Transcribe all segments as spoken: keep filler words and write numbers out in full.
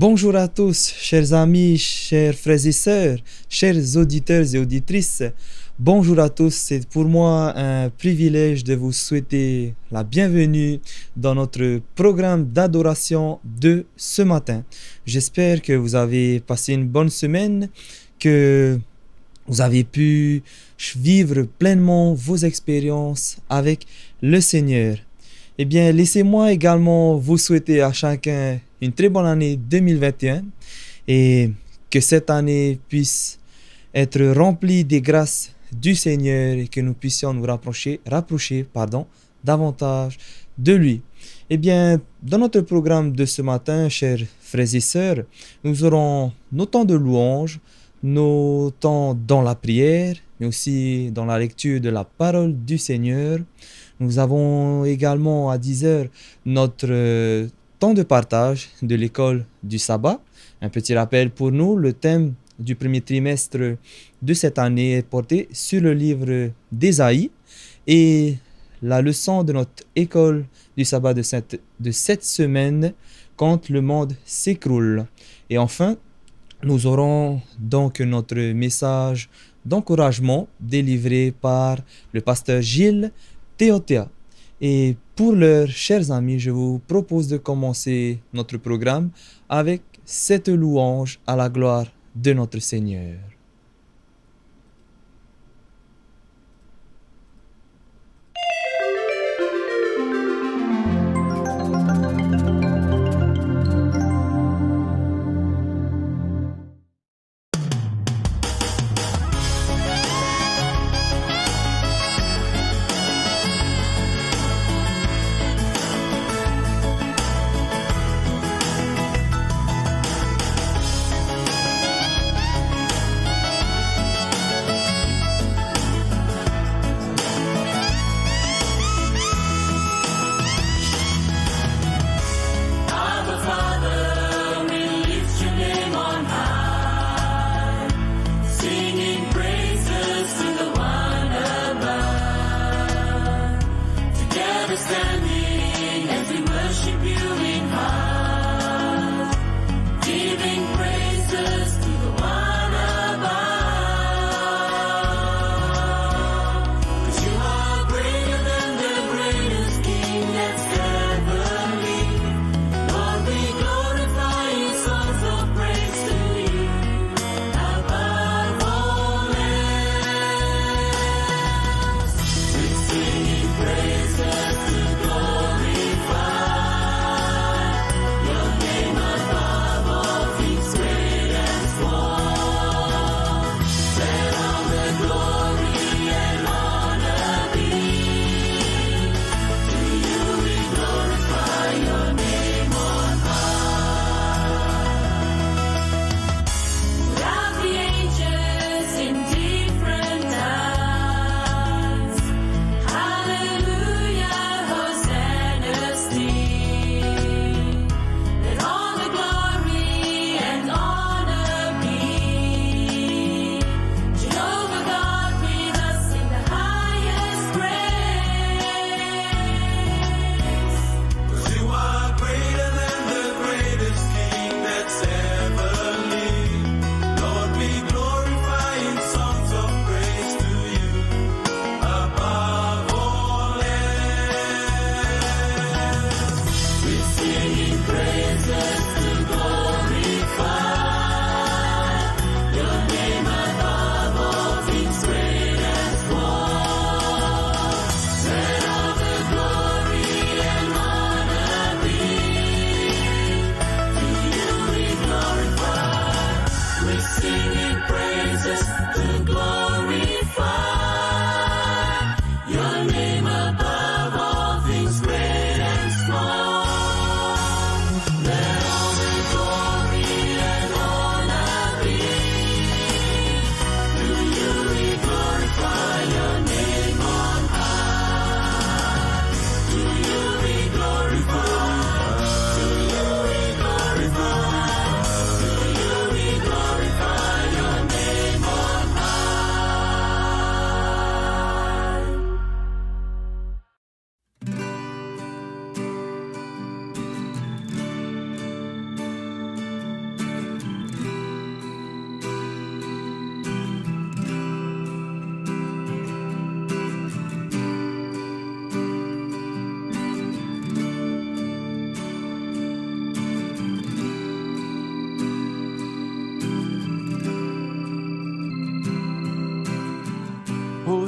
Bonjour à tous, chers amis, chers frères et sœurs, chers auditeurs et auditrices. Bonjour à tous, c'est pour moi un privilège de vous souhaiter la bienvenue dans notre programme d'adoration de ce matin. J'espère que vous avez passé une bonne semaine, que vous avez pu vivre pleinement vos expériences avec le Seigneur. Eh bien, laissez-moi également vous souhaiter à chacun une très bonne année deux mille vingt et un et que cette année puisse être remplie des grâces du Seigneur et que nous puissions nous rapprocher, rapprocher, pardon, davantage de lui. Eh bien, dans notre programme de ce matin, chers frères et sœurs, nous aurons nos temps de louange, nos temps dans la prière, mais aussi dans la lecture de la parole du Seigneur. Nous avons également à dix heures notre, euh, temps de partage de l'école du sabbat. Un petit rappel pour nous, le thème du premier trimestre de cette année est porté sur le livre d'Ésaïe et la leçon de notre école du sabbat de cette, de cette semaine, quand le monde s'écroule. Et enfin, nous aurons donc notre message d'encouragement délivré par le pasteur Gilles Théotéa. Et pour l'heure, chers amis, je vous propose de commencer notre programme avec cette louange à la gloire de notre Seigneur.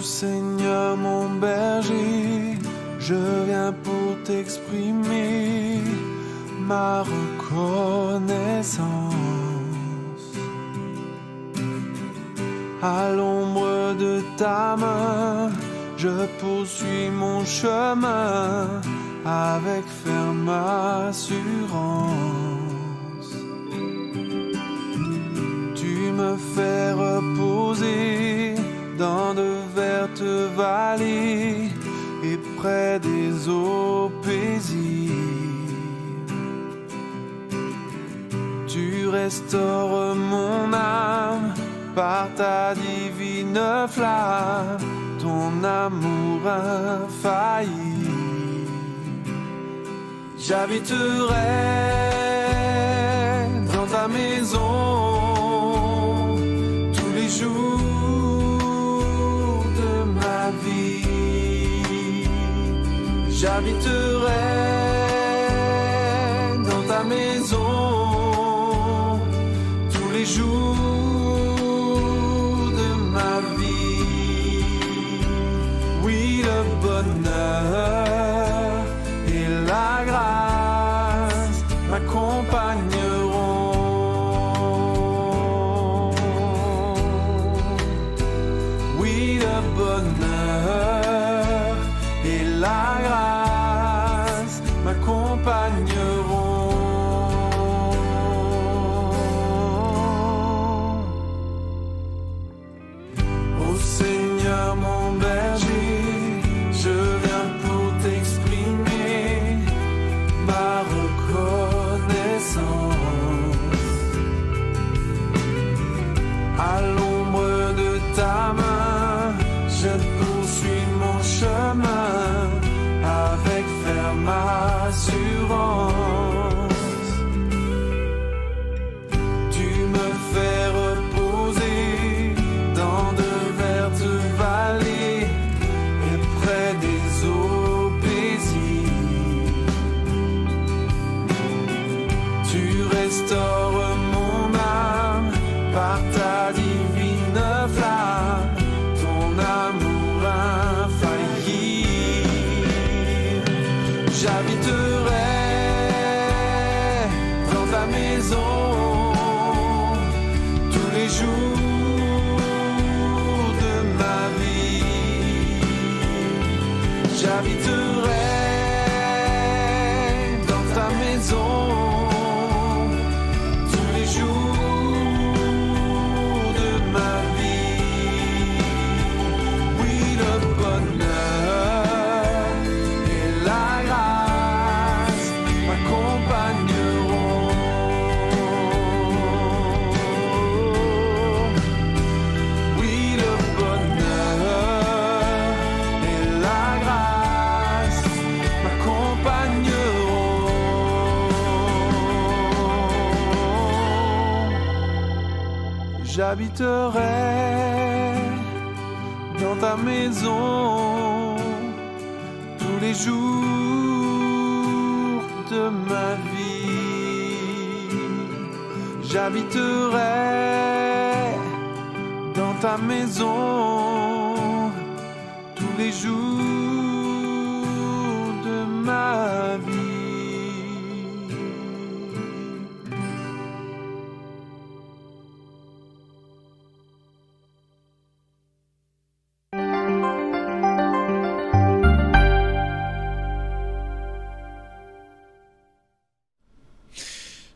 Seigneur mon berger, je viens pour t'exprimer ma reconnaissance. À l'ombre de ta main, je poursuis mon chemin avec ferme assurance. Tu me fais reposer dans de vertes vallées et près des eaux paisibles. Tu restaures mon âme par ta divine flamme, ton amour infaillible. J'habiterai dans ta maison tous les jours de ma vie. J'habiterai dans ta maison tous les jours de ma vie. Oui, le bonheur et la grâce m'accompagneront. Oui, le bonheur et la grâce m'accompagneront. Ô Seigneur mon berger, je viens pour t'exprimer ma reconnaissance. À l'ombre de ta main, je poursuis mon chemin avec ferme assurance. Tu me fais reposer dans de vertes vallées et près des eaux paisibles. Tu restaures mon âme par ta divine flamme, ton amour infaillible. J'habiterai dans ta maison tous les jours de ma vie. J'habiterai dans ta maison tous les jours de ma vie. Oui, le bonheur et la grâce m'accompagneront. Oui, le bonheur et la grâce m'accompagneront. J'habiterai dans ta maison tous les jours de ma vie. J'habiterai dans ta maison tous les jours de ma vie.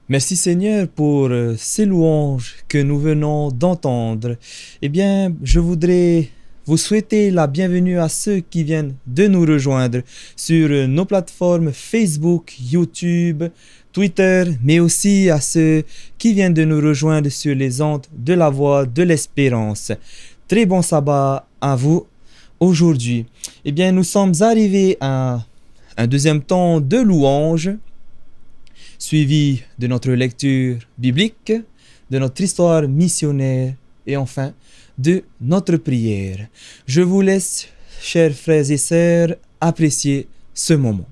Merci Seigneur pour, euh, ces louanges que nous venons d'entendre. Eh bien, je voudrais vous souhaiter la bienvenue à ceux qui viennent de nous rejoindre sur, euh, nos plateformes Facebook, YouTube, Twitter, mais aussi à ceux qui viennent de nous rejoindre sur les ondes de la Voix de l'Espérance. Très bon sabbat à vous aujourd'hui. Eh bien, nous sommes arrivés à un deuxième temps de louange, suivi de notre lecture biblique, de notre histoire missionnaire et enfin de notre prière. Je vous laisse, chers frères et sœurs, apprécier ce moment.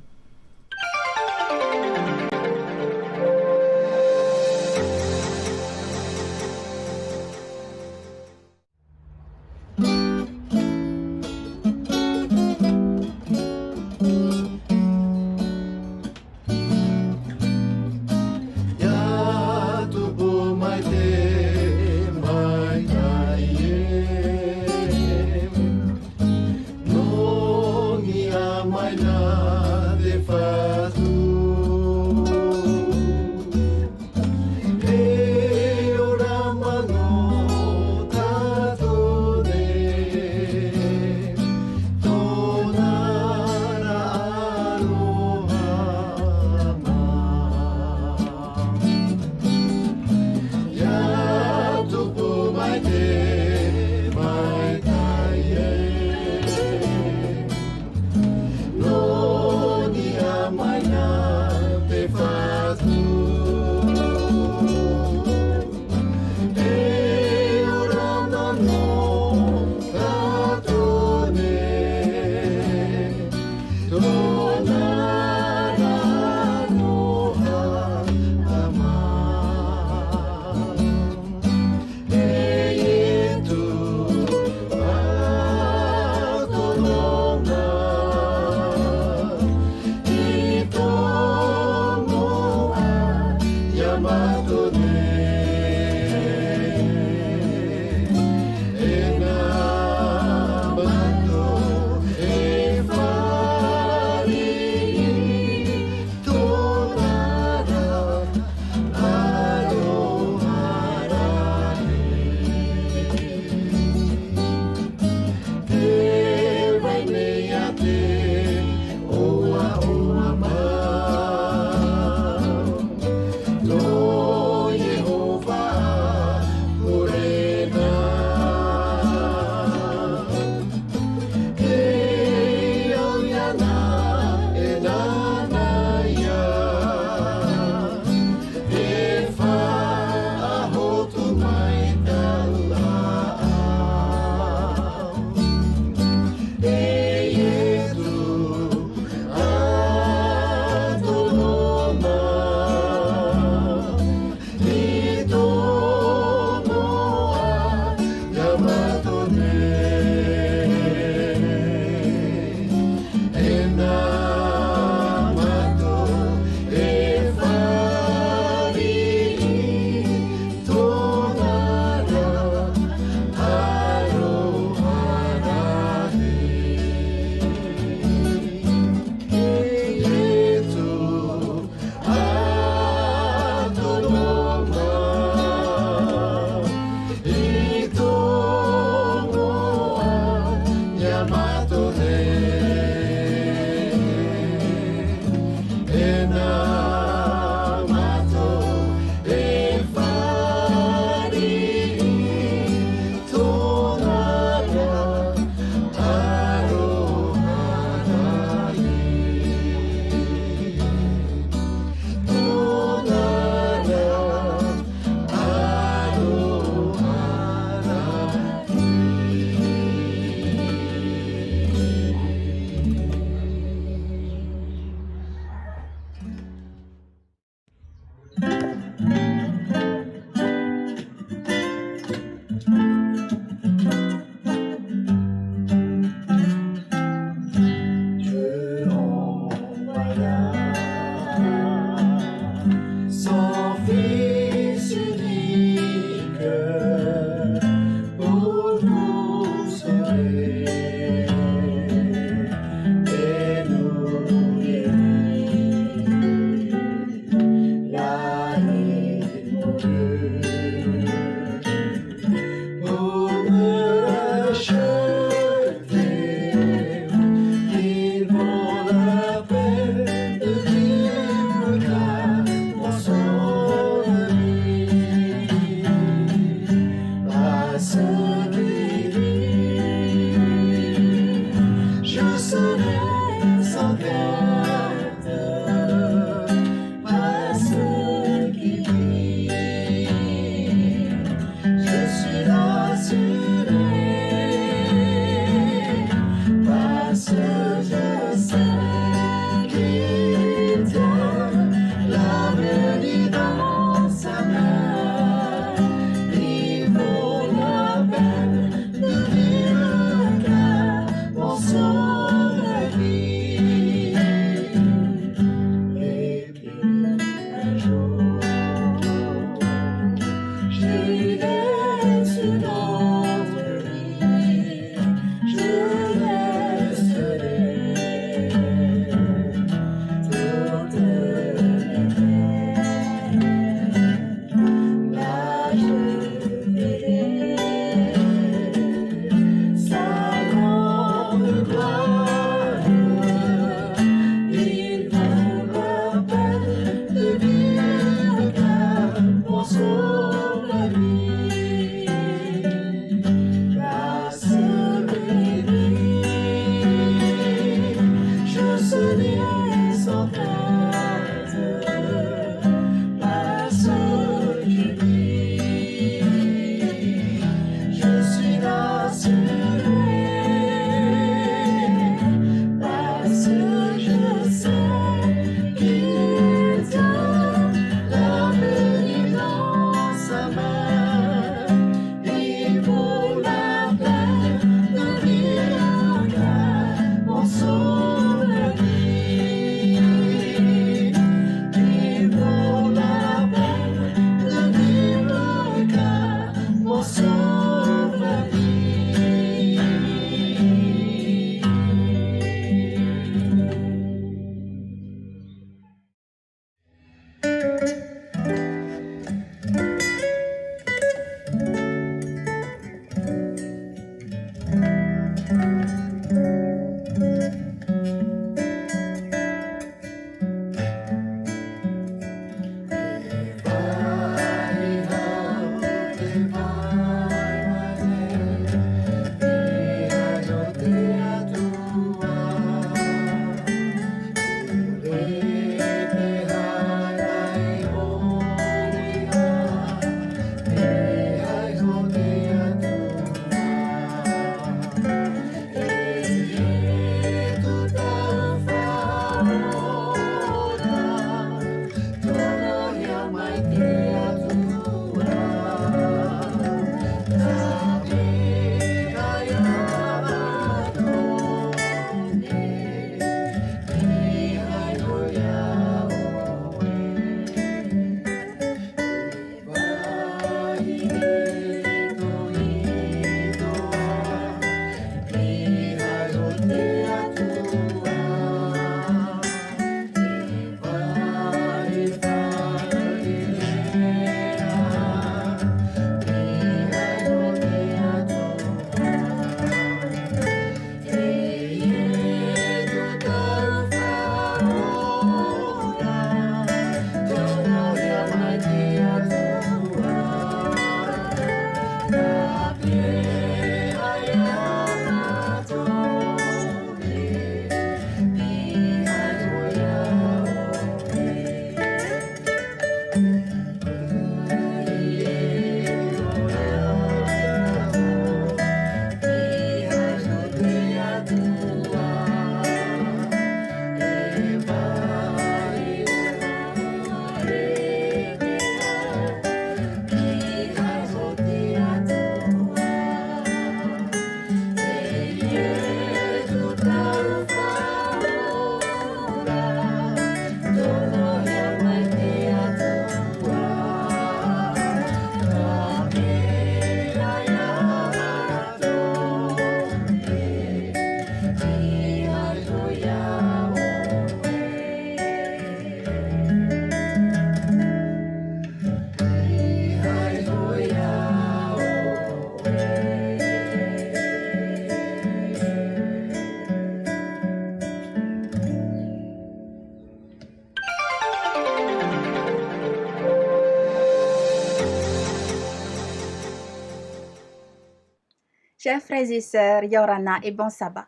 Chers frères et sœurs, ʻia ora na et bon sabbat.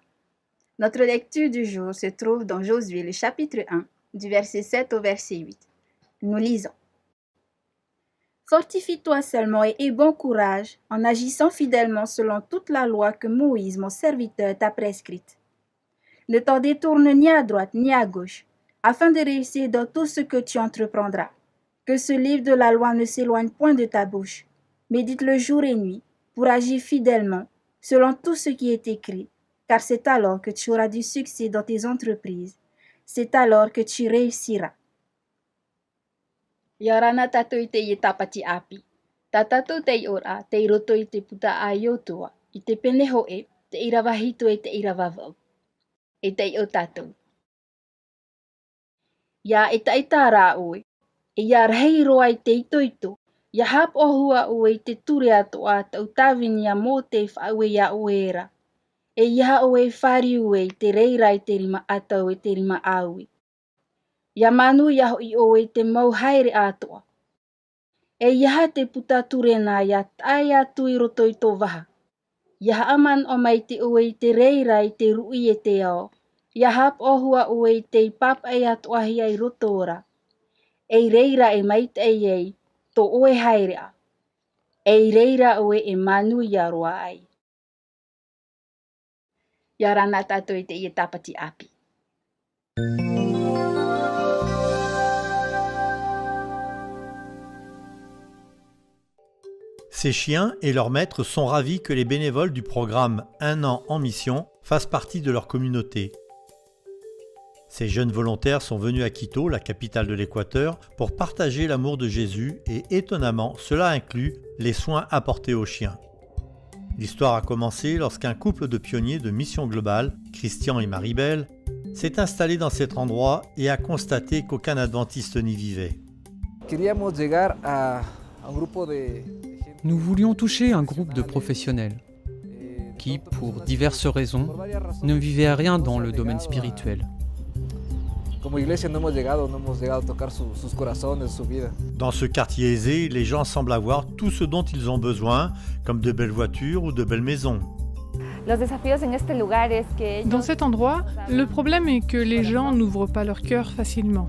Notre lecture du jour se trouve dans Josué, le chapitre un, du verset sept au verset huit. Nous lisons. Fortifie-toi seulement et aie bon courage en agissant fidèlement selon toute la loi que Moïse, mon serviteur, t'a prescrite. Ne t'en détourne ni à droite ni à gauche, afin de réussir dans tout ce que tu entreprendras. Que ce livre de la loi ne s'éloigne point de ta bouche. Médite-le jour et nuit pour agir fidèlement selon tout ce qui est écrit, car c'est alors que tu auras du succès dans tes entreprises. C'est alors que tu réussiras. ʻIa ora na tātou i teie tāpati ʻāpī. Tā tātou taiʻoraʻa tei roto i te puta a Iosua, i te pene hōʻē, te ʻīrava hitu e te ʻīrava vaʻu. E taiʻo tātou. ʻIa ʻetaʻeta rā ʻoe, e ʻia rahi roa i te itoito, ʻia haʻapaʻo hua ʻoe i te ture atoʻa tau tāvini a Mōte e faʻaue iā ʻoe ra. E ʻeiaha ʻoe e fāriu i te reira i te rima ʻatau e te rima ʻāuī. ʻIa manuia hoʻi ʻoe i te mau haere atoʻa. E ʻeiaha te puta ture nā ʻia tae atu i roto i tō vaha. ʻIa haʻamanaʻo maite ʻoe i te reira i te ruʻi e te ao, ʻia haʻapaʻo hua ʻoe i tei pāpaʻi atoʻahia i roto ra. E i reira e maitaʻi ai tō ʻoe haereʻa. E i reira ʻoe e manuia roa ai. ʻIa ora na tātou i teie tāpati ʻāpī. Ces chiens et leur maître sont ravis que les bénévoles du programme Un an en mission fassent partie de leur communauté. Ces jeunes volontaires sont venus à Quito, la capitale de l'Équateur, pour partager l'amour de Jésus et, étonnamment, cela inclut les soins apportés aux chiens. L'histoire a commencé lorsqu'un couple de pionniers de Mission Globale, Christian et Maribel, s'est installé dans cet endroit et a constaté qu'aucun adventiste n'y vivait. Queríamos llegar a, a un grupo de, de gente. Nous voulions toucher un groupe de professionnels qui, pour diverses raisons, ne vivaient rien dans le domaine spirituel. Como iglesia no hemos llegado, no hemos llegado a tocar su, sus corazones, su vida. Dans ce quartier aisé, les gens semblent avoir tout ce dont ils ont besoin, comme de belles voitures ou de belles maisons. Los desafíos en este lugar es que ellos... Dans cet endroit, le problème est que les gens n'ouvrent pas leur cœur facilement.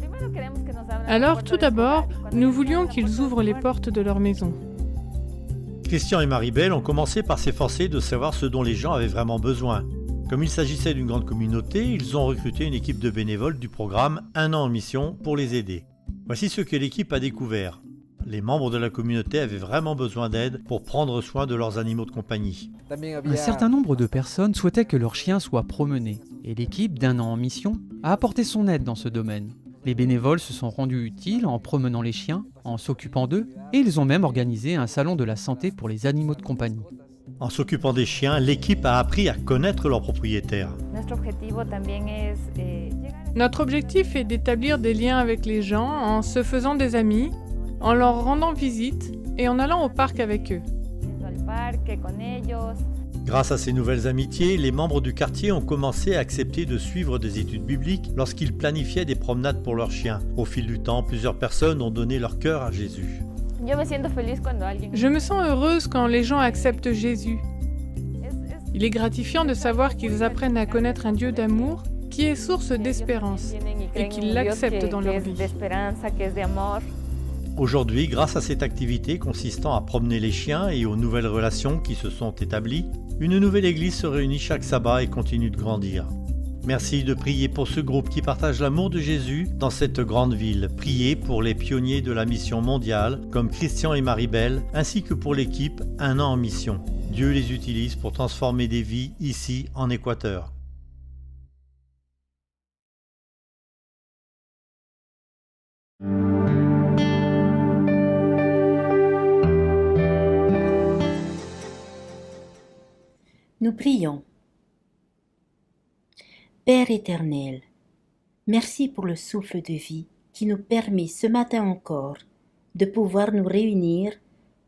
Alors, tout d'abord, nous voulions qu'ils ouvrent les portes de leur maison. Christian et Maribel ont commencé par s'efforcer de savoir ce dont les gens avaient vraiment besoin. Comme il s'agissait d'une grande communauté, ils ont recruté une équipe de bénévoles du programme Un an en mission pour les aider. Voici ce que l'équipe a découvert. Les membres de la communauté avaient vraiment besoin d'aide pour prendre soin de leurs animaux de compagnie. Un certain nombre de personnes souhaitaient que leurs chiens soient promenés, et l'équipe d'Un an en mission a apporté son aide dans ce domaine. Les bénévoles se sont rendus utiles en promenant les chiens, en s'occupant d'eux, et ils ont même organisé un salon de la santé pour les animaux de compagnie. En s'occupant des chiens, l'équipe a appris à connaître leurs propriétaires. Nuestro objetivo también es, eh, llegar a... Notre objectif est d'établir des liens avec les gens en se faisant des amis, en leur rendant visite et en allant au parc avec eux. Yendo al parque con ellos. Grâce à ces nouvelles amitiés, les membres du quartier ont commencé à accepter de suivre des études bibliques lorsqu'ils planifiaient des promenades pour leurs chiens. Au fil du temps, plusieurs personnes ont donné leur cœur à Jésus. Yo me siento feliz cuando alguien... Je me sens heureuse quand les gens acceptent Jésus. Il est gratifiant de savoir qu'ils apprennent à connaître un Dieu d'amour qui est source d'espérance et qu'ils l'acceptent dans leur vie. Aujourd'hui, grâce à cette activité consistant à promener les chiens et aux nouvelles relations qui se sont établies, une nouvelle église se réunit chaque sabbat et continue de grandir. Merci de prier pour ce groupe qui partage l'amour de Jésus dans cette grande ville. Priez pour les pionniers de la mission mondiale, comme Christian et Maribel, ainsi que pour l'équipe Un an en mission. Dieu les utilise pour transformer des vies ici en Équateur. Nous prions. Père éternel, merci pour le souffle de vie qui nous permet ce matin encore de pouvoir nous réunir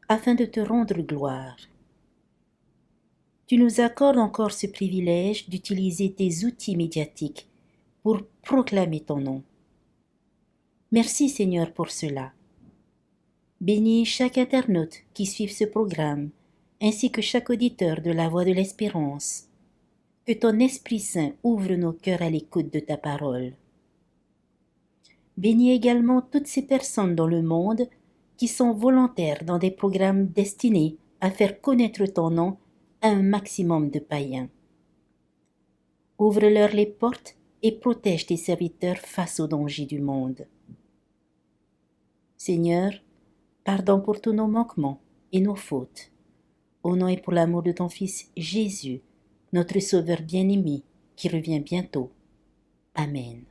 afin de te rendre gloire. Tu nous accordes encore ce privilège d'utiliser tes outils médiatiques pour proclamer ton nom. Merci Seigneur pour cela. Bénis chaque internaute qui suit ce programme, ainsi que chaque auditeur de la Voix de l'Espérance. Que ton Esprit Saint ouvre nos cœurs à l'écoute de ta parole. Bénis également toutes ces personnes dans le monde qui sont volontaires dans des programmes destinés à faire connaître ton nom à un maximum de païens. Ouvre-leur les portes et protège tes serviteurs face aux dangers du monde. Seigneur, pardon pour tous nos manquements et nos fautes. Au nom et pour l'amour de ton Fils Jésus, notre Sauveur bien-aimé, qui revient bientôt. Amen.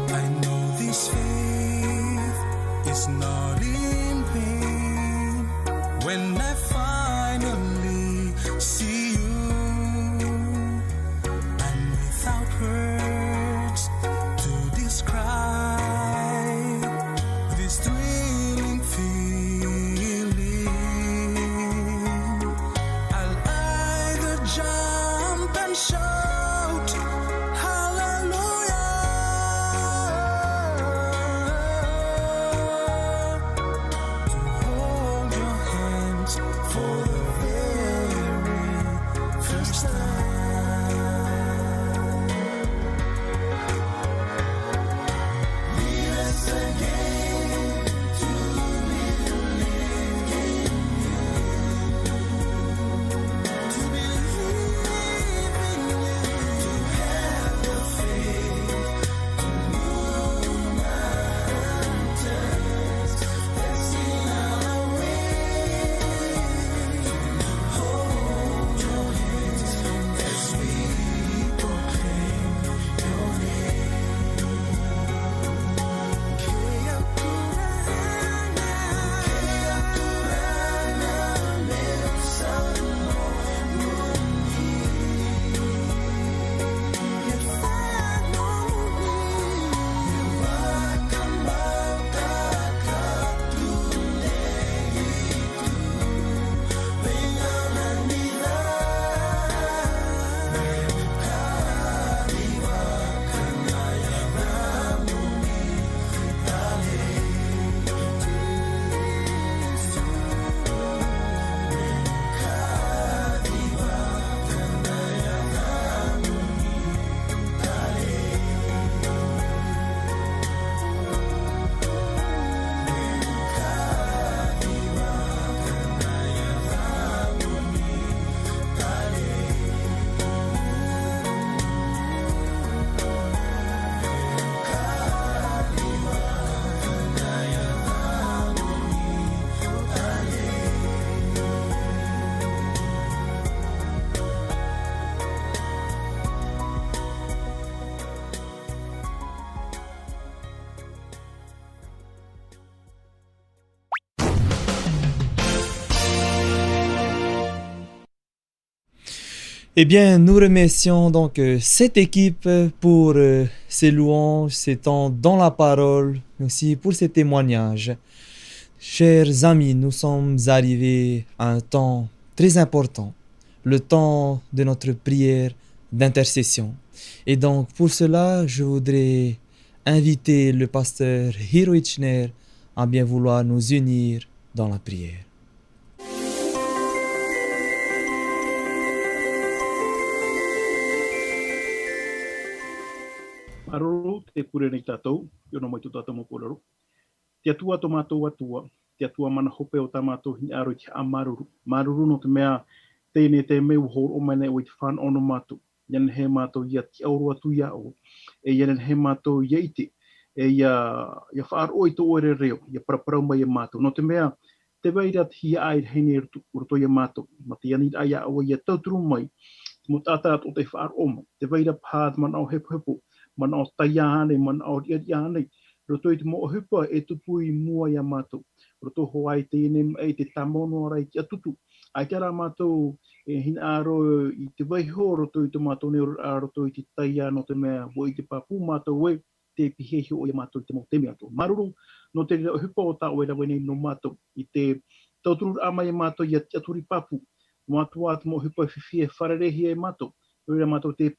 I know this faith is not in vain. When I finally see you, I'm without words to describe this thrilling feeling. I'll either jump and shout hallelujah, to hold your hands for the very first time. Eh bien, nous remercions donc euh, cette équipe pour euh, ces louanges, ces temps dans la parole, mais aussi pour ces témoignages. Chers amis, nous sommes arrivés à un temps très important, le temps de notre prière d'intercession. Et donc, pour cela, je voudrais inviter le pasteur Hiro Ichner à bien vouloir nous unir dans la prière. Māuruuru, tē pure nei tātou, i ʻō mai tō tātou mau kōrero. Te Atua tō mātou Atua, te Atua mana hope o tā mātou hinaʻaro i te haʻamāuruuru. Māuruuru nō te mea, teie nei te mea ʻua hōroʻa mai nei ʻoe i te fānaʻo nō mātou. ʻIa nehenehe mātou ʻia tiʻaoro atu iā ʻoe. E ʻia nehenehe mātou ʻia ʻite. E ʻia, ʻia faʻaroʻo i tō ʻoe reo, ʻia paraparau mai iā mātou. Nō te mea, tē vai ra te hiaʻai rahi nei i roto, roto iā mātou. Mā te aniraʻa iā ʻoe ʻia tauturu mai. Te mau taʻata atoʻa tē faʻaroʻo mai. Tē vai ra paha te manaʻo hepohepo, manaʻo taiā ānei, manaʻo riʻariʻa ānei. Roto i te mau ʻohipa e tupu i mua iā mātou. Roto hoʻi i teie nei maʻi te tāmau noa ra i te ʻatutu. ʻAita rā mātou e hinaʻaro i te vaiho roto i tō mātou nei oraraʻa roto i te taiā nō te mea, ʻua ʻite pāpū mātou ē, tē pihaʻi iho ʻoe iā mātou i te mau taime atoʻa. Māuruuru, nō te reira ʻohipa o tā ʻoe e rave nei nō mātou. I te tautururaʻa mai iā mātou ʻia tiʻaturi pāpū. Mātou ā te mau ʻohipa e fifi e fārereihia e mātou. Nō reira mātou tē,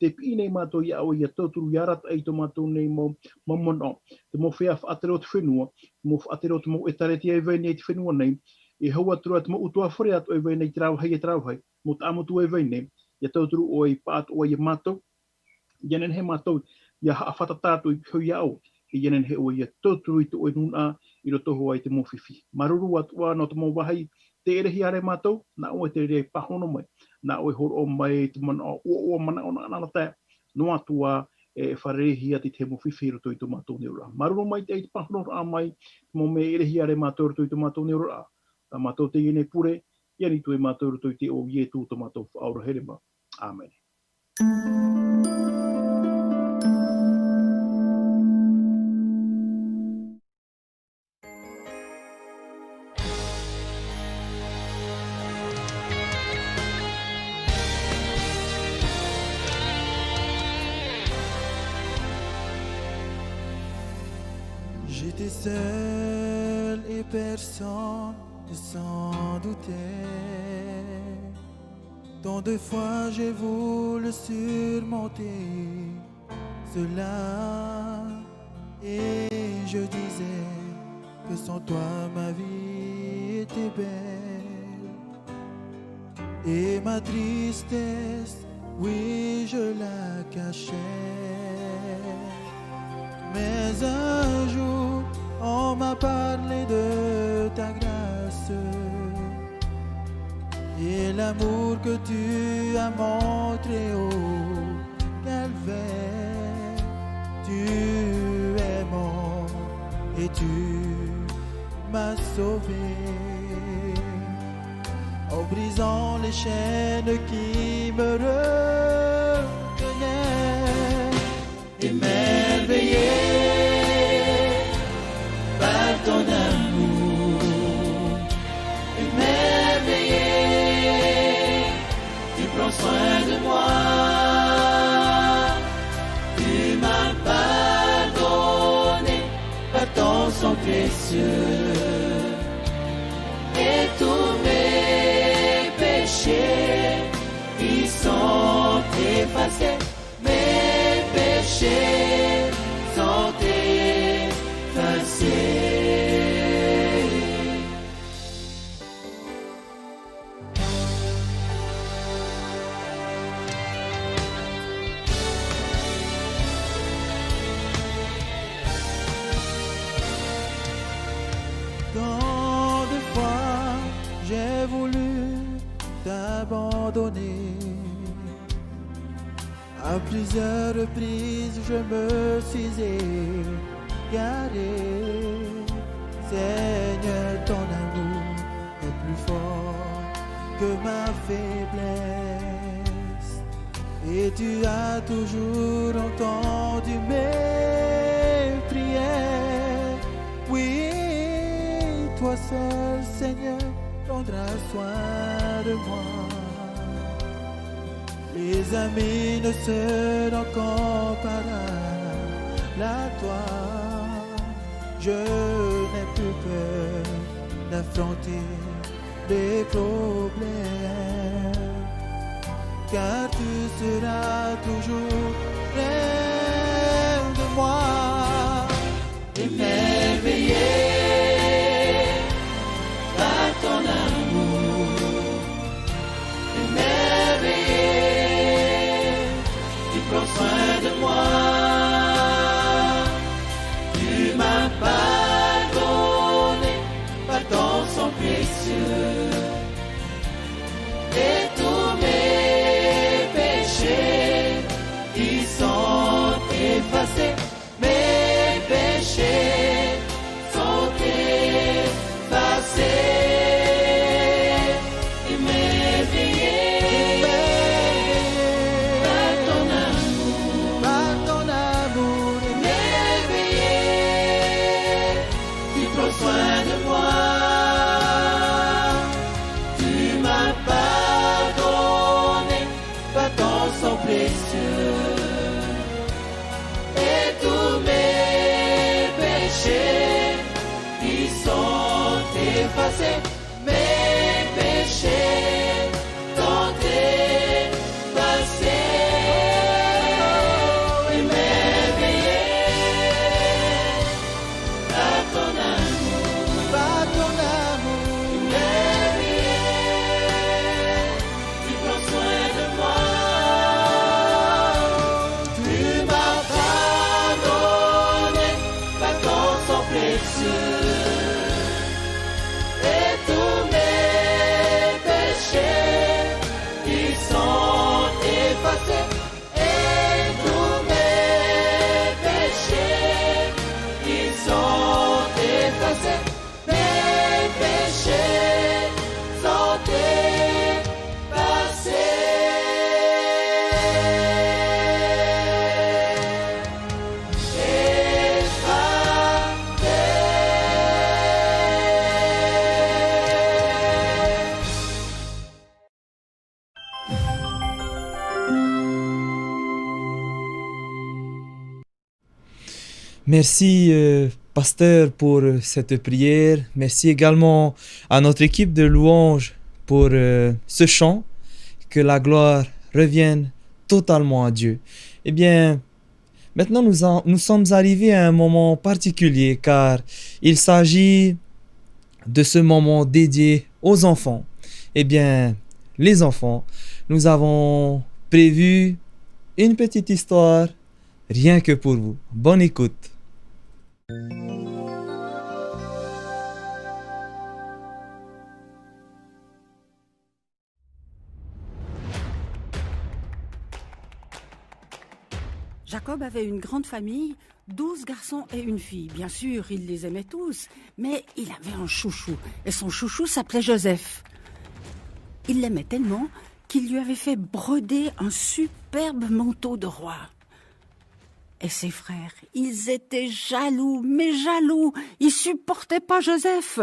tē piʻi nei mātou iā ʻoe ʻia tauturu ʻia arataʻi i tō mātou nei mau, mau manaʻo. Te mau feiā faʻatere o te fenua, te mau faʻatere o te mau ʻētārētia e vai nei i te fenua nei. E hau atu ra te mau ʻutuāfare atoʻa e vai nei i terā vāhi e terā vāhi, mau taʻamotu e vai nei. ʻIa tauturu ʻoe i pāʻatoʻa iā mātou. ʻIa nehenehe mātou, ʻia haʻafātata atu i pihaʻi iā ʻoe, ʻia nehenehe ʻoe ʻia tauturu i tō ʻoe nūnaʻa i roto hoʻi i te mau fifi. Māuruuru atu ā nō te mau vāhi, tē ʻerehia ra mātou, nā ʻoe te reira e pāhono mai, nā ʻoe e hōroʻa mai i te manaʻo, ʻoaʻoa manaʻo nā, nā, nā tae, noa atu ā, e fārereihia te tahi mau fifi i roto i tō mātou nei oraraʻa. Māuruuru maitaʻi i te pāhonoraʻa mai, te mau mea e ʻerehia ra mātou i roto i tō mātou nei oraraʻa. Tā mātou teie nei pure, ʻia nītiʻa mātou i roto i te iʻoa o Ietu tō mātou Faʻaora here mā. ʻĀmene. J'étais seul et personne ne s'en doutait. Tant de fois j'ai voulu surmonter cela, et je disais que sans toi ma vie était belle. Et ma tristesse, oui, je la cachais. Mais un jour, on m'a parlé de ta grâce et l'amour que tu as montré au calvaire. Tu es mort et tu m'as sauvé en brisant les chaînes qui me retenaient. Émerveillé par ton amour, émerveillé, tu prends soin de moi, tu m'as pardonné par ton sang précieux, et tous mes péchés, ils sont effacés. Mes péchés sont effacés. Tant de fois j'ai voulu t'abandonner. À plusieurs reprises, je me suis égaré. Seigneur, ton amour est plus fort que ma faiblesse. Et tu as toujours entendu mes prières. Oui, toi seul, Seigneur, prendras soin de moi. Les amis ne seront comparables à toi. Je n'ai plus peur d'affronter les problèmes, car tu seras toujours près de moi. Émerveillé par ton amour, émerveillé, tu prends soin de moi. Tu m'as pardonné par ton sang précieux, et tous mes péchés, ils sont Merci, euh, pasteur, pour, euh, cette prière. Merci également à notre équipe de louanges pour, euh, ce chant. Que la gloire revienne totalement à Dieu. Eh bien, maintenant, nous en-, nous sommes arrivés à un moment particulier, car il s'agit de ce moment dédié aux enfants. Eh bien, les enfants, nous avons prévu une petite histoire rien que pour vous. Bonne écoute. Jacob avait une grande famille, douze garçons et une fille. Bien sûr, il les aimait tous, mais il avait un chouchou. Et son chouchou s'appelait Joseph. Il l'aimait tellement qu'il lui avait fait broder un superbe manteau de roi. Et ses frères, ils étaient jaloux, mais jaloux. Ils supportaient pas Joseph.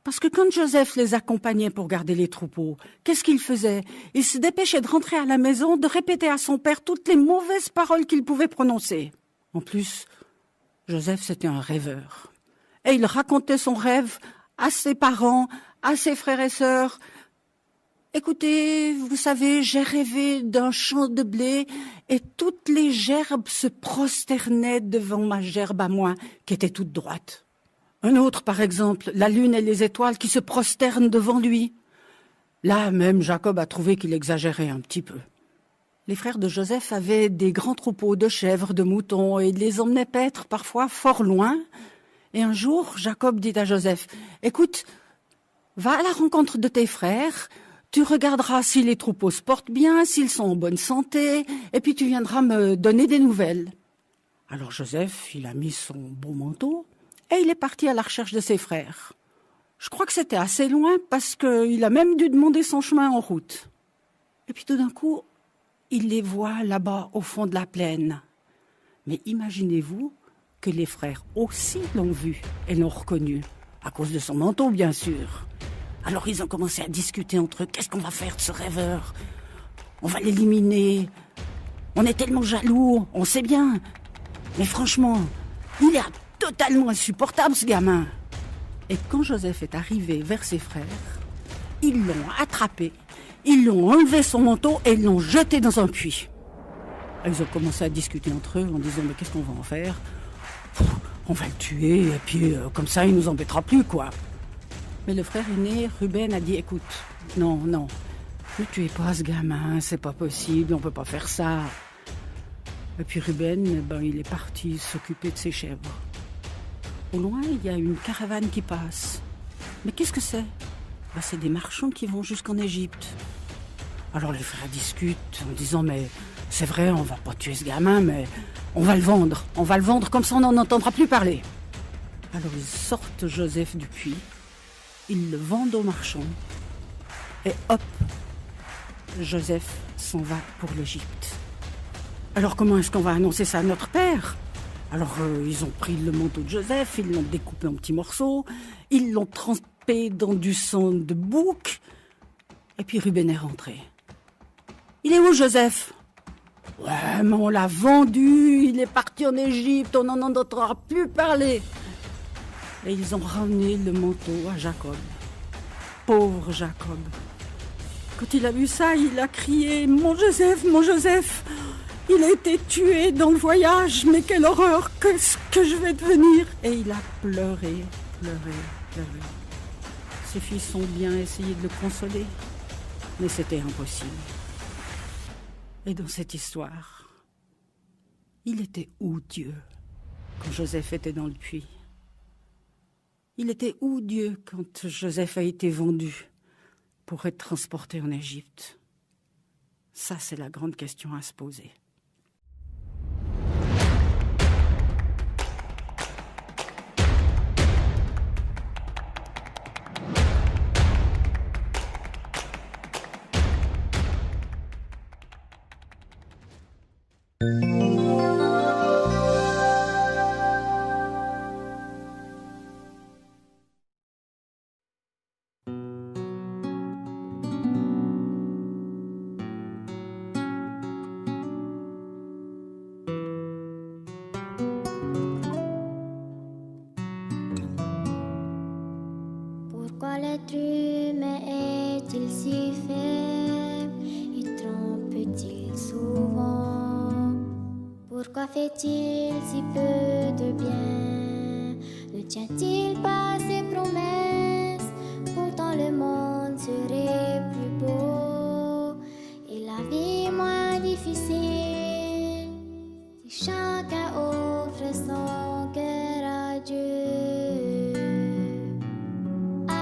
Parce que quand Joseph les accompagnait pour garder les troupeaux, qu'est-ce qu'ils faisaient ? Ils se dépêchaient de rentrer à la maison, de répéter à son père toutes les mauvaises paroles qu'il pouvait prononcer. En plus, Joseph, c'était un rêveur. Et il racontait son rêve à ses parents, à ses frères et sœurs. « Écoutez, vous savez, j'ai rêvé d'un champ de blé et toutes les gerbes se prosternaient devant ma gerbe à moi, qui était toute droite. Un autre, par exemple, la lune et les étoiles qui se prosternent devant lui. » Là même, Jacob a trouvé qu'il exagérait un petit peu. Les frères de Joseph avaient des grands troupeaux de chèvres, de moutons, et ils les emmenaient paître parfois fort loin. Et un jour, Jacob dit à Joseph : « Écoute, va à la rencontre de tes frères, tu regarderas si les troupeaux se portent bien, s'ils sont en bonne santé, et puis tu viendras me donner des nouvelles. » Alors Joseph, il a mis son beau manteau et il est parti à la recherche de ses frères. Je crois que c'était assez loin parce qu'il a même dû demander son chemin en route. Et puis tout d'un coup, il les voit là-bas au fond de la plaine. Mais imaginez-vous que les frères aussi l'ont vu et l'ont reconnu, à cause de son manteau, bien sûr. Alors ils ont commencé à discuter entre eux : « Qu'est-ce qu'on va faire de ce rêveur ? On va l'éliminer. On est tellement jaloux, on sait bien. Mais franchement, il est totalement insupportable, ce gamin. » Et quand Joseph est arrivé vers ses frères, ils l'ont attrapé, ils lui ont enlevé son manteau et ils l'ont jeté dans un puits. Et ils ont commencé à discuter entre eux en disant : « Mais qu'est-ce qu'on va en faire ? Pff, on va le tuer et puis, euh, comme ça, il nous embêtera plus, quoi. » Mais le frère aîné, Ruben, a dit : « Écoute, non, non, ne tuez pas ce gamin, c'est pas possible, on peut pas faire ça. » Et puis Ruben, eh ben, il est parti s'occuper de ses chèvres. Au loin, il y a une caravane qui passe. Mais qu'est-ce que c'est ? Ben, c'est des marchands qui vont jusqu'en Égypte. Alors les frères discutent en disant : « Mais c'est vrai, on va pas tuer ce gamin, mais on va le vendre. On va le vendre, comme ça on n'en entendra plus parler. » Alors ils sortent Joseph du puits. Ils le vendent aux marchands. Et hop, Joseph s'en va pour l'Égypte. Alors comment est-ce qu'on va annoncer ça à notre père ? Alors, euh, ils ont pris le manteau de Joseph, ils l'ont découpé en petits morceaux, ils l'ont trempé dans du sang de bouc. Et puis Ruben est rentré. « Il est où, Joseph ? » « Ouais, mais on l'a vendu, il est parti en Égypte, on n'en entendra plus parler. » Et ils ont ramené le manteau à Jacob. Pauvre Jacob. Quand il a vu ça, il a crié : « Mon Joseph, mon Joseph, il a été tué dans le voyage, mais quelle horreur, qu'est-ce que je vais devenir ? » Et il a pleuré, pleuré, pleuré. Ses fils ont bien essayé de le consoler, mais c'était impossible. Et dans cette histoire, il était où Dieu quand Joseph était dans le puits ? Il était où Dieu quand Joseph a été vendu pour être transporté en Égypte ? Ça, c'est la grande question à se poser. Fait-il si peu de bien ? Ne tient-il pas ses promesses ? Pourtant le monde serait plus beau et la vie moins difficile si chacun offre son cœur à Dieu. Ah,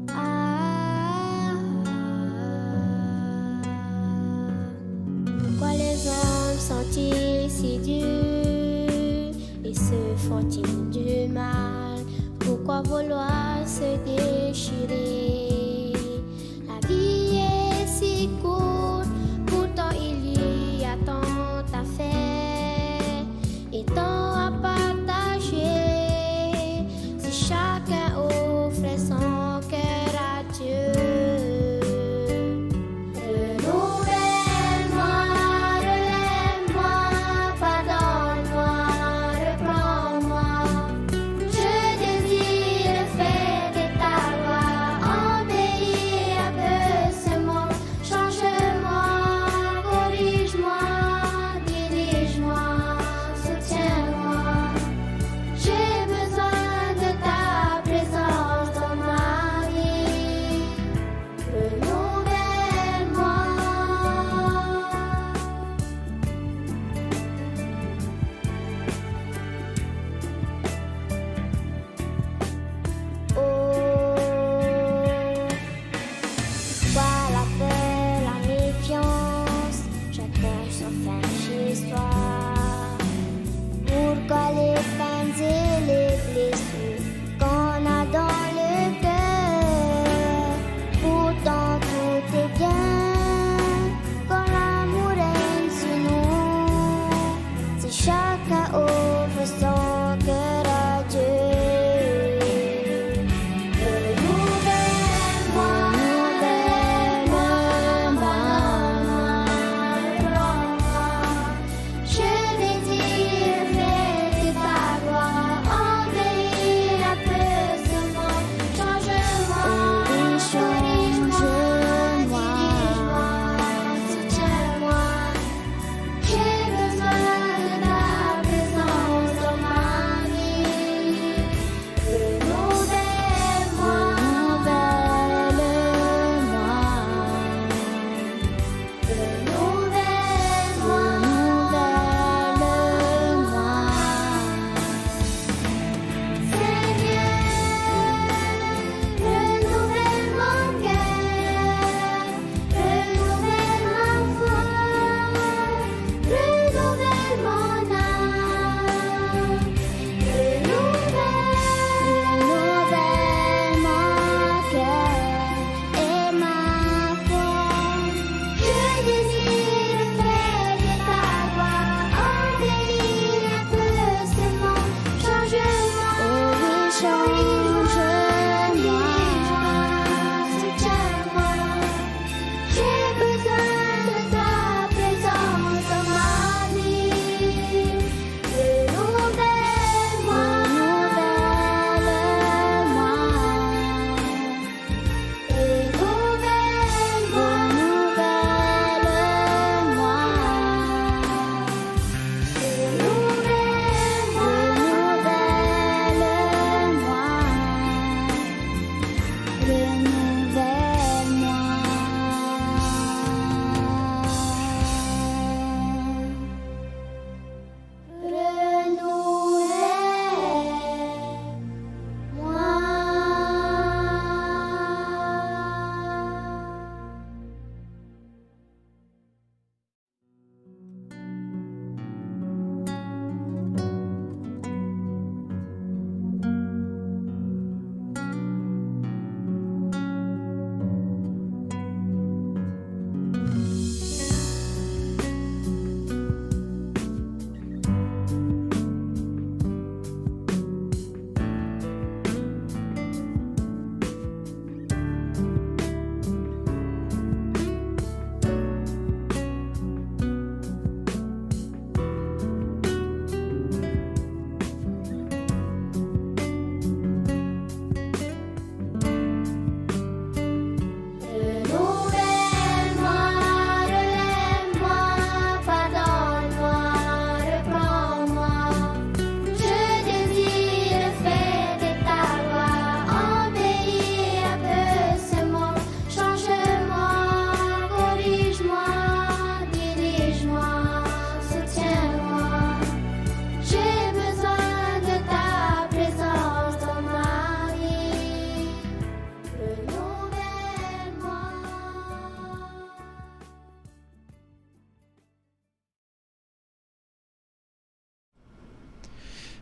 ah, ah. Pourquoi les hommes sont-ils si durs et se font-ils du mal ? Pourquoi vouloir se déchirer ? La vie est si courte, pourtant il y a tant à faire et tant à partager. Si chacun offre son cœur à Dieu, renouvelle-moi, relève-moi, pardonne-moi, reprends-moi. Je désire faire ta loi en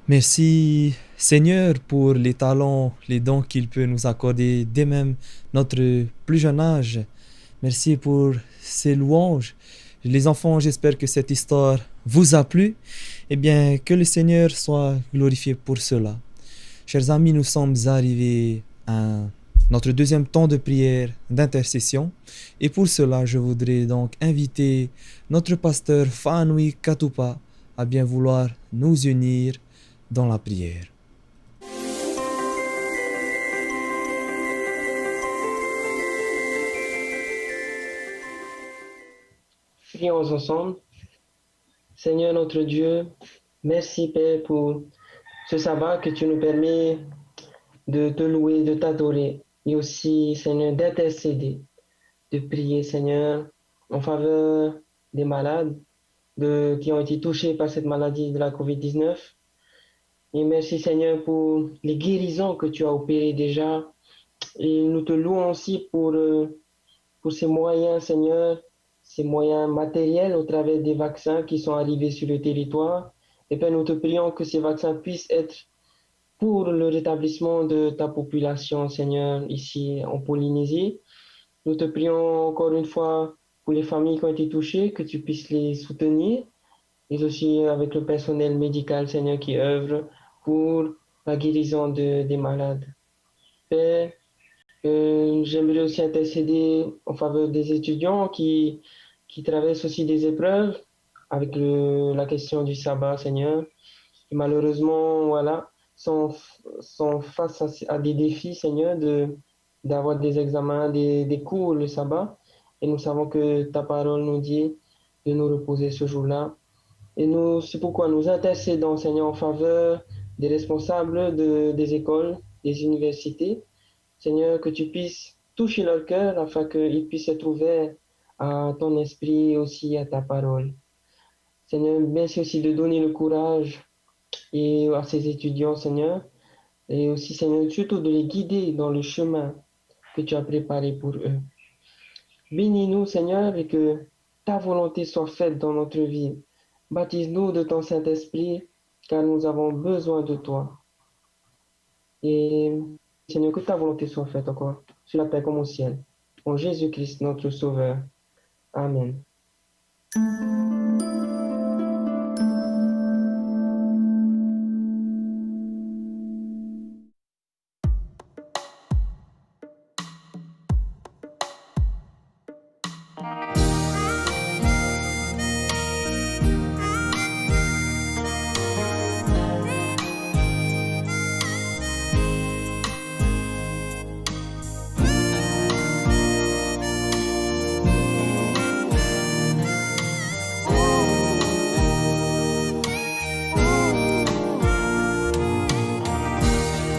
Merci Seigneur pour les talents, les dons qu'il peut nous accorder dès même notre plus jeune âge. Merci pour ces louanges. Les enfants, j'espère que cette histoire vous a plu. Eh bien, que le Seigneur soit glorifié pour cela. Chers amis, nous sommes arrivés à notre deuxième temps de prière d'intercession. Et pour cela, je voudrais donc inviter notre pasteur Faanui Katupa à bien vouloir nous unir dans la prière. Prions ensemble. Seigneur notre Dieu, merci Père pour ce sabbat que tu nous permets de te louer, de t'adorer et aussi Seigneur d'intercéder, de prier Seigneur en faveur des malades, de, qui ont été touchés par cette maladie de la covid dix-neuf. Et merci Seigneur pour les guérisons que tu as opérées déjà. Et nous te louons aussi pour, euh, pour ces moyens Seigneur, ces moyens matériels au travers des vaccins qui sont arrivés sur le territoire. Et Père, nous te prions que ces vaccins puissent être pour le rétablissement de ta population, Seigneur, ici en Polynésie. Nous te prions encore une fois pour les familles qui ont été touchées, que tu puisses les soutenir, mais aussi avec le personnel médical, Seigneur, qui œuvre pour la guérison de, des malades. Père, euh, j'aimerais aussi intercéder en faveur des étudiants qui, qui traversent aussi des épreuves avec le, la question du sabbat, Seigneur. Et malheureusement, voilà, sont, sont face à, à des défis, Seigneur, de, d'avoir des examens, des, des cours le sabbat. Et nous savons que ta parole nous dit de nous reposer ce jour-là. Et nous, c'est pourquoi nous intercédons, Seigneur, en faveur des responsables de, des écoles, des universités. Seigneur, que tu puisses toucher leur cœur afin qu'ils puissent être ouverts à ton esprit et aussi à ta parole. Seigneur, merci aussi de donner le courage et à ces étudiants, Seigneur, et aussi, Seigneur, surtout de les guider dans le chemin que tu as préparé pour eux. Bénis-nous, Seigneur, et que ta volonté soit faite dans notre vie. Baptise-nous de ton Saint-Esprit, car nous avons besoin de toi. Et Seigneur, que ta volonté soit faite encore, sur la terre comme au ciel. En Jésus-Christ, notre Sauveur. Amen.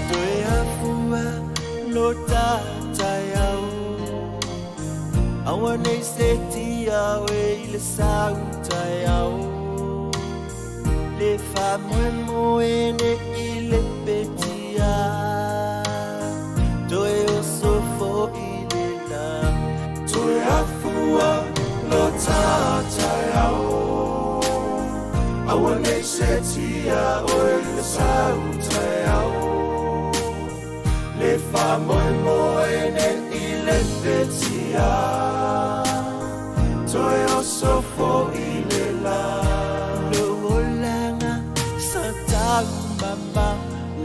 Toe ʻāfua nō tātou e ao. ʻAua nei setia ʻoe i le sau taeao. Le faʻamoemoe nei i le petia. Toe oso foʻi le la. Toe ʻāfua nō tātou e ao. ʻAua nei setia ʻoe i le sau taeao. Le faʻamoemoe nei i le petia. Toe oso foʻi le la. Lou olaga sa taumama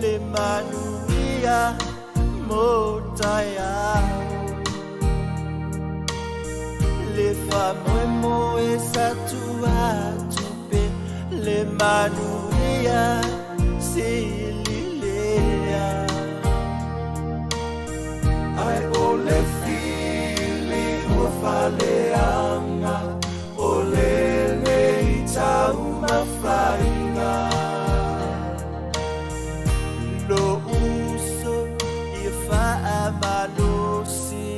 le manuia mo taeao. Le faʻamoemoe sa tuʻu atu pē le manuia sili lea. ʻAe ʻo le fili ua faleaga, ʻo lenei taumafaiga. Lou uso ia faʻamalosi.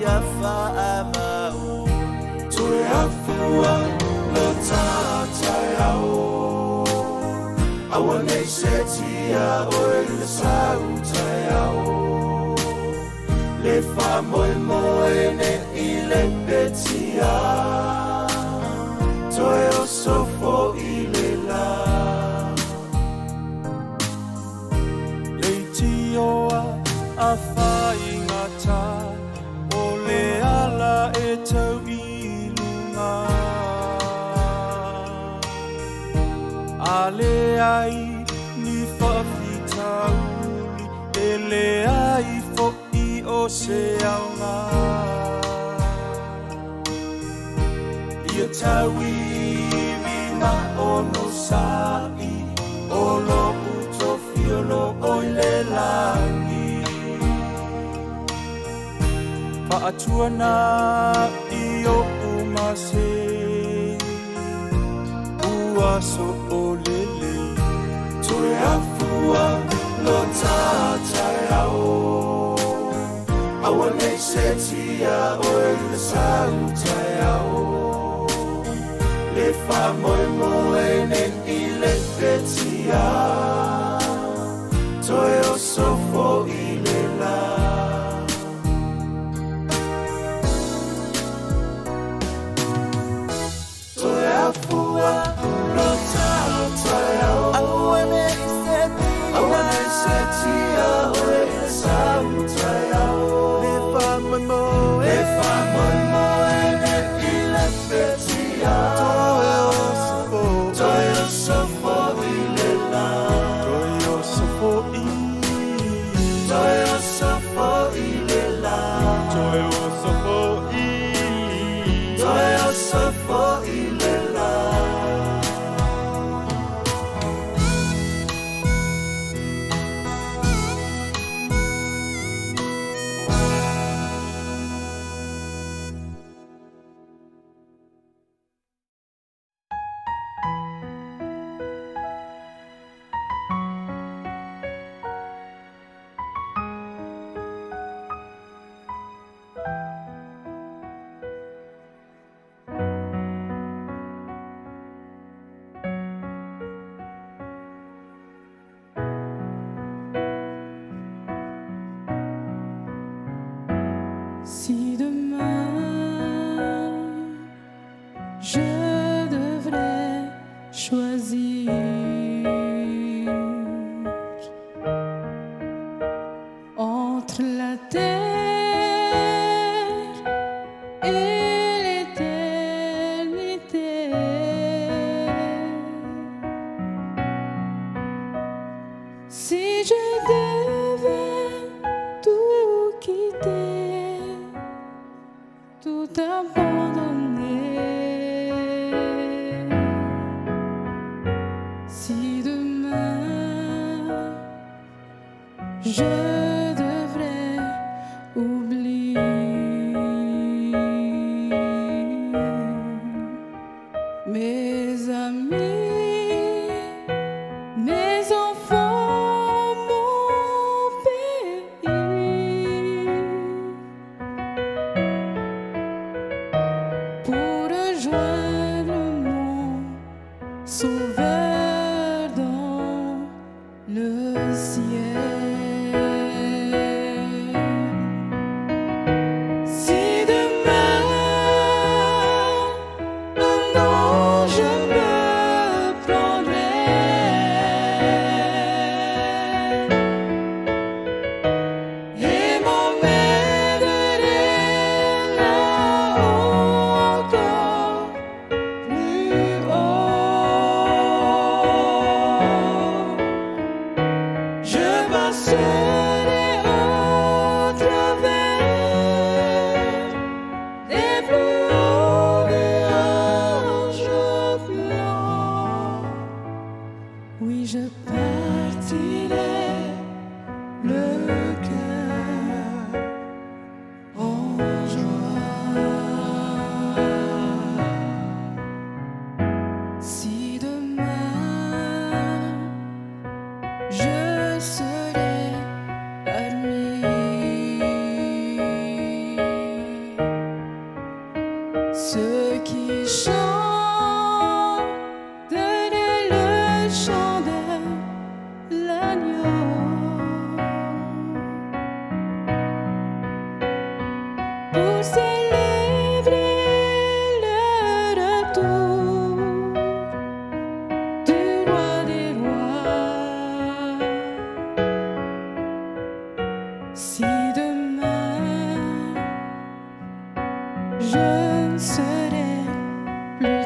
Ia faʻamau. Toe ʻāfua nō tātou e ao. ʻAua nei setia ʻoe i le sau taeao. Le faʻamoemoe nei i le petia. Toe oso foʻi le la. ʻAle ai ni faʻafitauli, e leai foʻi ʻo se aoga. Ia tauivi ma ʻono sāʻi, ʻo loʻu tofi ʻo loʻo i le lagi. Faʻatua na i oʻu mase, ua soʻo lelei. Toe afua lo ta taeao. Aua neʻi setia ʻoe i le sau taeao. Le faʻamoemoe neʻi lepetia. Toe oso foʻi le la. Toe afua lo ta taeao. Aua neʻi setia. Aua neʻi setia ʻoe i le sau taeao. Le faʻamoemoe. Le faʻamoemoe neʻi lepetia. Toe oso foʻi. Toe oso foʻi le la. Toe oso foʻi. Toe oso foʻi le la. Toe oso foʻi. Toe oso foʻi le la. Si demain je devrais choisir entre la terre et l'éternité, si je devais tout quitter, tout abandonner, si demain je devrais oublier mes amis, mes enfants, mon pays, pour rejoindre mon Sauveur dans le ciel. Si demain un ange me prendrait et m'emmènerait là-haut encore plus haut. Je passerai au travers des plus hauts nuages blancs. Oui, je partirai le cœur en joie. Si demain je serai parmi ceux qui chantent le chant de l'agneau pour célébrer le retour du roi des rois. Si demain je ne serai plus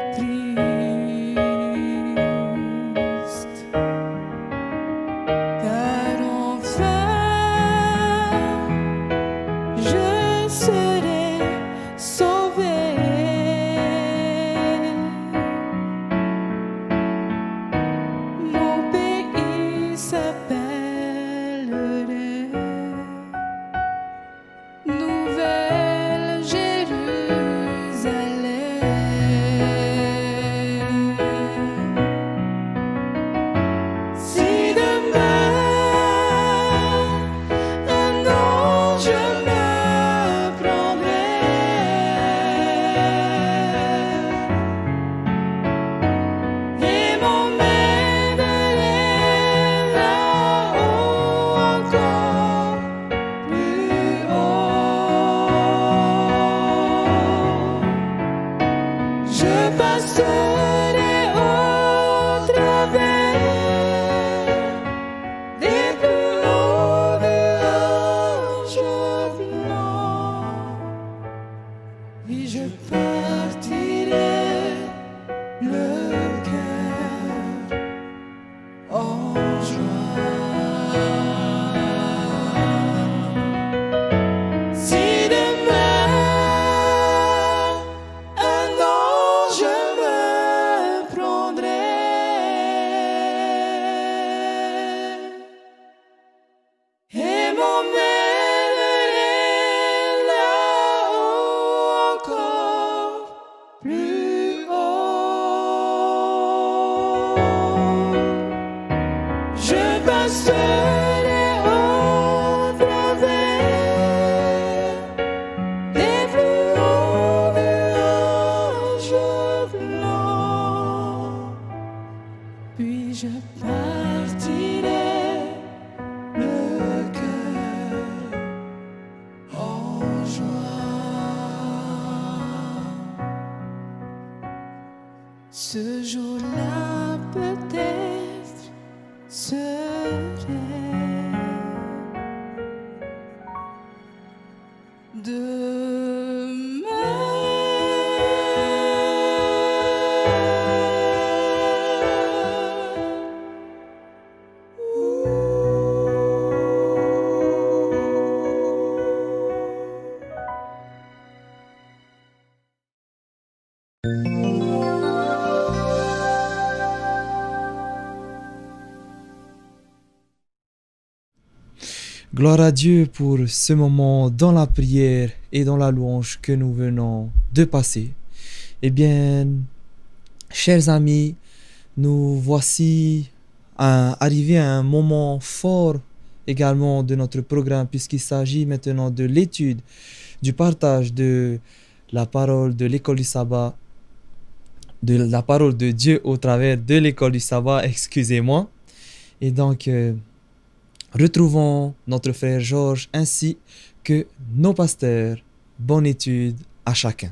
Je passerai au travers des plus hauts nuages blancs, puis je partirai le cœur en joie. Si demain un ange me prendrait et m'emmènerait là-haut encore plus haut. Je passerai au travers des plus hauts nuages blancs, puis je partirai le cœur en joie. Ce jour-là peut-être serait demain. Gloire à Dieu pour ce moment dans la prière et dans la louange que nous venons de passer. Eh bien, chers amis, nous voici à arriver à un moment fort également de notre programme, puisqu'il s'agit maintenant de l'étude, du partage de la parole de l'école du sabbat, de la parole de Dieu au travers de l'école du sabbat, excusez-moi. Et donc, euh, retrouvons notre frère Georges ainsi que nos pasteurs. Bonne étude à chacun.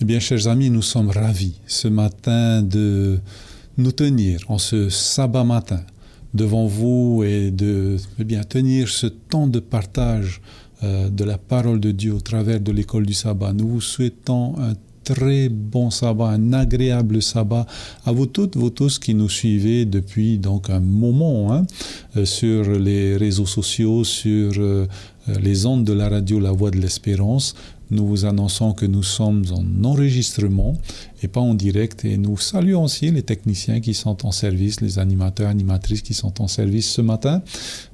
Eh bien, chers amis, nous sommes ravis ce matin de nous tenir en ce sabbat matin devant vous et de, eh bien, tenir ce temps de partage, euh, de la parole de Dieu au travers de l'école du sabbat. Nous vous souhaitons un très bon sabbat, un agréable sabbat à vous toutes, vous tous qui nous suivez depuis donc un moment, hein, euh, sur les réseaux sociaux, sur, euh, euh, les ondes de la radio La Voix de l'Espérance. Nous vous annonçons que nous sommes en enregistrement et pas en direct. Et nous saluons aussi les techniciens qui sont en service, les animateurs, animatrices qui sont en service ce matin.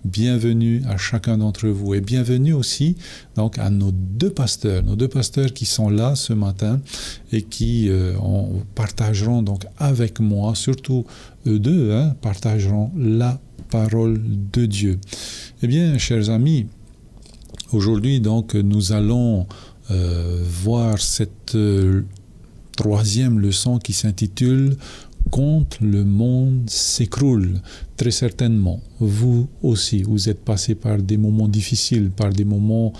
Bienvenue à chacun d'entre vous et bienvenue aussi donc à nos deux pasteurs, nos deux pasteurs qui sont là ce matin et qui, euh, en, partageront donc avec moi, surtout eux deux, hein, partageront la parole de Dieu. Eh bien, chers amis, aujourd'hui, donc, nous allons, euh, voir cette, euh, troisième leçon qui s'intitule Quand le monde s'écroule. Très certainement, vous aussi, vous êtes passé par des moments difficiles, par des moments,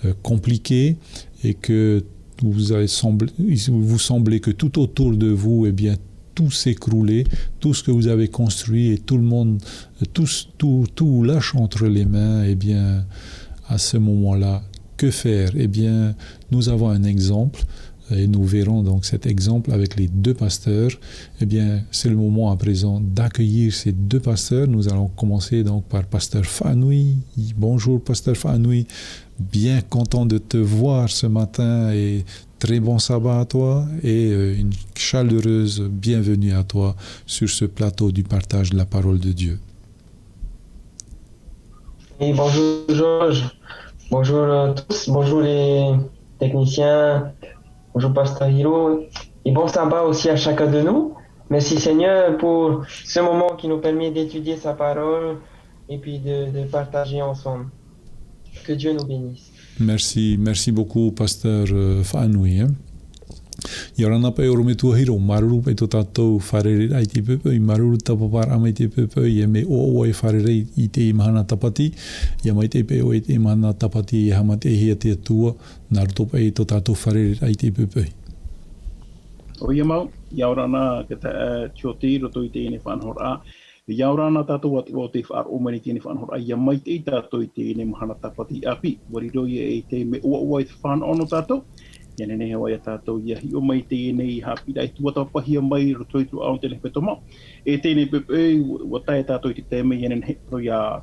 euh, compliqués, et que vous avez semblé, il vous semblait que tout autour de vous, eh bien, tout s'écroulait, tout ce que vous avez construit et tout le monde, tout, tout, tout lâche entre les mains, eh bien, à ce moment-là, que faire ? Eh bien, nous avons un exemple, et nous verrons donc cet exemple avec les deux pasteurs. Eh bien, c'est le moment à présent d'accueillir ces deux pasteurs. Nous allons commencer donc par pasteur Faʻanui. Bonjour, pasteur Faʻanui. Bien content de te voir ce matin et très bon sabbat à toi et euh, une chaleureuse bienvenue à toi sur ce plateau du partage de la parole de Dieu. Et bonjour Georges, bonjour à tous, bonjour les techniciens, bonjour Pasteur Hiro, et bon sabbat aussi à chacun de nous. Merci Seigneur pour ce moment qui nous permet d'étudier sa parole et puis de, de partager ensemble. Que Dieu nous bénisse. Merci, merci beaucoup, pasteur euh, Faʻanui. Hein. Ia ora na paʻi ʻorometua Hiro, māuruuru paʻi tō tātou fārereiraʻa i te poʻipoʻi, māuruuru tāpaparaʻa mai i te poʻipoʻi, e mea ʻoaʻoa e fārerei i te mahana tāpati, ia maitaʻi paʻi ʻoe i te mahana tāpati, ia haʻamaitaʻihia te Atua, nā roto paʻi tō tātou fārereiraʻa i te poʻipoʻi. ʻOia mau, ia ora na, ke ta, uh, tioti roto i teie faʻanahoraʻa, Ia ora na tātou atu o te faʻaroʻo mai nei teie faʻanahoraʻa, ia maitaʻi tātou i teie mahana tāpati ʻāpī. ʻUa riro ia i te mea ʻoaʻoa i te fānaʻo nō tātou. Ia nehenehe ʻoe ia tātou, ia hiʻo mai teie haʻapiʻiraʻa i tuatāpapahia mai roto i te ʻāʻau o te hepetoma. E teie poʻipoʻi, ʻua tae tātou i te taime, ia nehenehe ia,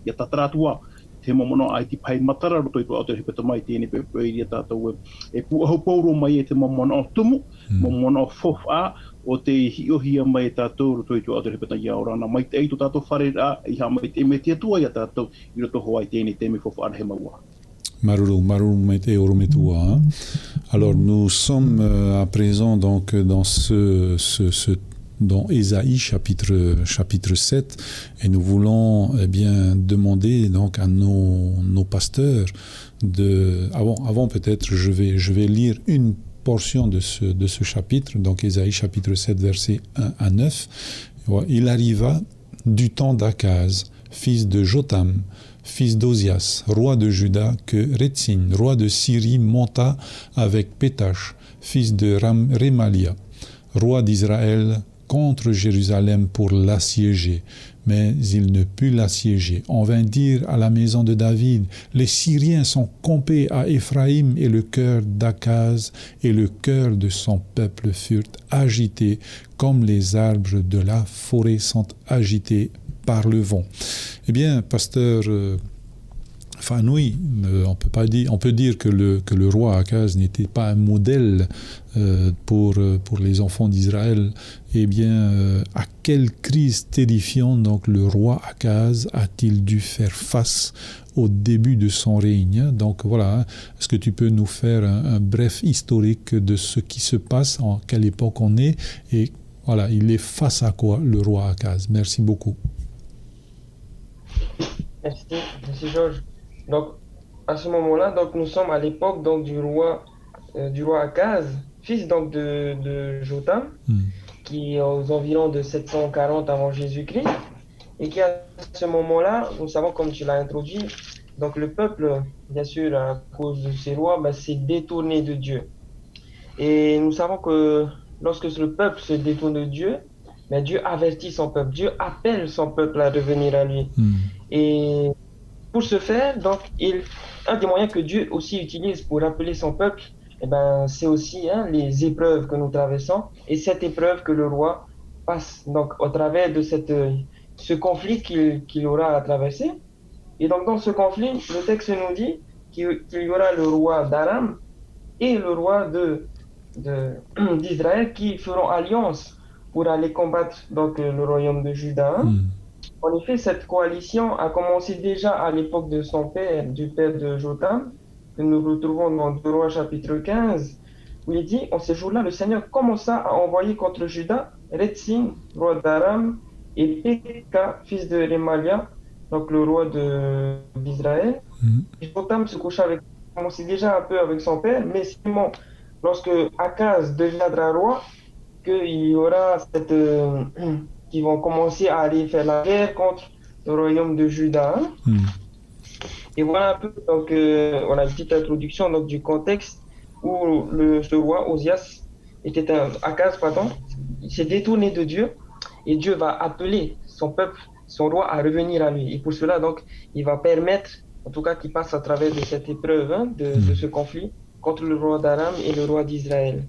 ia tātara atu ā, te mau manaʻo ʻaita paʻi matara roto i te ʻāʻau o te hepetoma i teie poʻipoʻi ia tātou e, e pūʻohu pauroa mai e te mau manaʻo tumu, mau manaʻo faufaʻa, ʻo tei hiʻohia mai e tātou roto i te ʻāʻau o te hepetoma ia ora na maitaʻi tō tātou fārereiraʻa, ia haʻamaitaʻi mai te Atua ia tātou, i roto hoʻi i teie taime faufaʻa rahi mau ā. Māuruuru, māuruuru maitaʻi ʻorometua, hein. Alors, nous sommes euh, à présent donc dans ce, ce, ce dans Ésaïe chapitre, chapitre sept, et nous voulons eh bien demander donc à nos, nos pasteurs de, avant, avant peut-être, je vais, je vais lire une portion de ce, de ce chapitre, donc Ésaïe chapitre sept, versets un à neuf. Voilà. Il arriva du temps d'Akaz, fils de Jotham, fils d'Ozias, roi de Juda, que Rétsine, roi de Syrie, monta avec Pétach, fils de Ram- Rémalia, roi d'Israël, contre Jérusalem pour l'assiéger. Mais il ne put l'assiéger. On vint dire à la maison de David, les Syriens sont campés à Éphraïm, et le cœur d'Akaz et le cœur de son peuple furent agités comme les arbres de la forêt sont agités par le vent. Eh bien, pasteur euh, Faʻanui, euh, on peut pas dire, on peut dire que le, que le roi Akaz n'était pas un modèle euh, pour, euh, pour les enfants d'Israël. Eh bien, euh, à quelle crise terrifiante donc le roi Akaz a-t-il dû faire face au début de son règne ? Donc voilà, hein. Est-ce que tu peux nous faire un, un bref historique de ce qui se passe, en quelle époque on est, et voilà, il est face à quoi le roi Akaz ? Merci beaucoup. Merci, merci Georges. Donc, à ce moment-là, donc, nous sommes à l'époque donc, du, roi, euh, du roi Akaz, fils donc, de, de Jotham, qui est aux environs de sept cent quarante avant Jésus-Christ, et qui à ce moment-là, nous savons comme tu l'as introduit, donc le peuple, bien sûr, à cause de ces rois, ben, s'est détourné de Dieu. Et nous savons que lorsque le peuple se détourne de Dieu, mais Dieu avertit son peuple, Dieu appelle son peuple à revenir à lui. Et pour ce faire, donc, il, un des moyens que Dieu aussi utilise pour appeler son peuple, eh ben, c'est aussi hein, les épreuves que nous traversons et cette épreuve que le roi passe. Donc, au travers de cette, euh, ce conflit qu'il qu'il aura à traverser. Et donc, dans ce conflit, le texte nous dit qu'il qu'il y aura le roi d'Aram et le roi de, de- d'Israël qui feront alliance pour aller combattre donc, euh, le royaume de Juda. Hein. En effet, cette coalition a commencé déjà à l'époque de son père, du père de Jotham, que nous retrouvons dans deux Rois chapitre quinze, où il dit, en ces jours-là, le Seigneur commença à envoyer contre Juda Rétsine, roi d'Aram, et Péka, fils de Rémalia, donc le roi de- d'Israël. Et Jotham se coucha avec, commençait déjà un peu avec son père, mais seulement lorsque Akaz deviendra roi, qu'il y aura cette, euh, qui vont commencer à aller faire la guerre contre le royaume de Juda. Hein. Et voilà un peu, donc, euh, on a une petite introduction donc, du contexte où le, ce roi Ozias était un, Akaz, pardon, il s'est détourné de Dieu et Dieu va appeler son peuple, son roi à revenir à lui. Et pour cela, donc, il va permettre, en tout cas, qu'il passe à travers de cette épreuve, hein, de, de ce conflit contre le roi d'Aram et le roi d'Israël.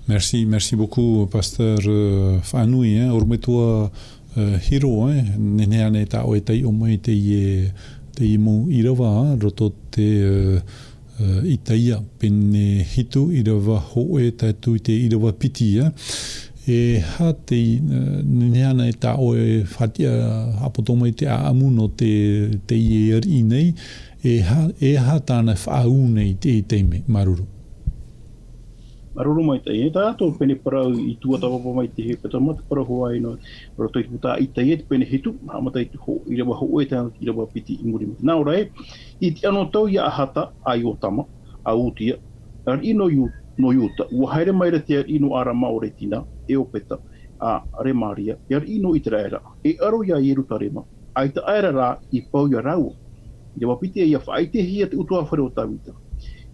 Merci, merci beaucoup, pasteur euh, Faʻanui. Hein. ʻOrometua uh, Hiro, hein. Nehenehe ānei tā ʻoe e taiʻo mai teie, teie mau ʻīrava, hein, roto te, uh, Itaia, pene hitu, irava hoʻe tae atu i te irava piti, ā. E aha te, ā, nehenehe ānei tā ʻoe e faʻatiʻa, haʻapoto mai te ʻāʻamu nō te, teie ariʻi nei, e aha, e aha tāna faʻaau nei i te, i te mea, māuruuru. Māuruuru maitaʻi, e tātou pene parau i tuatāpapa mai te hepetoma, te parau Hawaiʻi nō roto i te puta Itaia, te pene hitu, haʻamata i te ho-, irava hoʻe tae noa i te irava piti i muri mai. Nā ʻō ra ē, i te anotau ia Ahata, a Iotama, a Utia, ariʻi nō Iu-, nō Iuta, ʻua haere mai ra te ariʻi nō Arama ʻo Retina, e Opeta, a Remaria, e ariʻi nō Iteraera, e aro ia Ierutarema, ʻaita aera rā i pau ia rāua. Irava piti, ʻia faʻaʻitehia te ʻutuāfare o Tavita.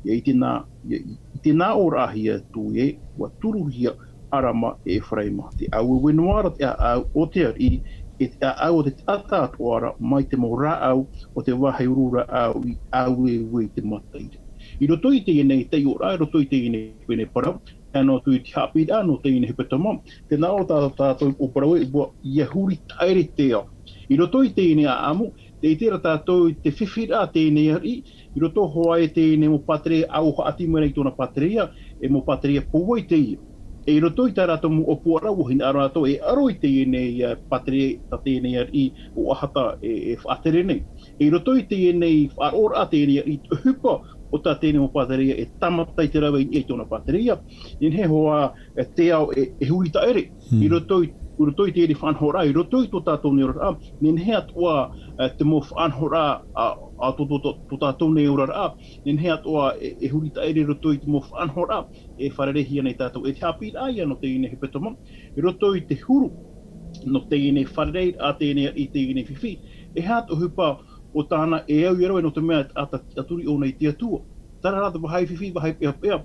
ʻIa ʻite nā, ʻia ʻite nā ʻō ra ʻāhia atu ē, ʻua turuhia Arama e Efaraima, te ʻāueue noa ra te ʻāʻau o te ariʻi, e te ʻāʻau o te taʻata atoʻa ra, mai te mau rāʻau o te vāhi uru rāʻau i ʻāueue i te mataʻi ra. I roto i teie nei taiʻoraʻa, i roto i teie nei pene parau, tae noa atu i te haʻapiʻiraʻa nō teie nei hepetoma, tē nā ʻō tā, tātou ʻo parau ē, ʻua, ʻia huri taʻere te ao. I roto i teie nei ʻāʻamu, tē ʻite ra tātou i te fifiraʻa teie nei ariʻi, i roto hoʻi i teie nei mau pātereia ʻau haʻati mai nei i tōna pātereia, e mau pātereia pouvāhi teie. E i roto i tā rātou mau ʻōpuaraʻa, ʻua hinaʻaro rātou e aro i teie nei, ā, pātereia tā teie nei ariʻi ʻo Ahata e, e faʻatere nei. E i roto i teie nei faʻaroʻoraʻa teie nei ariʻi, te ʻohipa o tā teie nei mau pātereia e tāmata i te rave i niʻa i tōna pātereia, nehenehe hoʻi, ā, te ao e, e huri taʻere. Hmm. I roto i, i roto i teie nei faʻanahoraʻa, i roto i tō tātou nei oraraʻa, nehenehe atoʻa, ā, te mau faʻanahoraʻa, ā, a tō, tō, tō, tō tātou nei oraraʻa, nehenehe atoʻa e, e huri taʻere i roto i te mau faʻanahoraʻa e fārereihia nei tātou. E te haʻapiʻiraʻa ia nō teie nei hepetoma, i roto i te huru nō teie nei fārereiraʻa teie nei, i teie nei fifi, e aha te ʻohipa o tāna e au ia rave, nō te mea ʻa, ʻa, ʻa turi ʻōna i te Atua. Terā rā te vāhi fifi, vāhi peʻapeʻa,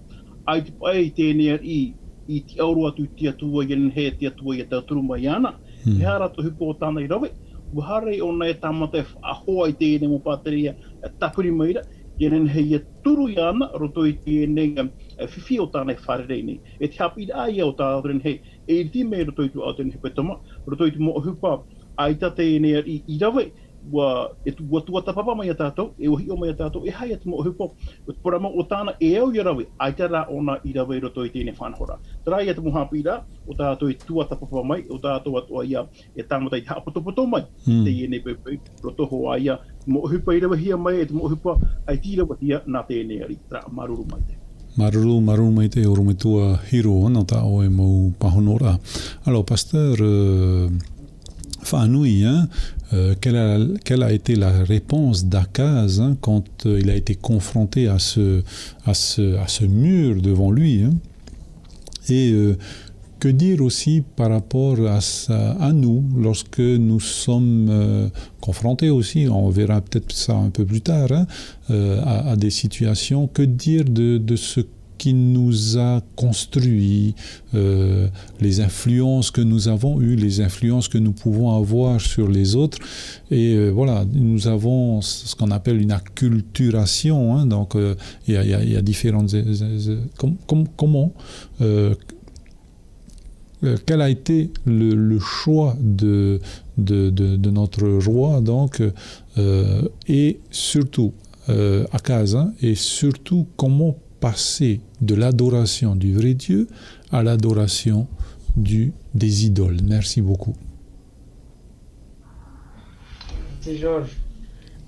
ʻaita paʻi teie nei ariʻi i, i tiʻaoro atu i te Atua, ʻia nehenehe te Atua ʻia tauturu mai iāna. Hmm. E aha rā te ʻohipa o tāna i rave, ʻua haere ʻōna e tāmata e faʻahoa i teie nei mau pātereia, ā, tāpiri mai ra, ʻia nehenehe ʻia turu iāna, roto i teie nei, ā, ā, fifi o tāna e fārerei nei. E te haʻapiʻiraʻa ia o tātou nehenehe, e iriti mai roto i te ao teie nei hepetoma, roto i te mau ʻohipa, ʻaita teie nei ariʻi i rave, ʻua, e tu-, ʻua tuatāpapa mai ia tātou, e ʻua hiʻo mai ia tātou, e aha ia te mau ʻohipa, ʻo te parau mau o tāna e au ia rave, ʻaita rā ʻōna i rave i roto i teie nei faʻanahoraʻa. Terā ia te mau haʻapiʻiraʻa, ʻo tātou e tuatāpapa mai, ʻo tātou atoʻa ia, e tāmata i te haʻapotopoto mai, Hmm. teie nei poipoi, roto hoʻi ia, mau ʻohipa i ravehia mai, e te mau ʻohipa ʻaita i ravehia nā teie nei ariʻi, terā, māuruuru maitaʻi. Māuruuru, māuruuru maitaʻi ʻorometua Hiro, nō tā ʻoe mau pāhonoraʻa. Alors, pasteur, euh, faʻanui, hein, euh, quelle a, quelle a été la réponse d'Akaz, hein, quand, euh, il a été confronté à ce, à ce, à ce mur devant lui, hein ? Et, euh, que dire aussi par rapport à ça, à nous, lorsque nous sommes, euh, confrontés aussi, on verra peut-être ça un peu plus tard, hein, euh, à, à des situations, que dire de, de ce qui nous a construit, euh, les influences que nous avons eues, les influences que nous pouvons avoir sur les autres. Et, euh, voilà, nous avons ce qu'on appelle une acculturation, hein, donc, euh, il y a, il y a, il y a différentes, euh, euh, com-, com-, comment, euh, euh, quel a été le, le choix de, de, de, de notre roi, donc, euh, et surtout, euh, Akaz, hein, et surtout comment passer de l'adoration du vrai Dieu à l'adoration du, des idoles. Merci beaucoup. Merci, Georges.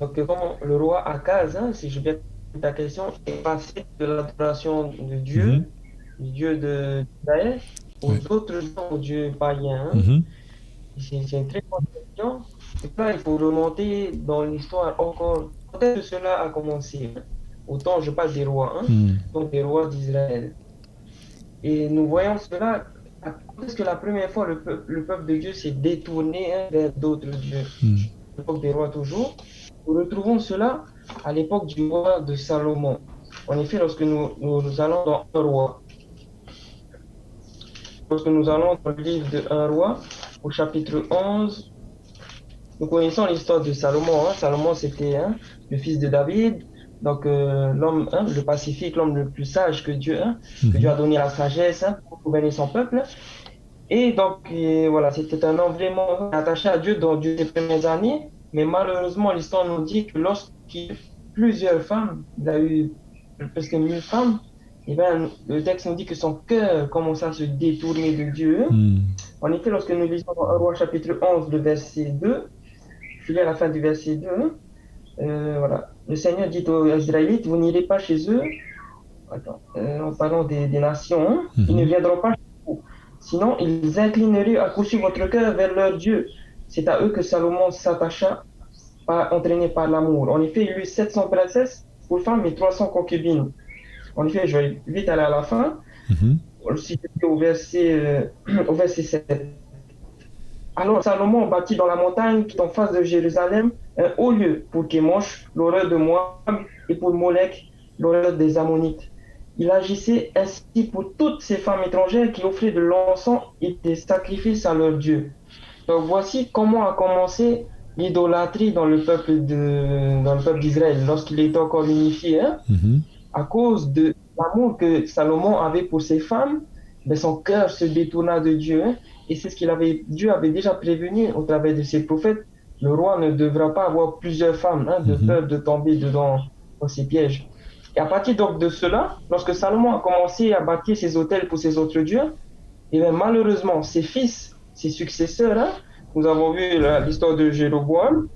Donc, euh, comment le roi Akaz, hein, si je bien compris ta question, est passé de l'adoration de Dieu, Mhm. du Dieu de, d'Israël, aux Ouais. autres dieux, aux dieux païens, hein. Mhm. C'est, c'est une très bonne question. Et là, il faut remonter dans l'histoire encore. Quand est-ce que cela a commencé, hein ? Au temps, je parle des rois, hein, Mhm. donc des rois d'Israël. Et nous voyons cela, quand est-ce que la première fois le peu-, le peuple de Dieu s'est détourné, hein, vers d'autres dieux ? Hmm. À l'époque des rois toujours. Nous retrouvons cela à l'époque du roi de Salomon. En effet, lorsque nous, nous allons dans un roi, lorsque nous allons dans le livre de un roi, au chapitre onze, nous connaissons l'histoire de Salomon, hein. Salomon, c'était, hein, le fils de David, donc, euh, l'homme, hein, le pacifique, l'homme le plus sage que Dieu, hein, que Mhm. Dieu a donné la sagesse, hein, pour gouverner son peuple. Et donc, euh, voilà, c'était un homme vraiment attaché à Dieu dans Dieu ses premières années. Mais malheureusement, l'histoire nous dit que lorsqu'il a eu plusieurs femmes, il a eu parce qu'une femme, eh ben, le texte nous dit que son cœur commence à se détourner de Dieu. En effet, lorsque nous lisons dans un Roi chapitre onze, le verset deux, je lis à la fin du verset deux, euh, voilà. Le Seigneur dit aux Israélites, vous n'irez pas chez eux. Attends, euh, en parlant des, des nations, hein, ils ne viendront pas chez vous. Sinon, ils inclineraient à coup sûr votre cœur vers leur Dieu. C'est à eux que Salomon s'attacha, par, entraîné par l'amour. En effet, il eut sept cents princesses pour femmes et trois cents concubines. En effet, je vais vite aller à la fin. Aussi, au verset, euh, au verset sept. Alors Salomon bâtit dans la montagne qui est en face de Jérusalem un haut lieu pour Kémosh, l'horreur de Moab, et pour Molech, l'horreur des Ammonites. Il agissait ainsi pour toutes ces femmes étrangères qui offraient de l'encens et des sacrifices à leurs dieux. Donc voici comment a commencé l'idolâtrie dans le peuple de, dans le peuple d'Israël, lorsqu'il était encore unifié, hein. À cause de l'amour que Salomon avait pour ses femmes, ben, son cœur se détourna de Dieu, hein, et c'est ce qu'il avait, Dieu avait déjà prévenu au travers de ses prophètes. Le roi ne devra pas avoir plusieurs femmes, hein, de peur de tomber dedans, dans ces pièges. Et à partir donc de cela, lorsque Salomon a commencé à bâtir ses autels pour ses autres dieux, et bien malheureusement, ses fils, ses successeurs, hein, nous avons vu la- l'histoire de Jéroboam,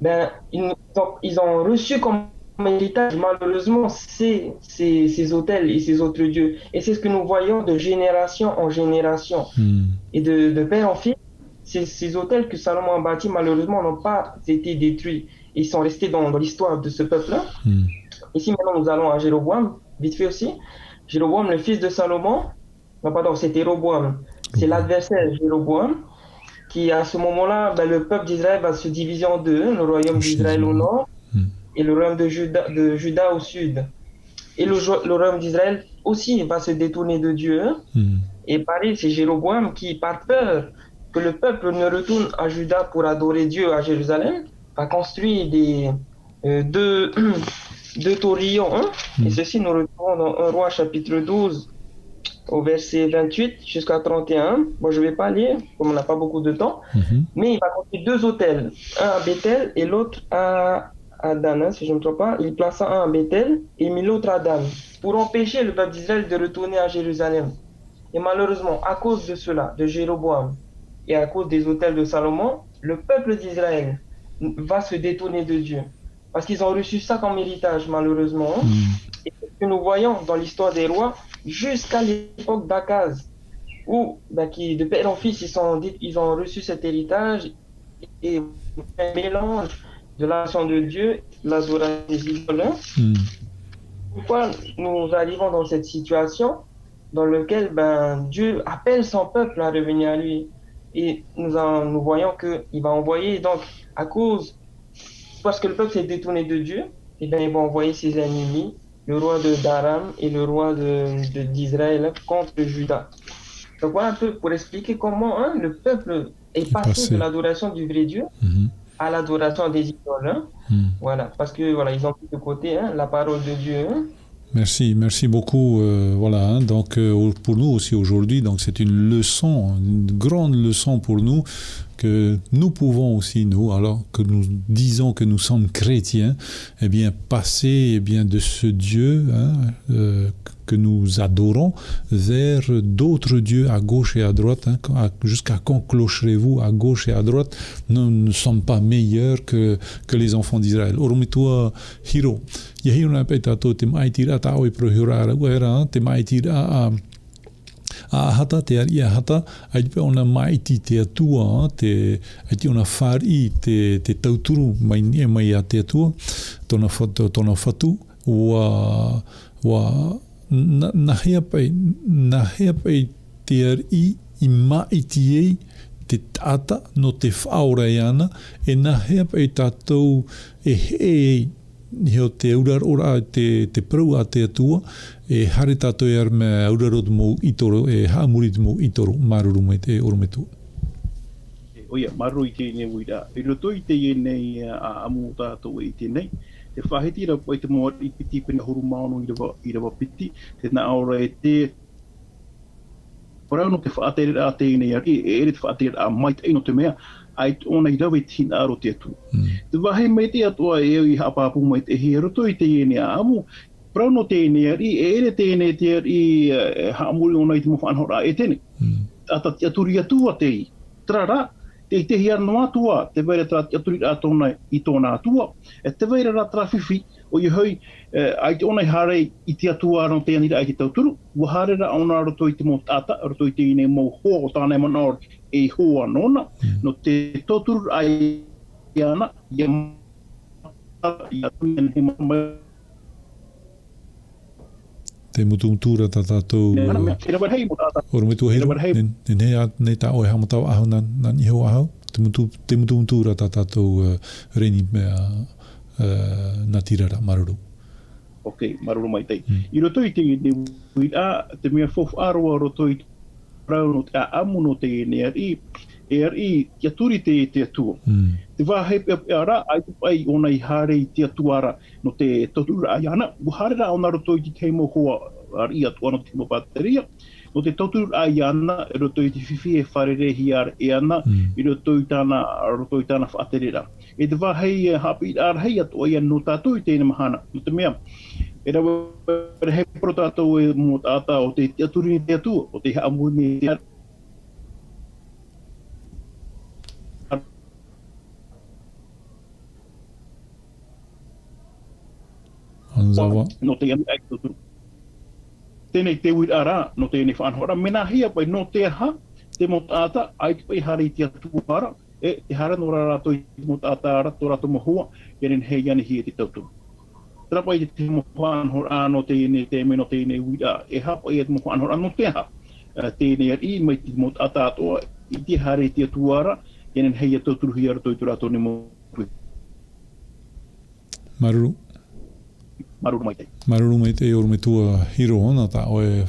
ben, ils, ont, ils ont reçu comme héritage, malheureusement, ces, ces, ces autels et ces autres dieux. Et c'est ce que nous voyons de génération en génération. Et de, de père en fils, ces, ces autels que Salomon a bâtis, malheureusement, n'ont pas été détruits. Ils sont restés dans, dans l'histoire de ce peuple-là. Ici, maintenant, nous allons à Jéroboam, vite fait aussi. Jéroboam, le fils de Salomon, non, pardon, c'était Roboam. C'est l'adversaire de Jéroboam, qui, à ce moment-là, ben, le peuple d'Israël va se diviser en deux, hein, le royaume d'Israël au nord et le royaume de Juda, de Juda au sud. Et le, jo- le royaume d'Israël aussi va se détourner de Dieu, hein. Et pareil, c'est Jéroboam qui, par peur que le peuple ne retourne à Juda pour adorer Dieu à Jérusalem, va construire des, euh, deux, deux taurillons, hein. Et ceci, nous retrouvons dans un Roi chapitre douze, au verset vingt-huit jusqu'à trente et un. Moi, je vais pas lire, comme on n'a pas beaucoup de temps. Mais il va construire deux autels, un à Bethel et l'autre à, à Dan, hein, si je ne me trompe pas. Il plaça un à Bethel et mit l'autre à Dan, pour empêcher le peuple d'Israël de retourner à Jérusalem. Et malheureusement, à cause de cela, de Jéroboam, et à cause des autels de Salomon, le peuple d'Israël va se détourner de Dieu. Parce qu'ils ont reçu ça comme héritage, malheureusement, hein. Et c'est ce que nous voyons dans l'histoire des rois, jusqu'à l'époque d'Akaz, où, ben, qui, de père en fils, ils, sont, ils ont reçu cet héritage et un mélange de l'adoration de Dieu, l'adoration des idoles, hein. Pourquoi nous arrivons dans cette situation dans laquelle, ben, Dieu appelle son peuple à revenir à lui ? Et nous, en- nous voyons qu'il va envoyer, donc, à cause, parce que le peuple s'est détourné de Dieu, eh ben, il va envoyer ses ennemis, le roi de d'Aram et le roi de, de- d'Israël, contre Juda. Donc voilà un peu pour expliquer comment, hein, le peuple est passé de l'adoration du vrai Dieu à l'adoration des idoles, hein. Voilà, parce que voilà, ils ont mis de côté, hein, la parole de Dieu, hein. Merci, merci beaucoup. Euh, voilà, hein, donc euh, pour nous aussi aujourd'hui, donc c'est une leçon, une grande leçon pour nous que nous pouvons aussi, nous, alors que nous disons que nous sommes chrétiens, eh bien passer, eh bien de ce Dieu, hein, euh, que nous adorons vers d'autres dieux à gauche et à droite, hein, jusqu'à quand clocherez-vous à gauche et à droite ? Nous ne sommes pas meilleurs que, que les enfants d'Israël. ʻOrometua Hiro, ʻia hiʻo na paʻi tātou te māʻitiraʻa tā ʻoe parau hiʻoraʻa ra ʻua era, te māʻitiraʻa a, a Ahata, te ariʻi a Ahata, ʻaita paʻi ʻōna māʻiti te Atua, te, ʻaita ʻōna fāriʻi te, te tauturu mai, mai iā te Atua, tōna fatu, tōna fatu, ʻua, ʻua, nā, nāhea paʻi, nāhea paʻi te ariʻi i māʻiti ai te taʻata nō te faʻaora iāna, e nāhea paʻi tātou e heʻe ai, iho te auraroʻa, te, te parau a te Atua, e haere tātou e ara mea auraro te mau ʻitoro, e haʻamori te mau ʻitoro, māuruuru maitaʻi ʻorometua. E, ʻoia, māuruuru i teie nei uiraʻa. I roto i teie nei, ā, ʻāʻamu tātou e ʻite nei, te faʻahiti ra paʻi te mau ariʻi piti, pene ʻahuru mā ono ʻīrava, ʻīrava piti, tē nā ʻō ra ē, te parau nō te faʻatereraʻa a teie nei ariʻi, e ʻere te faʻatereraʻa maitaʻi nō te mea, ʻaita ʻōna i rave i te hinaʻaro o te Atua. Te vāhi maitaʻi atoʻa e au i haʻapāpū maitaʻi i roto i teie nei ʻāʻamu, parau nō teie nei ariʻi, e ʻere teie nei te ariʻi, e, e haʻamori ʻōna i te mau faʻanahoraʻa ʻētene. Mm. Taʻata tiʻaturi atu ā teie. Terā rā, tē ʻitehia noa atu ā, tē vai ra terā tiʻaturiraʻa tōna i tōna Atua, e tē vai ra rā terā fifi, ʻoia hoʻi, e, ʻaita ʻōna i haere i te Atua nō te aniraʻa i te tauturu, ʻua haere rā ʻōna roto i te mau taʻata, roto i teie nei mau hoa o tāna e manaʻo e hoa nōna, Mm. nō te tautururaʻa iāna, ia ia tui ana he manaʻo mai. Te mutumutu ra tā tātou, Mea, mea, e rave rahi mo tā tātou. ʻOrometua Hiro, E rave rahi. nē, nē, nē, a, nē tā ʻoe haʻamata aʻe nā, nā niʻa iho aʻe, te mutu, te mutumutu ra tā tātou, e, reni, mea, e, nā tīrara, māuruuru. Ok, māuruuru maitaʻi. Mm. I roto i te, te uiraʻa, te mea faufaʻa roa roto i te parau nō te ʻāʻamu nō teie nei ariʻi, e ariʻi, tiʻaturi te, te Atua. Mm. Te vāhi peʻapeʻa ra, ʻaita paʻi ʻōna i haere i te Atua ra, nō te tautururaʻa iāna, ʻua haere rā ʻōna roto i te tahi mau hoa, ariʻi atoʻa nō te mau pāteria, nō te tautururaʻa iāna, i roto i te fifi e fārereihia e ana, Mm. i roto i tāna, roto i tāna faʻatereraʻa. E te vāhi, e, haʻapiʻiraʻa rahi atoʻa ia nō tātou i teie mahana. Nō te mea, e rave rahi parau tātou e mau taʻata ʻo tē tiʻaturi i te Atua, ʻo tē haʻamori i te Atua. Nous avons Nō te ani ai tō tū. Teie te uiraʻa ra, nō teie faʻanahoraʻa, mea nāhea paʻi, nō te aha, te mau taʻata, ʻaita paʻi haere i te Atua ra, e, tē haere noa ra rātou i te mau taʻata ra, tō rātou mau hoa, ia nehenehe e anihia e te tauturu. Terā paʻi te mau faʻanahoraʻa nō teie, te mea nō teie uiraʻa, e aha paʻi te mau faʻanahoraʻa nō te aha, e, teie ariʻi mai te mau taʻata atoʻa, i te haere i te Atua ra, ia nehenehe e tauturuhia i roto i tō rātou nei mau Māuruuru. Māuruuru maitaʻi. Māuruuru maitaʻi, ʻorometua Hiro, nā tā ʻoe,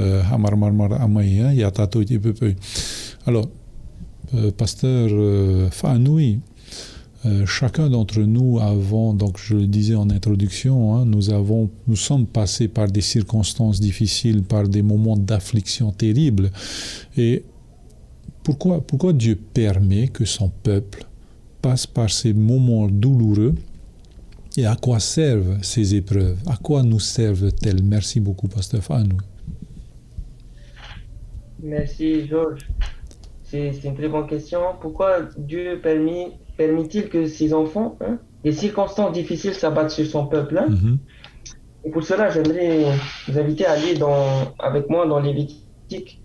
e, haʻamāramaramaraʻa mai, e, ia tātou i te poʻipoʻi. Alors, euh, pasteur, euh, Faʻanui, euh, chacun d'entre nous avons, donc je le disais en introduction, hein, nous avons, nous sommes passés par des circonstances difficiles, par des moments d'affliction terrible. Et pourquoi, pourquoi Dieu permet que son peuple passe par ces moments douloureux et à quoi servent ces épreuves ? À quoi nous servent-elles ? Merci beaucoup, pasteur Faʻanui. Merci, Georges. C'est, c'est une très bonne question. Pourquoi Dieu permet, permet-il que ses enfants, hein, des circonstances difficiles s'abattent sur son peuple, hein ? Mhm. Et pour cela, j'aimerais vous inviter à aller dans, avec moi dans Lévitique,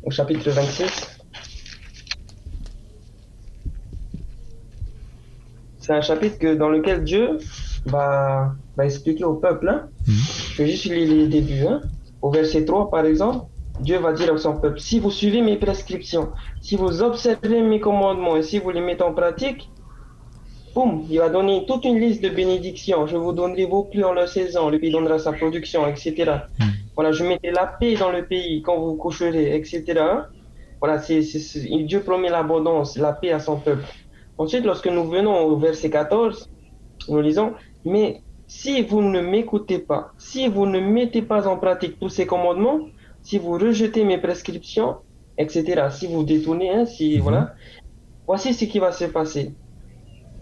au chapitre vingt-six. C'est un chapitre que, dans lequel Dieu va, va expliquer au peuple, hein. Mhm. Je vais juste lire les débuts, hein. Au verset trois, par exemple, Dieu va dire à son peuple, si vous suivez mes prescriptions, si vous observez mes commandements et si vous les mettez en pratique, boum, il va donner toute une liste de bénédictions. Je vous donnerai vos pluies en leur saison, le pays donnera sa production, et cetera. Hmm. Voilà, je mettrai la paix dans le pays quand vous coucherez, et cetera. Voilà, c'est, c'est, c'est, Dieu promet l'abondance, la paix à son peuple. Ensuite, lorsque nous venons au verset quatorze, nous lisons, mais si vous ne m'écoutez pas, si vous ne mettez pas en pratique tous ces commandements, si vous rejetez mes prescriptions, et cetera. Si vous détournez, hein, si, Mhm. voilà. Voici ce qui va se passer.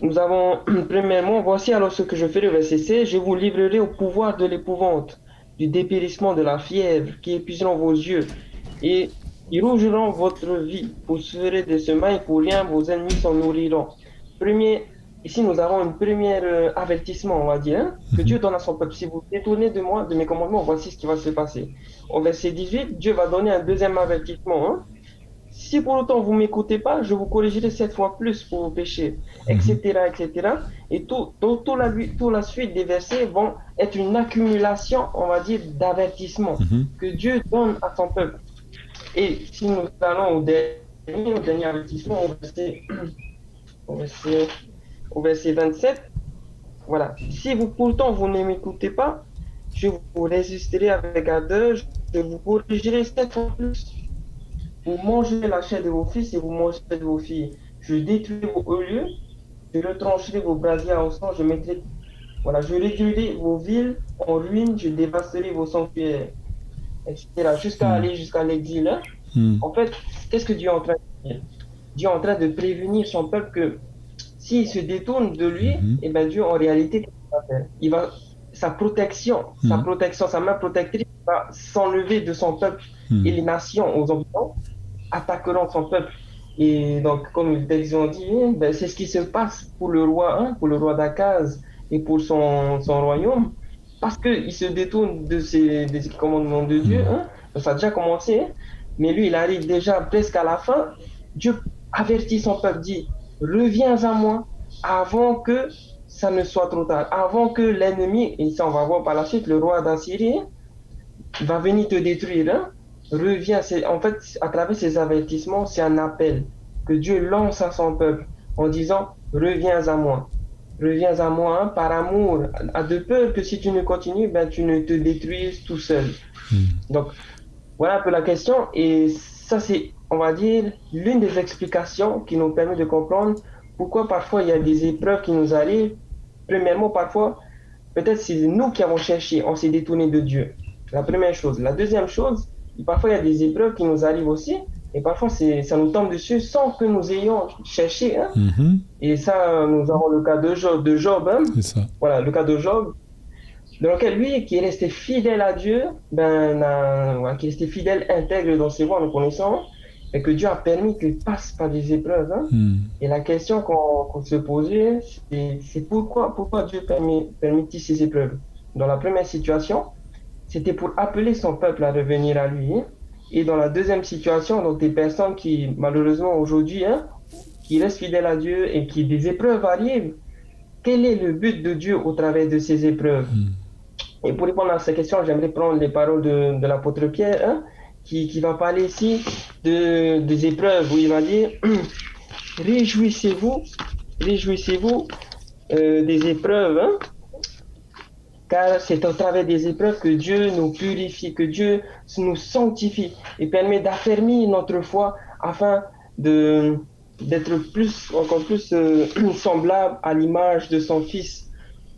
Nous avons, premièrement, voici alors ce que je ferai, verset seize, je vous livrerai au pouvoir de l'épouvante, du dépérissement, de la fièvre, qui épuiseront vos yeux, et qui rougeront votre vie. Vous serez de semailles pour rien, vos ennemis s'en nourriront. Premier, ici nous avons un premier, euh, avertissement, on va dire, hein, que Mhm. Dieu donne à son peuple. Si vous détournez de moi, de mes commandements, voici ce qui va se passer. Au verset dix-huit, Dieu va donner un deuxième avertissement, hein. Si pour autant vous m'écoutez pas, je vous corrigerai sept fois plus pour vos péchés, Mhm. et cetera, et cetera. Et tout, tout, tout la, tout la suite des versets vont être une accumulation, on va dire, d'avertissements Mhm. que Dieu donne à son peuple. Et si nous allons au dernier, au dernier avertissement, au verset au verset, au verset vingt-sept, voilà. Si vous, pourtant, vous ne m'écoutez pas, je vous résisterai avec ardeur, je vous corrigerai sept fois plus. Vous mangerez la chair de vos fils et vous mangerez de vos filles. Je détruirai vos hauts lieux, je retrancherai vos brasiers au sang, je mettrai, voilà, je réduirai vos villes en ruines, je dévasterai vos sanctuaires, et cetera. Jusqu'à Hmm. aller jusqu'à l'exil, hein. Hmm. En fait, qu'est-ce que Dieu est en train de dire ? Dieu est en train de prévenir son peuple que s'il se détourne de lui, Mhm. eh ben Dieu, en réalité, qu'est-ce qu'il va faire ? Il va, sa protection, sa Mhm. protection, sa main protectrice va s'enlever de son peuple Mhm. et les nations aux environs attaqueront son peuple. Et donc, comme le texte dit, hein, ben, c'est ce qui se passe pour le roi, hein, pour le roi d'Akaz et pour son, son royaume, parce qu'il se détourne de ces, des commandements de Dieu. Mhm. Hein. Ça a déjà commencé, hein, mais lui, il arrive déjà presque à la fin. Dieu avertit son peuple, dit, reviens à moi avant que ça ne soit trop tard, avant que l'ennemi, et ça on va voir par la suite, le roi d'Assyrie, va venir te détruire. Hein. Reviens, c'est, en fait, à travers ces avertissements, c'est un appel que Dieu lance à son peuple en disant, reviens à moi. Reviens à moi, hein, par amour, à de peur que si tu ne continues, ben, tu ne te détruises tout seul. Mhm. Donc, voilà un peu la question. Et ça, c'est, on va dire, l'une des explications qui nous permet de comprendre pourquoi parfois il y a des épreuves qui nous arrivent. Premièrement, parfois, peut-être c'est nous qui avons cherché, on s'est détourné de Dieu. La première chose. La deuxième chose, parfois il y a des épreuves qui nous arrivent aussi, et parfois c'est, ça nous tombe dessus sans que nous ayons cherché. Hein. Mhm. Et ça, nous avons le cas de Job, de Job, hein. C'est ça. Voilà, le cas de Job, dans lequel lui, qui est resté fidèle à Dieu, ben, a, voilà, qui est resté fidèle, intègre dans ses voies, nous connaissons, et que Dieu a permis qu'il passe par des épreuves. Hein. Mhm. Et la question qu'on qu'on se posait, c'est c'est pourquoi, pourquoi Dieu permet, permet-il ces épreuves. Dans la première situation, c'était pour appeler son peuple à revenir à lui. Hein. Et dans la deuxième situation, donc des personnes qui, malheureusement aujourd'hui, hein, qui restent fidèles à Dieu et qui des épreuves arrivent, quel est le but de Dieu au travers de ces épreuves ? Mhm. Et pour répondre à cette question, j'aimerais prendre les paroles de, de l'apôtre Pierre, hein, qui, qui va parler ici de, des épreuves, où il va dire, réjouissez-vous, réjouissez-vous euh, des épreuves, hein, car c'est au travers des épreuves que Dieu nous purifie, que Dieu nous sanctifie et permet d'affermir notre foi afin de d'être plus, encore plus euh, semblable à l'image de son Fils.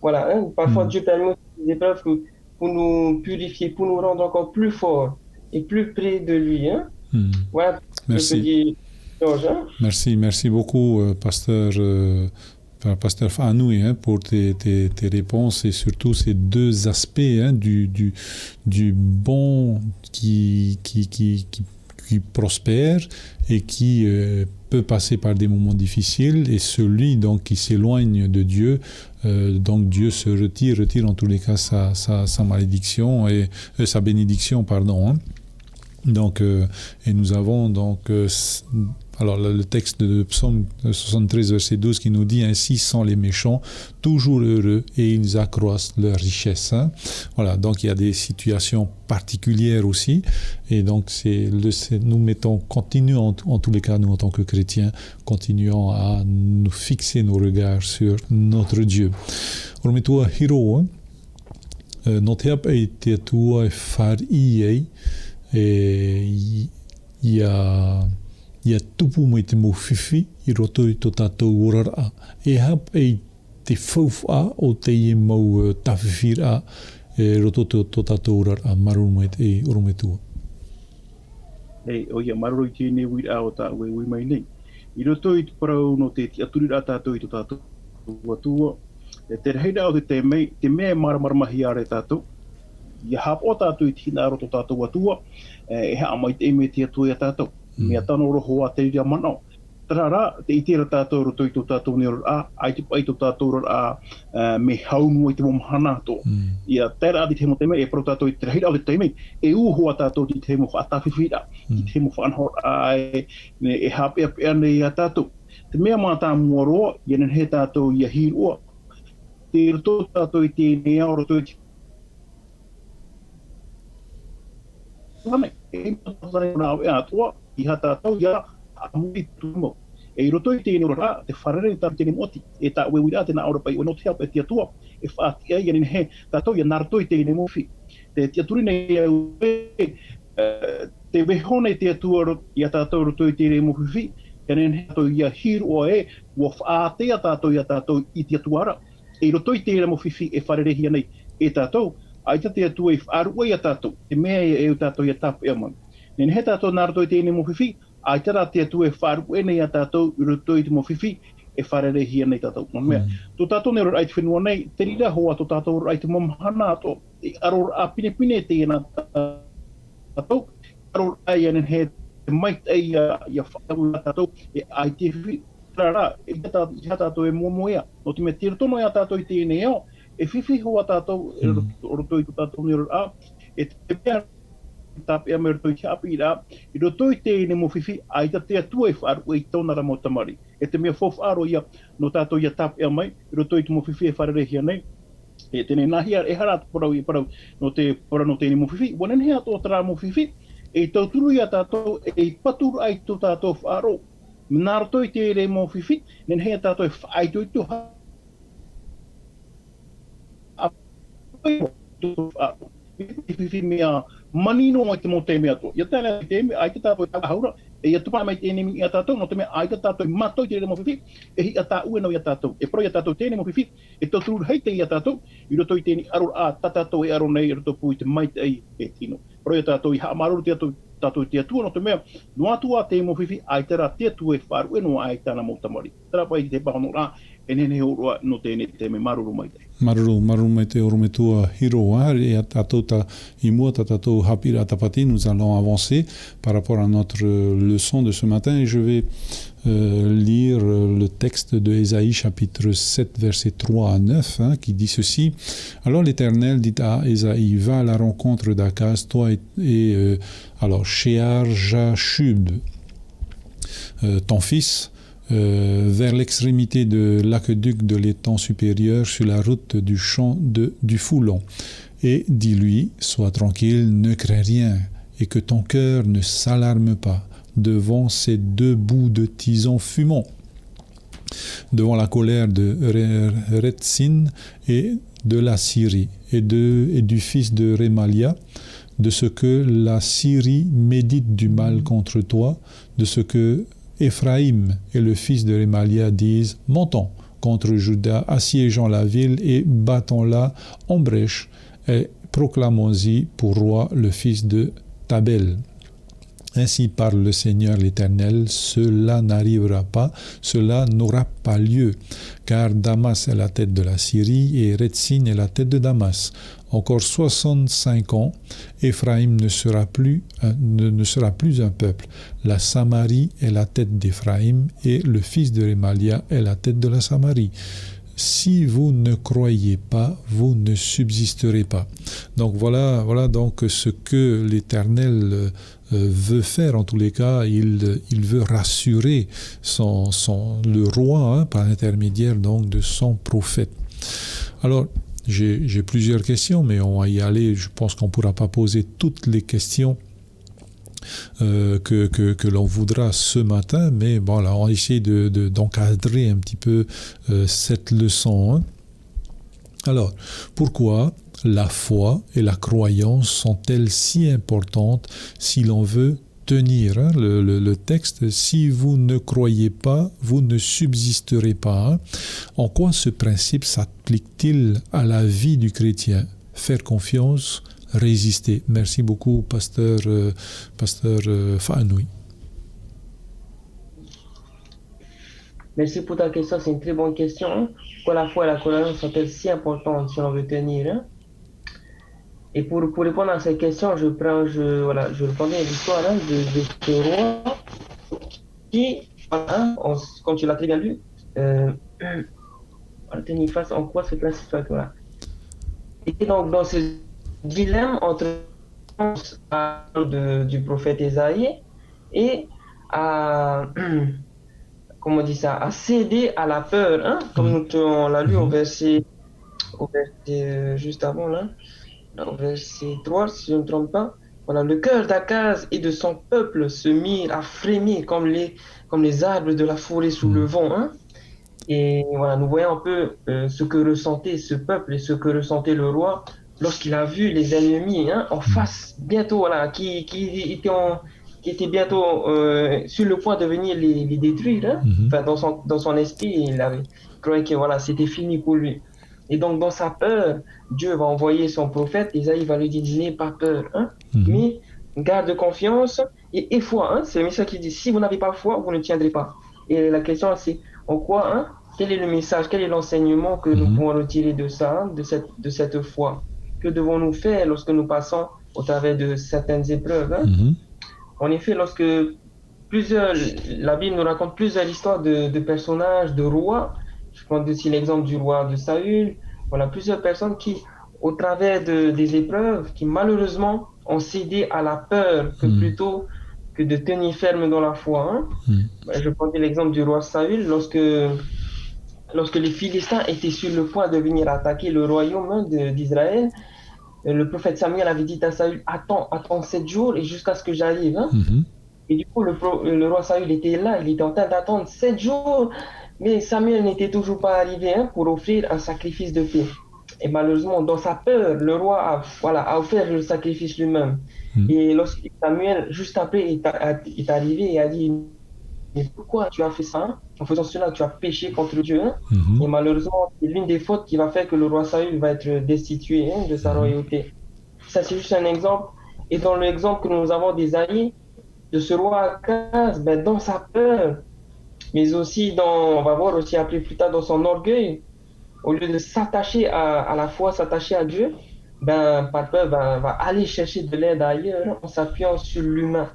Voilà, hein. Parfois Mm. Dieu permet aussi des épreuves que- pour nous purifier, pour nous rendre encore plus forts et plus près de lui. Hein. Mm. Voilà ce que Merci. dit Georges. Hein. Merci, merci beaucoup, euh, pasteur, euh, enfin, pasteur Fanou, hein, pour tes, tes, tes réponses et surtout ces deux aspects, hein, du, du, du bon qui, qui, qui, qui, qui prospère et qui euh, peut passer par des moments difficiles, et celui donc qui s'éloigne de Dieu, euh, donc Dieu se retire, retire en tous les cas sa, sa, sa malédiction et euh, sa bénédiction, pardon. Hein. Donc, euh, et nous avons donc, euh, s- alors le, le texte de Psaume soixante-treize, verset douze, qui nous dit : « Ainsi sont les méchants, toujours heureux, et ils accroissent leur richesse. » Hein. Voilà, donc il y a des situations particulières aussi, et donc c'est le, c'est- nous mettons, continuons en, en tous les cas, nous en tant que chrétiens, continuons à nous fixer nos regards sur notre Dieu. ʻOrometua Hiro, hein. Nō te aha paʻi te Atua e fāriʻi ai, e, i, ia, ia tupu mai te mau fifi i roto i tō tātou oraraʻa. E aha paʻi te faufaʻa o teie mau, e, tāfifiraʻa, e, roto tō, tō tātou oraraʻa, māuruuru maitaʻi, ʻorometua. E, ʻoia, māuruuru i teie uiraʻa o tāʻu e ui mai nei. I roto i te parau nō te tiʻaturiraʻa tātou i tō tātou Atua, e te rahiraʻa o te taime, te mea e māramaramahia ra e tātou, ia haʻapaʻo tātou i te hinaʻaro o tō tātou Atua, e, e haʻamaitaʻi mai te Atua ia tātou. Mm. Mea tano roa hoʻi te reira manaʻo. Terā rā, tē ʻite ra tātou i roto i tō tātou nei oraraʻa, ʻaita paʻi tō tātou oraraʻa, e, mea hau noa i te mau mahana atoʻa. Mm. Ia tae ra i te tahi mau taime, e parau tātou i te rahiraʻa o te taime, e ū hoʻi tātou i te tahi mau faʻatāfifiraʻa, i te tahi mau faʻanahoraʻa, e, e haʻapeʻapeʻa nei ia tātou. Te mea mātāmua roa, ia nehenehe tātou ia hīroʻa. Tei roto tātou i teie nei ao, roto i te Tāne, e tāne nā ʻoe atoʻa, i hā tātou ia, a mui tū mau. E i roto i teie nei oraraʻa, tē fārerei nei tātou i teie nei mau ʻati, e tāʻu e uiraʻa tē nā ʻō ra paʻi ʻoe nō te aha paʻi te Atua, e faʻatiʻa ia nehenehe tātou ia nā roto i teie nei mau fifi. Tē tiʻaturi nei au ē, e, tē vaiiho nei te Atua ro-, ia tātou roto i teie nei mau fifi, ia nehenehe tātou ia hīroʻa ē, ʻua faʻaātea tātou ia tātou i te Atua ra. E i roto i teie nei mau fifi e fārereihia nei e tātou, ʻaita te Atua i faʻaruʻe ia tātou, te mea ia e au tātou ia tāpeʻa mai. Nehenehe tātou nā roto i teie nei mau fifi, ʻaita rā te Atua e faʻaruʻe nei ia tātou i roto i te mau fifi, e fārereihia nei tātou. Nō te mea, tō tātou nei oraraʻa i te fenua nei, te reira hoʻi tō tātou oraraʻa i te mau mahana atoʻa, e aroraʻa pinepine teie nā tātou, aroraʻa ia nehenehe e maitaʻi ia, ia faʻaau ia tātou, e ʻaita e fifi, terā rā, e ʻaita tā, ʻaita tātou e moemoeā. Nō te mea, tei roto noa ia tātou i teie nei ao, e fifi hoʻi tātou, e roto, roto i tō tātou nei oraraʻa, e te mea, tāpeʻa mai roto i te haʻapiʻiraʻa, i roto i teie nei mau fifi, ʻaita te Atua e faʻaruʻe i tōna ra mau tamariʻi. E te mea faufaʻa roa ia, nō tātou ia tāpeʻa mai, i roto i te mau fifi e fārereihia nei. E teie nei, nāhea, e aha rā te parau, e parau, nō te parau nō teie nei mau fifi, ʻua nehenehe atoʻa terā mau fifi, e tauturu ia tātou, e paturaʻa i tō tātou faʻaroʻo. Nā roto i teie nei mau fifi, nehenehe ia tātou e faʻaitoito, ha-, a, a, fifi mea manino mai te mau taime atoʻa. Ia tae noa i te mea, ʻaita tātou e tāpaʻo ra, e ia tupu mai teie nei mea ia tātou, nō te mea ʻaita tātou e mātau i teie nei mau fifi, e hiʻa tāʻue noa ia tātou. E parau ia tātou teie nei mau fifi, e tauturu rahi teie ia tātou, i roto i teie nei aroraʻa tā tātou e aro nei, i roto pū i te maitaʻi e te ʻino. Parau ia tātou i haʻamāuruuru te Atua, tātou i te Atua, nō te mea, noa atu ā te mau fifi, ʻaita rā te Atua e faʻaruʻe noa aʻe i tāna mau tamariʻi. Terā paʻi te pāhonoraʻa, e nehenehe hōroʻa nō teie nei taime, māuruuru maitaʻi. Māuruuru, māuruuru maitaʻi ʻorometua Hiro, ā, e a tātou tā, i mua tā tātou haʻapiʻiraʻa tāpati, nous allons avancer par rapport à notre leçon de ce matin, et je vais euh, lire le texte de Ésaïe chapitre sept, versets trois à neuf, hein, qui dit ceci. Alors l'Éternel dit à Ésaïe, va à la rencontre d'Akaz, toi et, et, euh, alors, Shear-Jashub, euh, ton fils, euh, vers l'extrémité de l'aqueduc de l'étang supérieur sur la route du champ de, du Foulon. Et dis-lui, sois tranquille, ne crains rien, et que ton cœur ne s'alarme pas devant ces deux bouts de tison fumant, devant la colère de Re-, Retsine et de l'Assyrie, et de, et du fils de Remalia, de ce que l'Assyrie médite du mal contre toi, de ce que Éphraïm et le fils de Remalia disent, montons contre Juda, assiégeons la ville et battons-la en brèche, et proclamons-y pour roi le fils de Tabel. Ainsi parle le Seigneur l'Éternel, cela n'arrivera pas, cela n'aura pas lieu, car Damas est la tête de la Syrie et Retsine est la tête de Damas. Encore soixante-cinq ans, Éphraïm ne sera plus, euh, ne, ne sera plus un peuple. La Samarie est la tête d'Éphraïm et le fils de Remalia est la tête de la Samarie. Si vous ne croyez pas, vous ne subsisterez pas. Donc voilà, voilà donc ce que l'Éternel, euh, euh, veut faire. En tous les cas, il, il veut rassurer son, son, le roi, hein, par l'intermédiaire donc de son prophète. Alors, j'ai, j'ai plusieurs questions, mais on va y aller. Je pense qu'on pourra pas poser toutes les questions, euh, que, que, que l'on voudra ce matin, mais bon, là, on va essayer de, de, d'encadrer un petit peu, euh, cette leçon, hein. Alors, pourquoi la foi et la croyance sont-elles si importantes si l'on veut tenir, hein, le, le, le texte, si vous ne croyez pas, vous ne subsisterez pas, hein. En quoi ce principe s'applique-t-il à la vie du chrétien ? Faire confiance, résister. Merci beaucoup, pasteur, euh, pasteur, euh, Faʻanui. Merci pour ta question, c'est une très bonne question, hein. Pourquoi la foi et la croyance sont-elles si importantes si on veut tenir, hein ? Et pour, pour répondre à cette question, je prends, je, voilà, je reprends bien l'histoire, hein, de, de ce roi qui, voilà, hein, on s-, comme tu l'as très bien lu, euh, voilà, tenir face en quoi ce principe, voilà. Et donc, dans ce dilemme entre, de, du prophète Ésaïe et à, comment on dit ça, à céder à la peur, hein, comme nous, on l'a lu au verset, au verset, euh, juste avant, là, là, au verset trois, si je ne me trompe pas. Voilà, le cœur d'Akaz et de son peuple se mirent à frémir comme les, comme les arbres de la forêt sous le vent, hein. Et voilà, nous voyons un peu, euh, ce que ressentait ce peuple et ce que ressentait le roi lorsqu'il a vu les ennemis, hein, en face, bientôt, voilà, qui, qui étaient en, qui étaient bientôt, euh, sur le point de venir les, les détruire, hein. Enfin, dans son, dans son esprit, il avait, il croyait que, voilà, c'était fini pour lui. Et donc, dans sa peur, Dieu va envoyer son prophète, Isaïe va lui dire, n'aie pas peur, hein, mais garde confiance et, et foi, hein. C'est le message qui dit, si vous n'avez pas foi, vous ne tiendrez pas. Et la question, c'est, En quoi, hein, quel est le message, quel est l'enseignement que nous pouvons retirer de ça, hein, de cette, de cette foi ? Que devons-nous faire lorsque nous passons au travers de certaines épreuves, hein ? En effet, lorsque plusieurs, la Bible nous raconte plusieurs histoires de, de personnages, de rois. Je prends aussi l'exemple du roi de Saül. Voilà, plusieurs personnes qui, au travers de, des épreuves, qui malheureusement ont cédé à la peur que plutôt que de tenir ferme dans la foi, hein. Je prends l'exemple du roi Saül. Lorsque, lorsque les Philistins étaient sur le point de venir attaquer le royaume, hein, de, d'Israël, euh, le prophète Samuel avait dit à Saül : « Attends, attends sept jours et jusqu'à ce que j'arrive, hein. » Et du coup, le, pro- le roi Saül était là, il était en train d'attendre sept jours, mais Samuel n'était toujours pas arrivé, hein, pour offrir un sacrifice de paix. Et malheureusement, dans sa peur, le roi a, voilà, a offert le sacrifice lui-même. Et lorsque Samuel, juste après, est, a- est arrivé et a dit : « Mais pourquoi tu as fait ça, hein ? En faisant cela, tu as péché contre Dieu, hein. » Et malheureusement, c'est l'une des fautes qui va faire que le roi Saül va être destitué, hein, de sa royauté. Ça, c'est juste un exemple. Et dans l'exemple que nous avons d'Ésaïe, de ce roi Akaz, ben, dans sa peur, mais aussi dans, on va voir aussi après plus tard, dans son orgueil, au lieu de s'attacher à, à la foi, s'attacher à Dieu, ben, par peur, ben, va aller chercher de l'aide ailleurs, hein, en s'appuyant sur l'humain.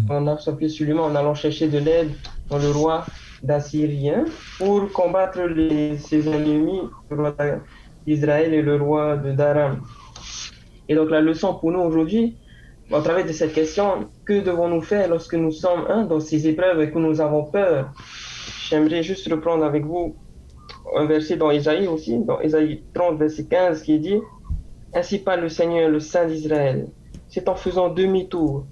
En s'appuyant sur l'humain, en allant chercher de l'aide dans le roi d'Assyrie, hein, pour combattre les, ses ennemis, le roi d'A- d'Israël et le roi de d'Aram. Et donc la leçon pour nous aujourd'hui, au travers de cette question, que devons-nous faire lorsque nous sommes, hein, dans ces épreuves et que nous avons peur ? J'aimerais juste reprendre avec vous un verset dans Ésaïe aussi, dans Ésaïe trente, verset quinze, qui dit : « Ainsi parle le Seigneur, le Saint d'Israël : c'est en faisant demi-tour,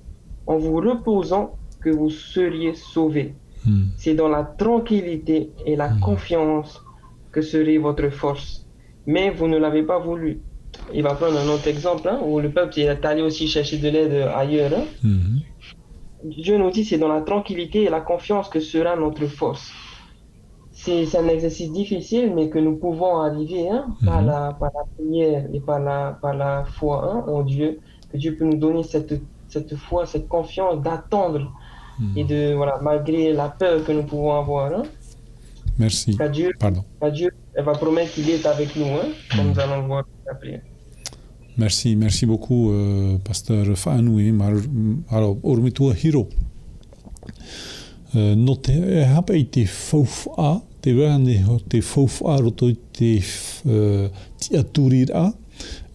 en vous reposant, que vous seriez sauvés. C'est dans la tranquillité et la confiance que serait votre force. Mais vous ne l'avez pas voulu. » Il va prendre un autre exemple, hein, où le peuple est allé aussi chercher de l'aide ailleurs, hein. Dieu nous dit : « C'est dans la tranquillité et la confiance que sera notre force. » C'est c'est un exercice difficile, mais que nous pouvons arriver, hein, par la, par la prière et par la, par la foi, hein, en Dieu, que Dieu peut nous donner cette, cette foi, cette confiance d'attendre et de, voilà, malgré la peur que nous pouvons avoir, hein. Merci. Car Dieu, Pardon. Car Dieu va promettre qu'il est avec nous, hein, comme nous allons le voir après. Merci, merci beaucoup, euh, pasteur Faʻanui. Mar- Alors, ʻorometua Hiro. Uh, no te e hapa i te faufaʻa, te vera nei ho te faufaʻa roto i te uh, tiʻaturiraʻa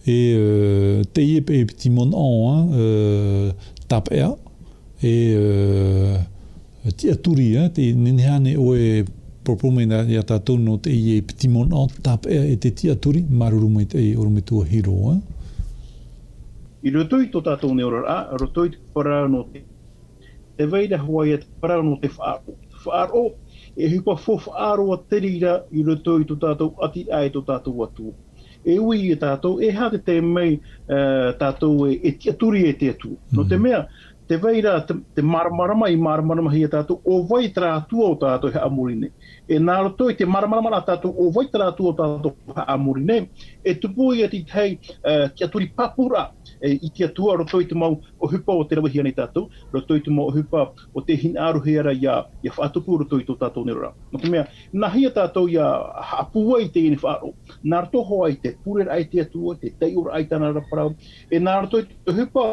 e uh, te ie pe e piti manaʻo uh, tāpeʻa e uh, tiʻaturi, eh, te nehenehe ānei ʻoe e poroporoporomaina iā tātou nō te ie piti manaʻo tāpeʻa e te tiʻaturi? Māuruuru maitaʻi ʻorometua Hiro, eh. I roto i tō tātou neoraraʻa, roto i te parau nō te, te vai ra hoʻi te parau nō te faʻaroʻo. Te faʻaroʻo, e ʻohipa faufaʻa roa te reira i roto i tō tātou ʻati ʻe tō tātou Atua. E ui iā tātou, e aha te taime mai uh, tātou e, e tiʻaturi e te Atua. Nō te mea, te vai ra, te, te māramarama, i māramarama hia tātou, ʻo vai terā Atua ʻo tātou e haʻamori nei. E nā roto i te māramarama ra tātou, ʻo vai terā Atua ʻo tātou e haʻamori nei, e tupu ia te tahi uh, tiʻaturi pāpūraʻa, e, i te Atua roto i te mau ʻohipa o te ravehia nei tātou, roto i te mau ʻohipa o te hinaʻarohia ra ia, ia faʻatupu roto i tō tātou neoraraʻa. Nō te mea, nā hea tātou ia haʻapūai i teie nei faʻaroʻo? Nā roto hoʻi i te pureraʻa i te Atua, te taiʻoraʻa i tāna ra parau, e nā roto i te ʻohipa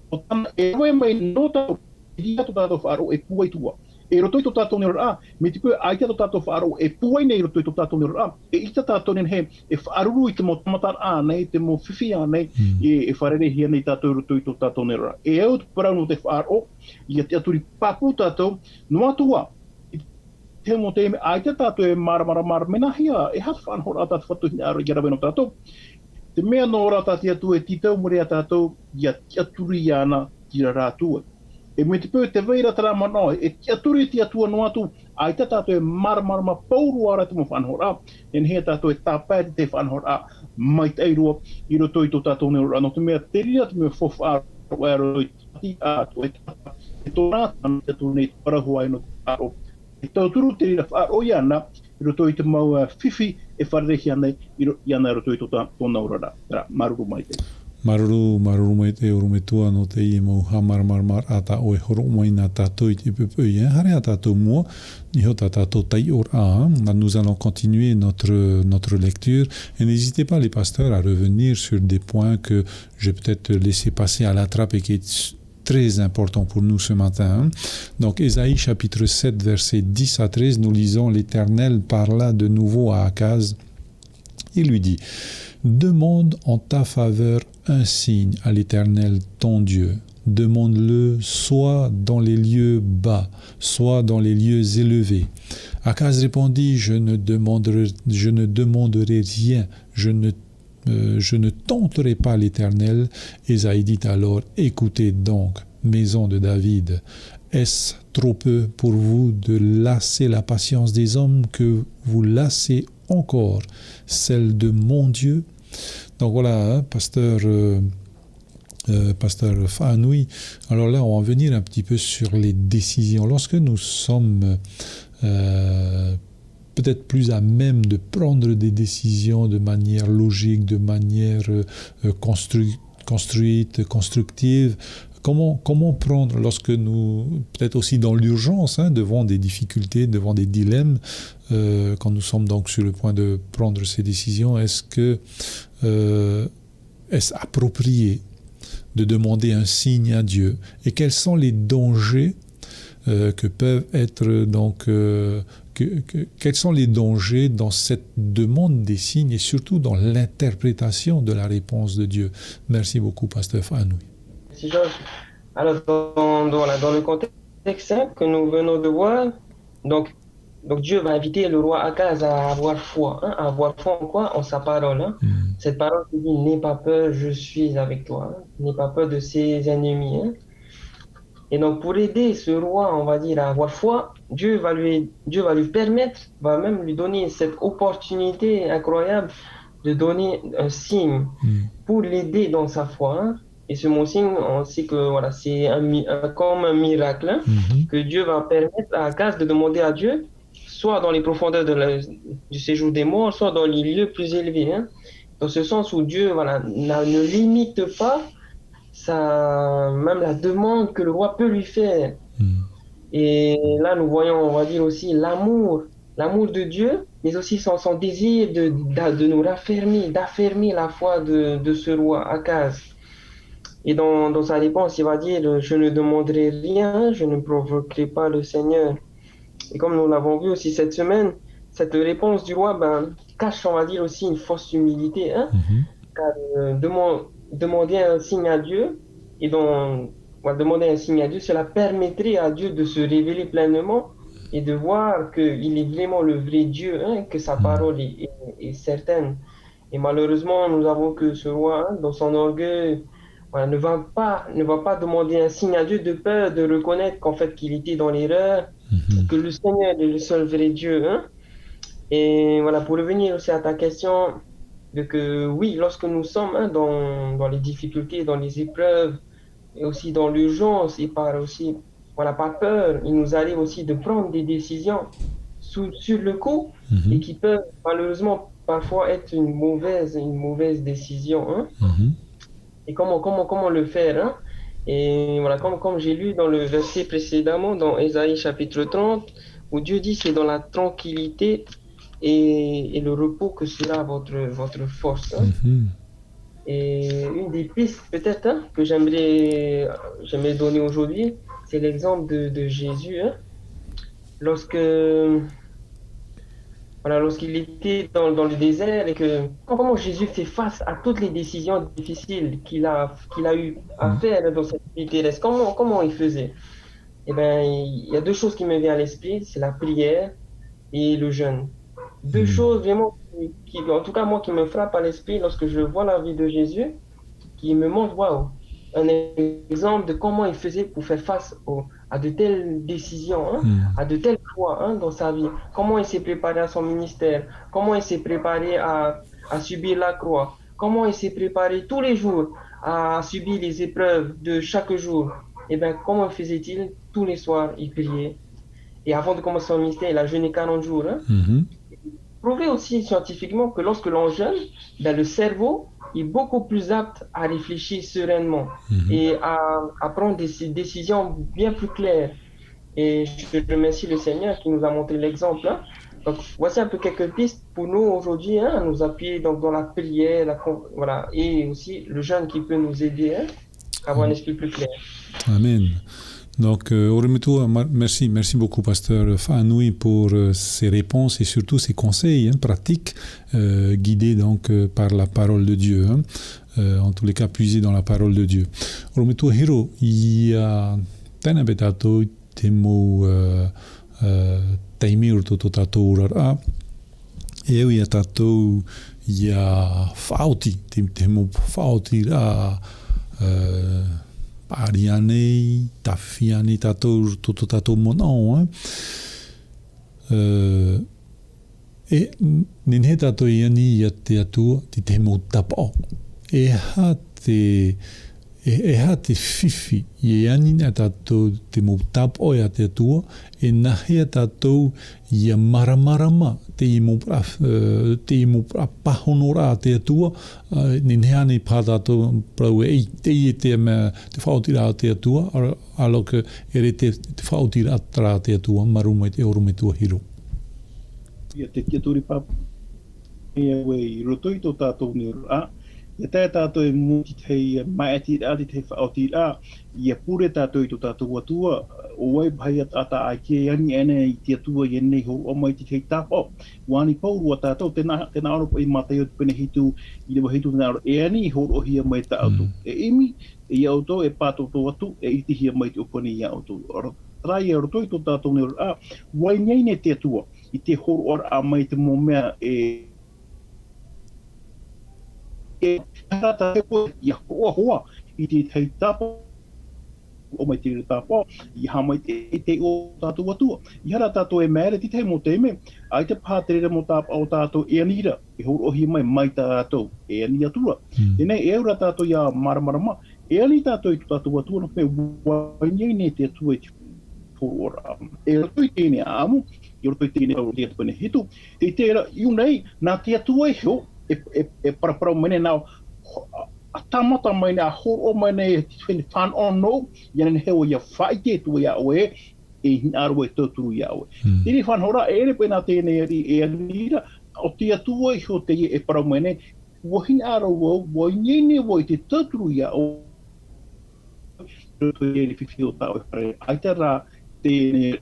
o tāna e rave mai nō tātou, e ʻia tō tātou faʻaroʻo e pūai atu ā. E roto i tō tātou neoraraʻa, mai te peu ʻaita tō tātou faʻaroʻo e pūai nei i roto i tō tātou neoraraʻa, e ʻita tātou nehenehe e faʻaruru i te mau tāmataraʻa nei, te mau fifi nei, e, e fārereihia nei tātou i roto i tō tātou neoraraʻa. E au te parau nō te faʻaroʻo, ia tiʻaturi pāpū tātou, noa atu ā, i te mau taime ʻaita tātou e māramarama ra, mea nā hea, e aha te faʻanahoraʻa tā te Fatu e hinaʻaro ia rave nō tātou. Te mea nō rā tā te Atua e tītau mai ra iā tātou, ia tiʻaturi iāna, terā Atua. E mai te peu te vai ra terā manaʻo, e tiʻaturi te Atua noa atu, ʻaita tātou e māramarama pauroa ra te mau faʻanahoraʻa, e nehenehe tātou e tāpae i te faʻanahoraʻa maitaʻi roa i roto i tō tātou neoraraʻa, nō te mea te reira te mea faufaʻa roa e roto i te ʻati, ʻa, tō e tata, e tōna, tāna tiʻaturi nei te parau hoʻi nō te faʻaroʻo. E tauturu te reira faʻaroʻo iāna, i roto i te mau uh, fifi e fārereihia nei, i ro-, iāna i roto i tō tā-, tōna oraraʻa. Terā, māuruuru maitaʻi. Māuruuru, māuruuru maitaʻi ʻorometua nō teie mau haʻamāramaramaraʻa tā ʻoe e hōroʻa mai nā tātou i te poʻipoʻi, ē, haere ā tātou i mua, i niʻa i tā tātou taiʻoraʻa, ā. Nous allons continuer notre, notre lecture. Et n'hésitez pas, les pasteurs, à revenir sur des points que j'ai peut-être laissé passer à la trappe et qui est très important pour nous ce matin, hein. Donc, Ésaïe chapitre sept, versets dix à treize, nous lisons : L'Éternel parla de nouveau à Akaz et lui dit : Demande en ta faveur un signe à l'Éternel ton Dieu. Demande-le soit dans les lieux bas, soit dans les lieux élevés. Akaz répondit : Je ne demanderai, je ne demanderai rien, je ne, euh, je ne tenterai pas l'Éternel. Ésaïe dit alors : Écoutez donc, maison de David, est-ce trop peu pour vous de lasser la patience des hommes que vous lassez encore celle de mon Dieu ? Donc voilà, hein, pasteur, euh, euh, pasteur Faʻainui. Alors là, on va venir un petit peu sur les décisions. Lorsque nous sommes, euh, peut-être plus à même de prendre des décisions de manière logique, de manière, euh, euh, constru-, construite, constructive, comment, comment prendre lorsque nous, peut-être aussi dans l'urgence, hein, devant des difficultés, devant des dilemmes, euh, quand nous sommes donc sur le point de prendre ces décisions, est-ce que, euh, est-ce approprié de demander un signe à Dieu ? Et quels sont les dangers, euh, que peuvent être donc, euh, que, que, quels sont les dangers dans cette demande des signes et surtout dans l'interprétation de la réponse de Dieu ? Merci beaucoup, pasteur Faʻainui. Merci, Georges. Alors, dans, dans, voilà, dans le contexte, hein, que nous venons de voir, donc, donc Dieu va inviter le roi Akaz à avoir foi, hein, à avoir foi en quoi ? En sa parole, hein. Hmm. Cette parole qui dit : « N'aie pas peur, je suis avec toi, hein. » N'aie pas peur de ses ennemis, hein. Et donc, pour aider ce roi, on va dire, à avoir foi, Dieu va lui, Dieu va lui permettre, va même lui donner cette opportunité incroyable de donner un signe, hmm, pour l'aider dans sa foi, hein. Et ce mot signe, on sait que, voilà, c'est un mi-, un, comme un miracle, hein, mhm, que Dieu va permettre à Akaz de demander à Dieu, soit dans les profondeurs de la, du séjour des morts, soit dans les lieux plus élevés, hein. Dans ce sens où Dieu, voilà, n'a, ne limite pas sa, même la demande que le roi peut lui faire. Hmm. Et là, nous voyons, on va dire aussi l'amour, l'amour de Dieu, mais aussi son, son désir de, d'a-, de nous raffermir, d'affermir la foi de, de ce roi Akaz. Et dans, dans sa réponse, il va dire : « Je ne demanderai rien, je ne provoquerai pas le Seigneur. » Et comme nous l'avons vu aussi cette semaine, cette réponse du roi, ben, cache, on va dire, aussi une fausse humilité, hein. Mhm. Car, euh, deman-, demander un signe à Dieu, et donc, voilà, demander un signe à Dieu, cela permettrait à Dieu de se révéler pleinement et de voir qu'il est vraiment le vrai Dieu, hein, que sa, mhm, parole est, est, est certaine. Et malheureusement, nous avons que ce roi, hein, dans son orgueil, voilà, ne va pas, ne va pas demander un signe à Dieu de peur de reconnaître qu'en fait, qu'il était dans l'erreur, mhm, que le Seigneur est le seul vrai Dieu, hein. Et voilà, pour revenir aussi à ta question, de que oui, lorsque nous sommes, hein, dans, dans les difficultés, dans les épreuves, et aussi dans l'urgence, et par aussi, voilà, par peur, il nous arrive aussi de prendre des décisions sous, sur le coup, mhm, et qui peuvent malheureusement parfois être une mauvaise, une mauvaise décision, hein. Mhm. Et comment, comment, comment le faire, hein ? Et voilà, comme, comme j'ai lu dans le verset précédemment, dans Ésaïe chapitre trente, où Dieu dit : « C'est dans la tranquillité et, et le repos que sera votre, votre force », hein. Mhm. Et une des pistes peut-être, hein, que j'aimerais, j'aimerais donner aujourd'hui, c'est l'exemple de, de Jésus, hein. Lorsque, voilà, lorsqu'il était dans, dans le désert et que, comment Jésus fait face à toutes les décisions difficiles qu'il a, qu'il a eu à, mhm, faire dans cette vie terrestre ? Comment, comment il faisait ? Eh ben, il y a deux choses qui me viennent à l'esprit, c'est la prière et le jeûne. Deux, hmm, choses vraiment qui, qui, en tout cas, moi, qui me frappent à l'esprit lorsque je vois la vie de Jésus, qui me montre, waouh, un exemple de comment il faisait pour faire face au, à de telles décisions, hein, hmm, à de tels choix, hein, dans sa vie. Comment il s'est préparé à son ministère, comment il s'est préparé à, à subir la croix, comment il s'est préparé tous les jours à subir les épreuves de chaque jour. Eh ben, comment faisait-il ? Tous les soirs, il priait. Et avant de commencer son ministère, il a jeûné quarante jours, hein. Mhm. Prouvé aussi scientifiquement que lorsque l'on jeûne, ben, le cerveau, est beaucoup plus apte à réfléchir sereinement et à, à prendre des décisions bien plus claires. Et je remercie le Seigneur qui nous a montré l'exemple, hein. Donc, voici un peu quelques pistes pour nous aujourd'hui, hein, à nous appuyer donc, dans la prière, la, voilà, et aussi le jeûne qui peut nous aider, hein, à avoir un esprit plus clair. Amen. Donc, euh, ʻorometua, merci, merci beaucoup, pasteur Faʻanui, pour euh, ces réponses et surtout ces conseils, hein, pratiques, euh, guidés donc euh, par la parole de Dieu, hein. Euh, en tous les cas puisés dans la parole de Dieu. ʻOrometua Hiro, ia tae na paʻi tātou i te mau, euh, euh, taime i roto i tō tātou oraraʻa. E au ia tātou ia faʻaoti, te, te mau faʻaotiraʻa, uh, paʻari ānei, tāfifi ānei tātou i roto i tō tātou manaʻo, eh? Uh, e nehenehe tātou e ani ia te Atua i te mau tāpaʻo. E aha te, e, e aha te fifi, e ani na tātou te mau tāpaʻo ia te Atua, e nāhea tātou ia māramarama te mau, uh, te mau pāhonoraʻa a te Atua, uh, nehenehe ānei paha tātou parau e, e, e te mea, te faʻaotiraʻa a te Atua, alors que e ʻere te, te faʻaotiraʻa a te Atua, māuruuru maitaʻi ʻorometua Hiro. Ia te tiaturi pāpū, ia au i roto i tō tātou nei oraraʻa, ia tae tātou i mua i te tahi maʻitiraʻa, te tahi faʻaotiraʻa, ia pure tātou i tō tātou Atua, ʻo vai paha ia taʻata ʻaita e ani aʻenei i te Atua i ʻenei hōroʻa mai te tahi tāpaʻo. ʻUa ani pauroa tātou, tē nā, tē nā ʻō ra paʻi i Mataio te pene hitu, ʻīrava hitu, tē nā ʻō ra, e ani e hōroʻahia mai tāʻoutou. E ʻimi, e ia ʻoutou e pātōtō atu, e ʻitehia mai te ʻōpani ia ʻoutou. Terā ia roto i tō tātou nei oraraʻa, ʻua ʻimi nei te Atua i te hōroʻaraʻa mai te mau mea e, e, e hara tātou ia hōroʻa hoʻi i te tahi tāpaʻo, ʻo mai te reira tāpaʻo, ia haʻamaitaʻi i te iʻoa o tō tātou Atua. ʻEiaha tātou e māere i te tahi mau taime, ʻaita paha te reira mau tāpaʻo tātou e ani ra, e hōroʻahia mai, mai tā tātou, e ani atu ra. Teie nei, e au ra tātou ia māramarama, e ani tātou i tō tātou Atua, nō te mea ʻua ʻimi nei te Atua i te hōroʻaraʻa. E roto i teie nei ʻāʻamu, i roto i teie nei Roma te pene hitu, tē ʻite ra, i ʻō nei, nā te Atua iho, e, e, e paraparau mai nei nā, ʻa tāmata mai nei, ʻa hōroʻa mai nei, e te fānaʻo nō, ia nehenehe ʻoe ia faʻaʻite atu ia ʻoe, e hinaʻaro e tauturu ia ʻoe. Teie faʻanahoraʻa, e ʻere paʻi nā teie nei ariʻi e ani ra, ʻo te Atua iho teie e parau mai nei, ʻua hinaʻaro vau, ʻua ʻimi nei vau i te tauturu ia ʻoe, i roto i teie nei fifi o tā ʻoe fare, ʻaita rā teie nei,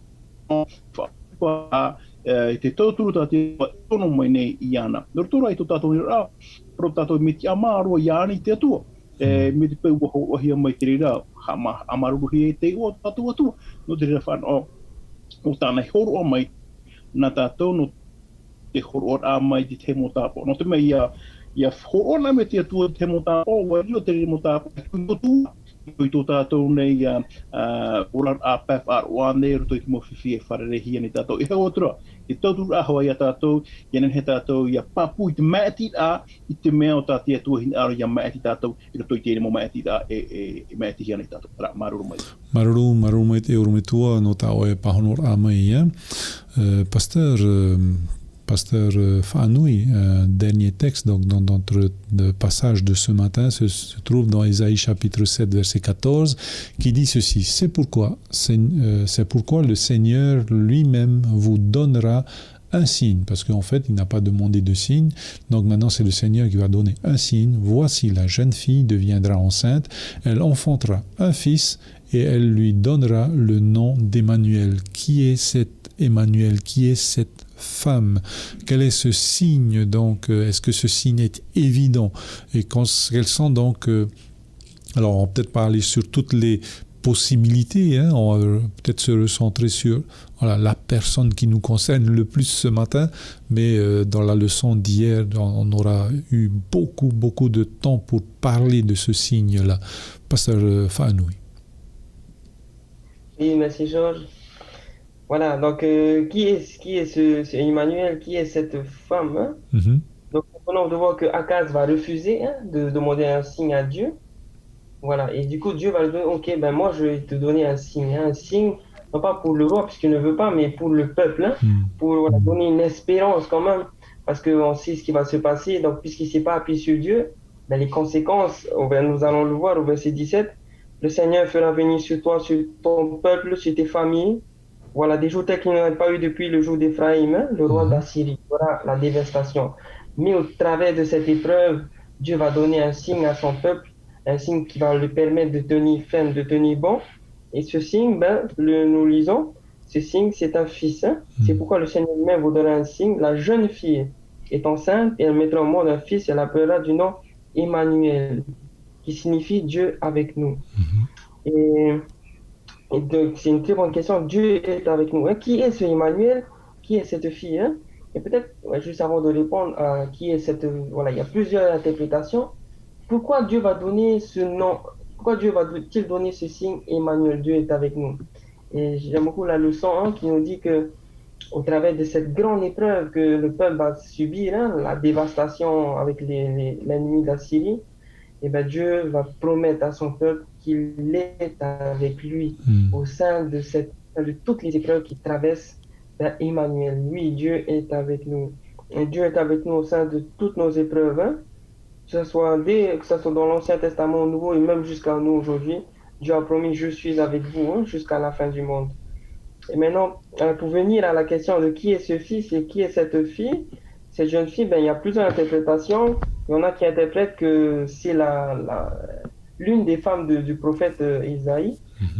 fa-, fa-, e, i te tauturu tā te Atua e tono mai nei iāna. Nō roto rā i tō tātou nei oraraʻa, parau tātou mea tiʻamā roa ia ani te Atua. E, mea tiʻa paʻi ʻua hōroʻahia mai te reira, haʻamā-, haʻamāuruuruhia i te iʻoa o tō tātou Atua. Nō te reira fānaʻo, ʻo tāna e hōroʻa mai, nā tātou nō te hōroʻaraʻa mai i te tahi mau tāpaʻo. Nō te mea ia, ia hōroʻa na mai te Atua i te tahi mau tāpaʻo, ʻua riro te reira mau tāpaʻo, e tuʻu atu, i tō tātou nei, ā, ā, oraraʻa pae faʻaroʻo nei, i roto i te mau fifi e fārereihia nei tātou. E hau atu ra, te tautururaʻa hoʻi ia tātou, ia nehenehe tātou, ia pāpū i te maʻitiraʻa, i te mea ʻo tā te Atua e hinaʻaro ia maʻiti tātou, i roto i teie mau maʻitiraʻa, e, e, e maʻitihia nei tātou. Terā, māuruuru maitaʻi. Māuruuru, māuruuru maitaʻi ʻorometua nō tā ʻoe pāhonoraʻa mai, eh. Euh, pasteur, euh, pasteur, euh, Faʻanui, euh, dernier texte, donc, dans, dans notre, le passage de ce matin, se, se trouve dans Ésaïe chapitre sept, verset quatorze, qui dit ceci : « C'est pourquoi, Seigne-, euh, c'est pourquoi le Seigneur lui-même vous donnera un signe », parce qu'en fait, il n'a pas demandé de signe. Donc maintenant, c'est le Seigneur qui va donner un signe. « Voici, la jeune fille deviendra enceinte, elle enfantera un fils et elle lui donnera le nom d'Emmanuel. » Qui est cet Emmanuel ? Qui est cette femme ? Quel est ce signe ? Donc, euh, est-ce que ce signe est évident ? Et quand, quels sont donc, euh, alors, on va peut-être pas aller sur toutes les possibilités, hein, on va peut-être se recentrer sur, voilà, la personne qui nous concerne le plus ce matin, mais, euh, dans la leçon d'hier, on, on aura eu beaucoup, beaucoup de temps pour parler de ce signe-là. Pasteur, euh, Faʻanui. Oui, merci Georges. Voilà, donc, euh, qui est, qui est ce, ce Emmanuel ? Qui est cette femme, hein ? Donc, nous venons de voir que Akaz va refuser, hein, de demander un signe à Dieu. Voilà, et du coup, Dieu va lui dire, « Ok, ben moi, je vais te donner un signe, hein, un signe, non pas pour le roi, puisqu'il ne veut pas, mais pour le peuple, hein, pour, voilà, donner une espérance quand même, parce qu'on sait ce qui va se passer. » Donc, puisqu'il s'est pas appuyé sur Dieu, ben, les conséquences, on va- nous allons le voir au verset dix-sept, le Seigneur fera venir sur toi, sur ton peuple, sur tes familles, voilà, des jours tels qu'il n'y en a pas eu depuis le jour d'Éphraïm, hein, le roi d'Assyrie. Voilà la dévastation. Mais au travers de cette épreuve, Dieu va donner un signe à son peuple, un signe qui va lui permettre de tenir ferme, de tenir bon. Et ce signe, ben, le- nous lisons, ce signe, c'est un fils, hein. C'est pourquoi le Seigneur lui-même vous donnera un signe. La jeune fille est enceinte et elle mettra au monde un fils, elle l'appellera du nom Emmanuel, qui signifie Dieu avec nous. Et, et donc, c'est une très bonne question. Dieu est avec nous, hein. Qui est ce Emmanuel ? Qui est cette fille, hein ? Et peut-être, ouais, juste avant de répondre à qui est cette, voilà, il y a plusieurs interprétations. Pourquoi Dieu va donner ce nom ? Pourquoi Dieu va-t-il donner ce signe Emmanuel ? Dieu est avec nous. Et j'aime beaucoup la leçon, hein, qui nous dit que au travers de cette grande épreuve que le peuple va subir, hein, la dévastation avec les- les- l'ennemi d'Assyrie, eh ben, Dieu va promettre à son peuple qu'il est avec lui au sein de cette, de toutes les épreuves qu'il traverse. Ben, Emmanuel, oui, Dieu est avec nous. Et Dieu est avec nous au sein de toutes nos épreuves, hein. Que ce soit dès- que ce soit dans l'Ancien Testament, au Nouveau et même jusqu'à nous aujourd'hui, Dieu a promis, je suis avec vous, hein, jusqu'à la fin du monde. Et maintenant, euh, pour venir à la question de qui est ce fils et qui est cette fille, cette jeune fille, ben, il y a plusieurs interprétations. Il y en a qui interprètent que c'est la, la- l'une des femmes de- du prophète, euh, Isaïe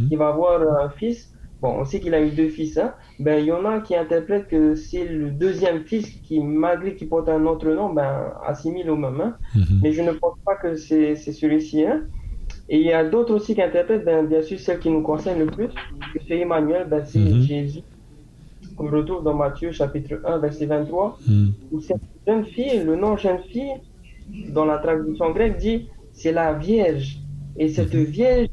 qui va avoir un fils. Bon, on sait qu'il a eu deux fils, hein. Ben, il y en a qui interprètent que c'est le deuxième fils qui, malgré qu'il porte un autre nom, ben, assimile au même, hein. Mais je ne pense pas que c'est c'est celui-ci, hein. Et il y a d'autres aussi qui interprètent, ben, bien sûr, celle qui nous concerne le plus, que c'est Emmanuel, ben, c'est Jésus, qu'on retrouve dans Matthieu chapitre un, verset vingt-trois, où cette jeune fille, le nom jeune fille, dans la traduction grecque, dit, c'est la vierge. Et cette vierge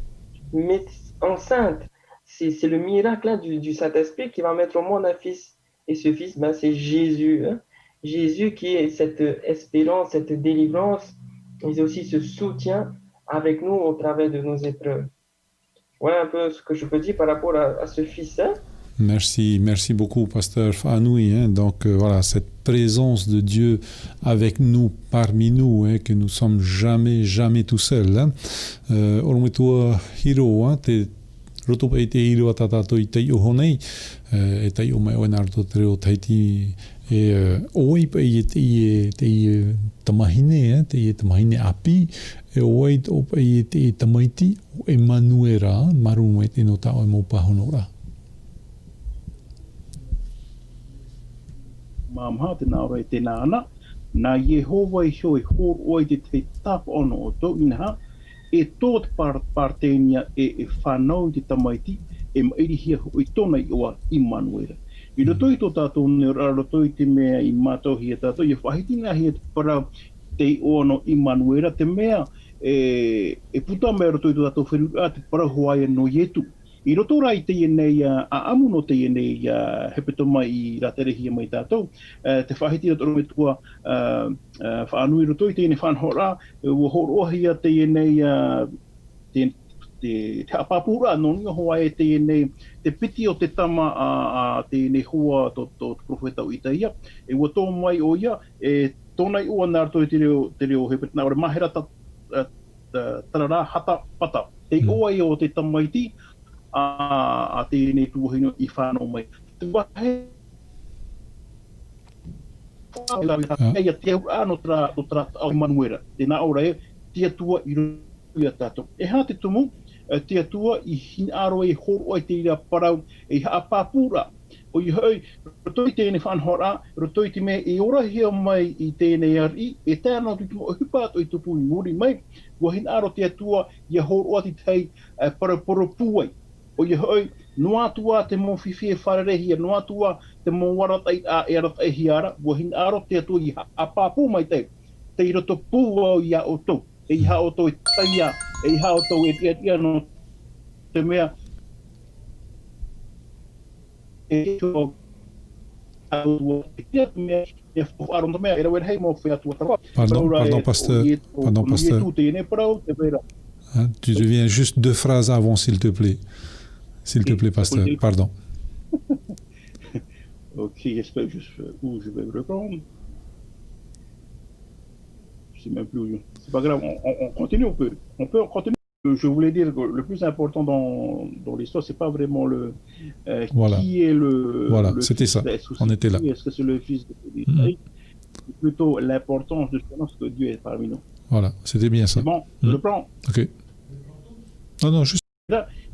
met enceinte. C'est c'est le miracle, hein, du, du Saint-Esprit qui va mettre au monde un fils. Et ce fils, ben, c'est Jésus, hein. Jésus qui est cette espérance, cette délivrance, mais aussi ce soutien avec nous au travers de nos épreuves. Voilà un peu ce que je peux dire par rapport à, à ce fils, hein. Merci, merci beaucoup, pasteur Faʻanui, hein. Donc, euh, voilà, cette présence de Dieu avec nous, parmi nous, hein, que nous sommes jamais, jamais tout seuls, hein. Euh, ʻorometua Hiro, hein, te roto paʻi te hiro a tā tātou i taiʻo nei, eh, e taiʻo mai ʻoe nā roto te reo Tahiti, e, eh, ʻo vai paʻi e teie, teie tamahine, eh, teie tamahine ʻāpī, e ʻo vai tō paʻi e teie tamaiti, ʻo Emanuera, māuruuru mai tēnā tā ʻoe mau pāhonoraʻa. Māmaha, tēnā ʻoe, tēnā ana. Nā Iehova iho e hōroʻa i te tahi tāpaʻo nō ʻoutou, inaha, e tō te par-, Paratenia e, e fānau i te tamaiti, e maʻirihia hoʻi tōna iʻoa Emanuera. I roto i tō tātou nei oraraʻa, i roto i te mea i mātauhia tātou, ʻia faʻahitihia te parau, te iʻoa nō Emanuera, te mea e, e puta mai roto i tō tātou feruriraʻa, te parau hoʻi ïa nō Ietu. I roto rā i teie nei, ā, ʻāʻamu nō teie nei, ā, hepetoma i rāterehia mai tātou, ā, te faʻahiti nō te ʻorometua, ā, ā, Faʻanui, i roto i teie nei faʻanahoraʻa, ā, ʻua hōroʻahia teie nei, ā, te, te, te haʻapāpūraʻa nō niʻa hoʻi e teie nei, te piti o te tama a, a teie nei hoa tō, tō te perofeta o Itaia, e ʻua tō mai ʻoia, e tōna iʻoa nā roto i te reo, te reo Hepetoma, nā ʻō ra, Mahera ta-, ā, ta-, Tarara Hata Pata. Te iʻoa ïa o te tamaiti, a, a teie nei tuahine i fānau mai. Te vāhi, ā, ïa te auraʻa nō terā, nō terā taʻo Emanuera. Tēnā ʻō ra ē, te Atua i roto ia tātou. E aha te tumu, ā, te Atua i hinaʻaro e hōroʻa i te reira parau, ei haʻapāpūraʻa. ʻOia hoʻi, roto i teie nei faʻanahoraʻa, roto i te mea e orahia mai i teie nei ariʻi, e tae noa atu i te mau ʻohipa atoʻa i tupu i muri mai, ʻua hinaʻaro te Atua ʻia hōroʻa i te tahi, ā, parau poro pūai. ʻOia hoʻi, noa atu ā te mau fifi e fārereihia, noa atu ā te mau arataʻi, ā, e arataʻihia ra, ʻua hinaʻaro te Atua ʻia haʻapāpū maitaʻi, tei roto pūai iā ʻoutou. ʻEiaha ʻoutou e taiā, ʻeiaha ʻoutou e riʻariʻa nō te mea, e, e, e, e faʻaroʻo nō te mea, e rave rahi mau feiā tuatāpapa. Pardon, pardon, pasteur. Pardon, pasteur. Hein, tu deviens juste deux phrases avant, s'il te plaît. S'il te plaît, pasteur. Pardon. Ok, j'espère que je, où je vais reprendre. C'est même plus. C'est pas grave, on, on- on continue, on peut. On peut continuer. Je voulais dire que le plus important dans, dans l'histoire, c'est pas vraiment le euh, Voilà. qui est le, Voilà, le c'était fils ça. d'Israël. On était là. Est-ce que c'est le fils de Mhm. C'est plutôt l'importance de ce que Dieu est parmi nous. Voilà, c'était bien ça. C'est bon, Mhm. je prends. Ok. Non, non, juste.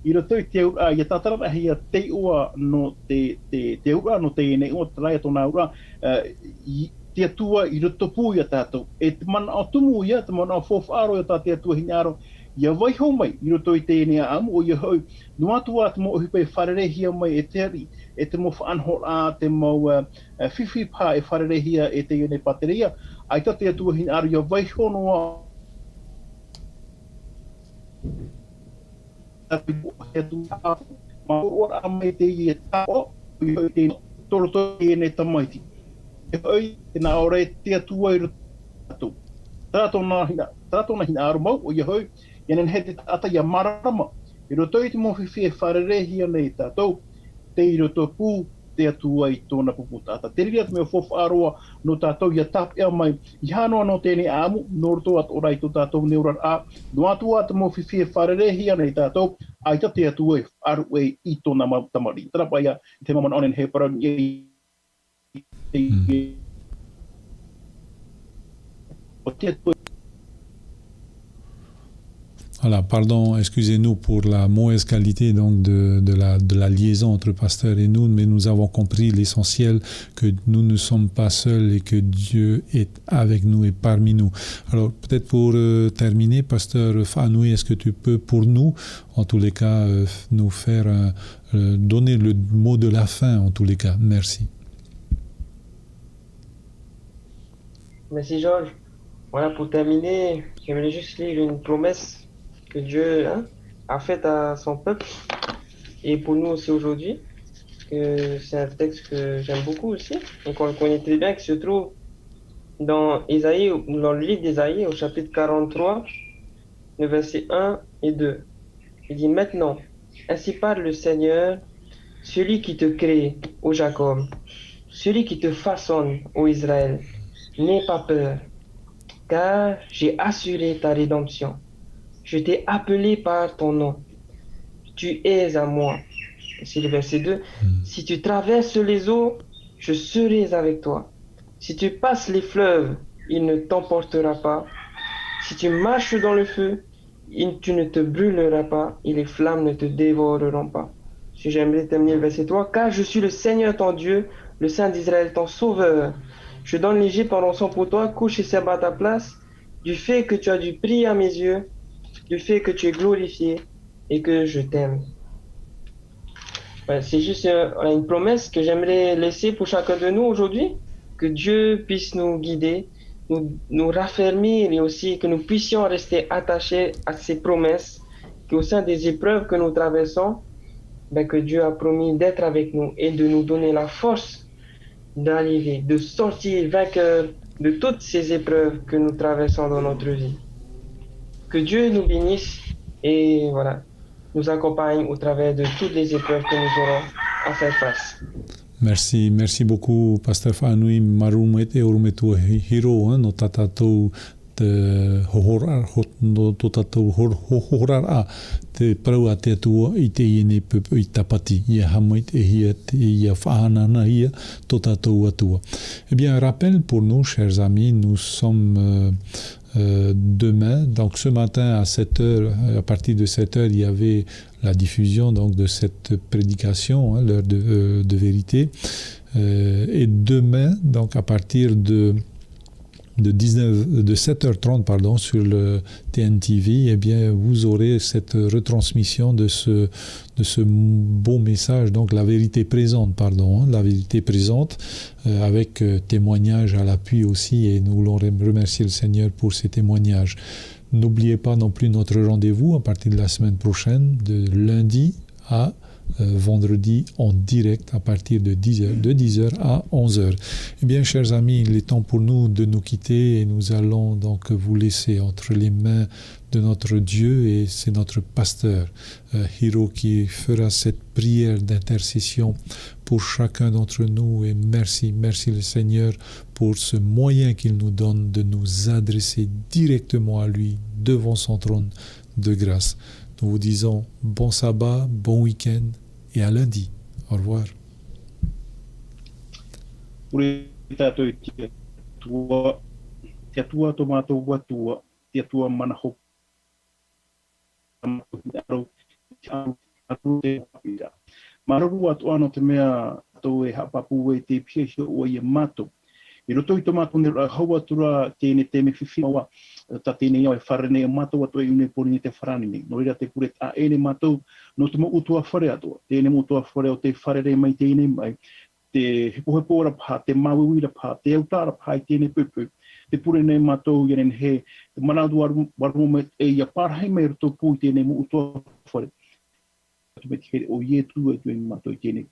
I roto i te auraʻa, ia tātarahia te iʻoa no te, te, te auraʻa no teie nei iʻoa, tātarahia tōna auraʻa, uh, i te Atua i roto pū ia tātou. E te manaʻo tumu ia, te manaʻo faufaʻa roa ia tā te Atua hinaʻaro, ia vaiho mai i roto i teie nei ʻāʻamu, ʻoia hoʻi, noa atu ā te mau ʻohipa e fārereihia mai e te ariʻi, e te mau faʻanahoraʻa, te mau, uh, uh, fifi paha e fārereihia e teie nei pātereia, ʻaita te Atua hinaʻaro ia vaiho noa atu e Atua, mā roto mai teie tāpaʻo, i roto i teie nei tamaiti. E hoʻi, tē nā ʻō ra e te Atua i roto tātou. Terā tōna hina-, terā tōna hinaʻaro mau, ʻoia hoʻi, ia nehenehe te taʻata ia mārama. I roto i te mau fifi e fārereihia nei tātou, tei roto pū te Atua i tōna pupu taʻata. Te reira te mea faufaʻa roa nō tātou ia tāpeʻa mai, ʻeiaha noa nō teie nei ʻāʻamu, nō roto atoʻa ra i tō tātou nei oraraʻa, noa atu ā te mau fifi e fārereihia nei tātou, ʻaita te Atua e faʻaruʻe i tōna mau tamariʻi. Terā paʻi ia, i te mau manaʻo nehenehe e parau nei, Mm. o te Atua Voilà, pardon, excusez-nous pour la mauvaise qualité donc de, de la, de la liaison entre pasteur et nous, mais nous avons compris l'essentiel, que nous ne sommes pas seuls et que Dieu est avec nous et parmi nous. Alors, peut-être pour, euh, terminer, pasteur Faʻanui, est-ce que tu peux, pour nous, en tous les cas, euh, nous faire un, euh, donner le mot de la fin, en tous les cas. Merci. Merci, Georges. Voilà, pour terminer, j'aimerais juste lire une promesse que Dieu, hein, a faite à son peuple et pour nous aussi aujourd'hui, parce que c'est un texte que j'aime beaucoup aussi et qu'on le connaît très bien, qui se trouve dans Ésaïe, dans le livre d'Ésaïe, au chapitre quarante-trois, le verset un et deux. Il dit : « Maintenant, ainsi parle le Seigneur, celui qui te crée, ô Jacob, celui qui te façonne, ô Israël, n'aie pas peur, car j'ai assuré ta rédemption. Je t'ai appelé par ton nom. Tu es à moi. » C'est le verset deux. Hmm. « Si tu traverses les eaux, je serai avec toi. Si tu passes les fleuves, il ne t'emportera pas. Si tu marches dans le feu, il- tu ne te brûleras pas, et les flammes ne te dévoreront pas. » Si j'aimerais terminer le verset trois, « Car je suis le Seigneur ton Dieu, le Saint d'Israël ton sauveur. Je donne l'Égypte en rançon pour toi, Cush et Seba à ta place, du fait que tu as du prix à mes yeux, du fait que tu es glorifié et que je t'aime. » Ouais, c'est juste, euh, voilà, une promesse que j'aimerais laisser pour chacun de nous aujourd'hui, que Dieu puisse nous guider, nous, nous raffermir et aussi que nous puissions rester attachés à ses promesses, qu'au sein des épreuves que nous traversons, ben, que Dieu a promis d'être avec nous et de nous donner la force d'arriver, de sortir vainqueur de toutes ces épreuves que nous traversons dans notre vie. Que Dieu nous bénisse et voilà, nous accompagne au travers de toutes les épreuves que nous aurons à faire face. Merci, merci beaucoup, Pasteur Faʻanui. Māuruuru maitaʻi e ʻorometua Hi-, Hiro, hein, nō tā tātou te hohora-, ho-, nō tō tātou hor-, ho-, hohoraraʻa, te parau a te Atua i teie nei poʻipoʻi tāpati, ʻia haʻamaitaʻihia, te, ʻia faʻahanahanahia tō tātou Atua. Eh bien, un rappel pour nous, chers amis, nous sommes, euh, euh, demain, donc ce matin à sept heures, euh, à partir de sept heures, il y avait la diffusion donc de cette prédication, hein, l'heure de, euh, de vérité. Euh, et demain, donc à partir de, de dix-neuf, de sept heures trente, pardon, sur le T N T V, eh bien, vous aurez cette retransmission de ce, de ce beau message, donc la vérité présente, pardon, hein, la vérité présente, euh, avec, euh, témoignage à l'appui aussi, et nous voulons rem-, remercier le Seigneur pour ces témoignages. N'oubliez pas non plus notre rendez-vous à partir de la semaine prochaine, de lundi à euh, vendredi en direct à partir de dix heures, de dix heures à onze heures. Eh bien, chers amis, il est temps pour nous de nous quitter et nous allons donc vous laisser entre les mains de notre Dieu et c'est notre pasteur, euh, Hiro, qui fera cette prière d'intercession pour chacun d'entre nous. Et merci, merci le Seigneur pour ce moyen qu'il nous donne de nous adresser directement à lui devant son trône de grâce. Nous vous disons bon sabbat, bon week-end et à lundi. Au revoir. Pure tātou i te Atua, te Atua tō mātou Atua, te Atua mana hope. Māuruuru atoʻa nō te mea tātou e haʻapāpū ai te pihaʻi iho ʻoe iā mātou. I roto i tō mātou nei rā, hau atu rā teie nei taime fifi mau, tā teie nei ao e fārerei nei mātou atoʻa i ʻō nei Pōrīnetia farāni nei. Nō reira tē pure taʻa ʻē nei mātou nō te mau ʻutuāfare atoʻa. Teie nei mau ʻutuāfare ʻo tē fārerei mai teie nei maʻi. Te hepohepo ra paha, te māuiui ra paha, te autaʻa ra paha i teie nei poʻipoʻi. Tē pure nei mātou ia nehenehe, te manaʻo atu vārua mai e ia parahi mai roto pū i teie nei mau ʻutuāfare. Atu mai te here o Ietu e tuʻu ia mātou i teie nei.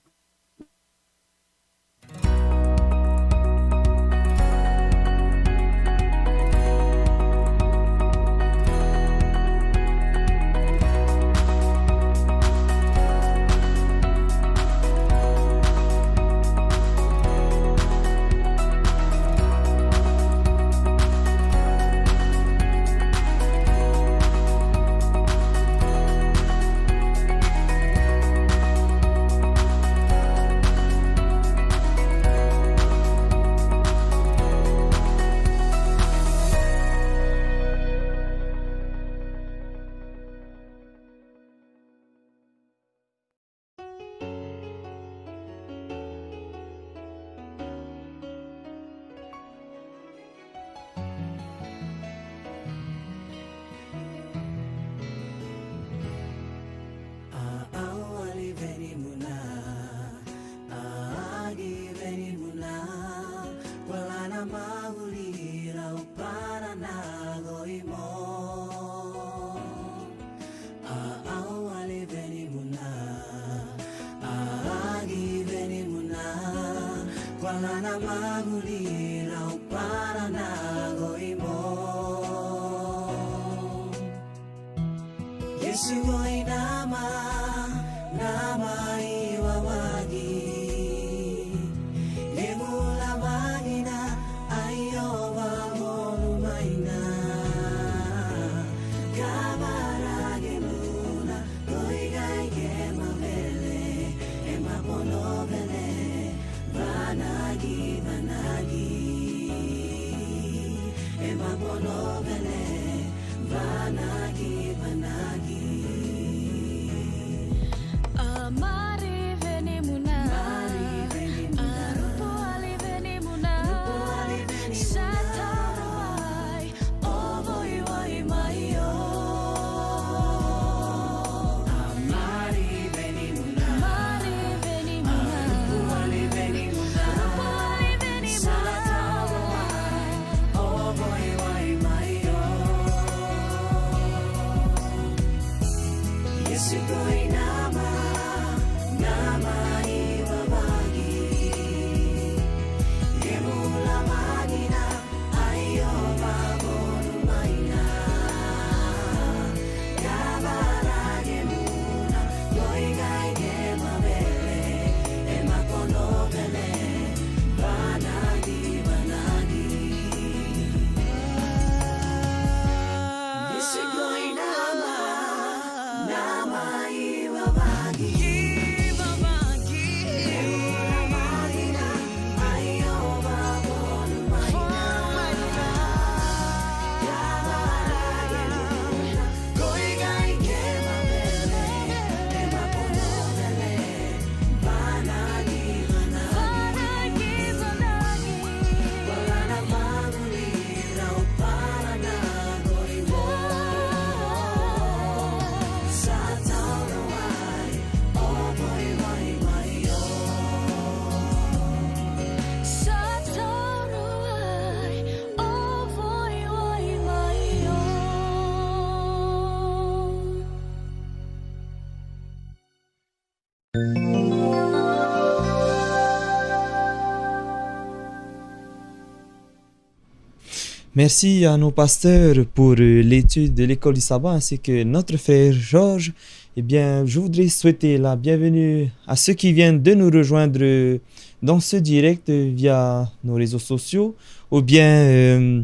Merci à nos pasteurs pour, euh, l'étude de l'école du sabbat ainsi que notre frère Georges. Eh bien, je voudrais souhaiter la bienvenue à ceux qui viennent de nous rejoindre, euh, dans ce direct, euh, via nos réseaux sociaux ou bien, euh,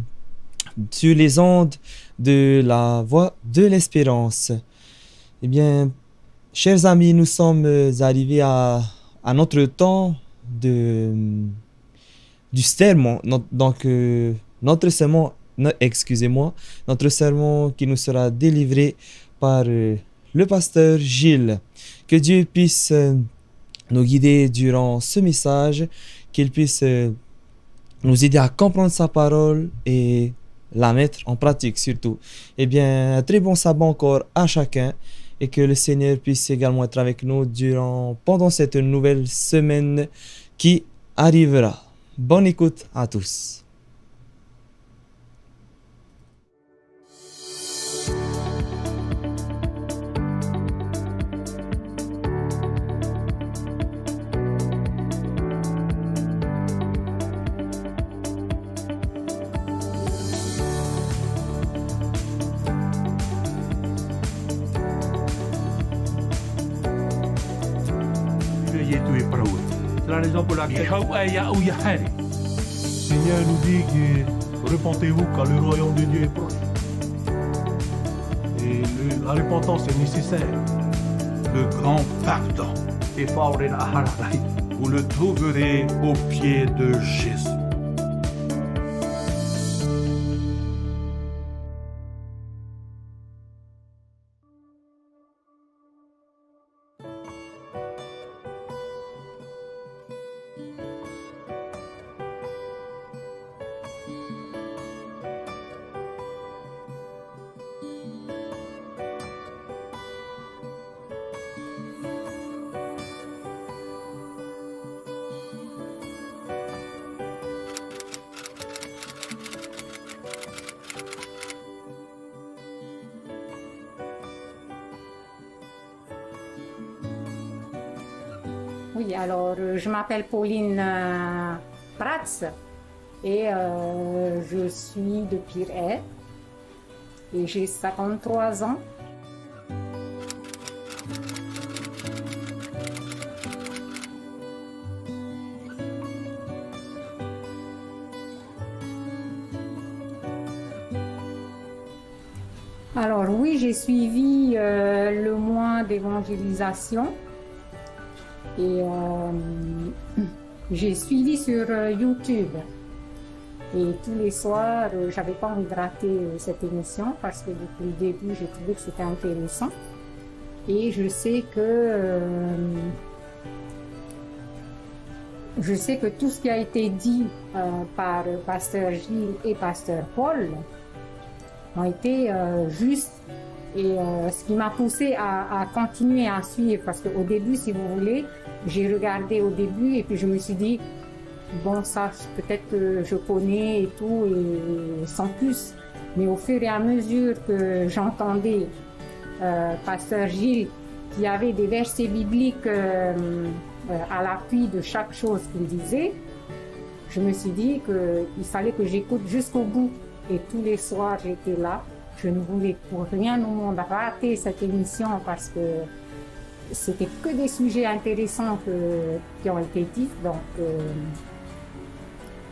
sur les ondes de la Voix de l'Espérance. Eh bien, chers amis, nous sommes, euh, arrivés à, à notre temps de, du sermon. No-, donc, euh, notre sermon, no-, excusez-moi, notre sermon qui nous sera délivré par, euh, le pasteur Gilles. Que Dieu puisse, euh, nous guider durant ce message, qu'il puisse, euh, nous aider à comprendre sa parole et la mettre en pratique surtout. Eh bien, un très bon sabbat encore à chacun et que le Seigneur puisse également être avec nous durant, pendant cette nouvelle semaine qui arrivera. Bonne écoute à tous. Veuillez tout épreuver. C'est la raison pour laquelle Seigneur nous dit que repentez-vous car le royaume de Dieu est proche. Et le, la repentance est nécessaire. Le grand pardon. E faʻaora ra ʻahara rahi. Vous le trouverez au pied de Jésus. Oui, alors, euh, je m'appelle Pauline, euh, Prats et, euh, je suis de Pirée et j'ai cinquante-trois ans. Alors oui, j'ai suivi, euh, le mois d'évangélisation et, euh, j'ai suivi sur, euh, YouTube. Et tous les soirs, euh, j'avais pas envie de rater, euh, cette émission parce que depuis le début, j'ai trouvé que c'était intéressant. Et je sais que, euh, je sais que tout ce qui a été dit, euh, par, euh, pasteur Gilles et pasteur Paul ont été, euh, justes. Et, euh, ce qui m'a poussée à, à continuer à suivre, parce qu'au début, si vous voulez, j'ai regardé au début et puis je me suis dit, bon, ça, peut-être que je connais et tout, et sans plus. Mais au fur et à mesure que j'entendais, euh, pasteur Gilles, qui avait des versets bibliques, euh, euh, à l'appui de chaque chose qu'il disait, je me suis dit que il fallait que j'écoute jusqu'au bout. Et tous les soirs, j'étais là. Je ne voulais pour rien au monde rater cette émission parce que c'était que des sujets intéressants que, qui ont été dits. Donc, euh,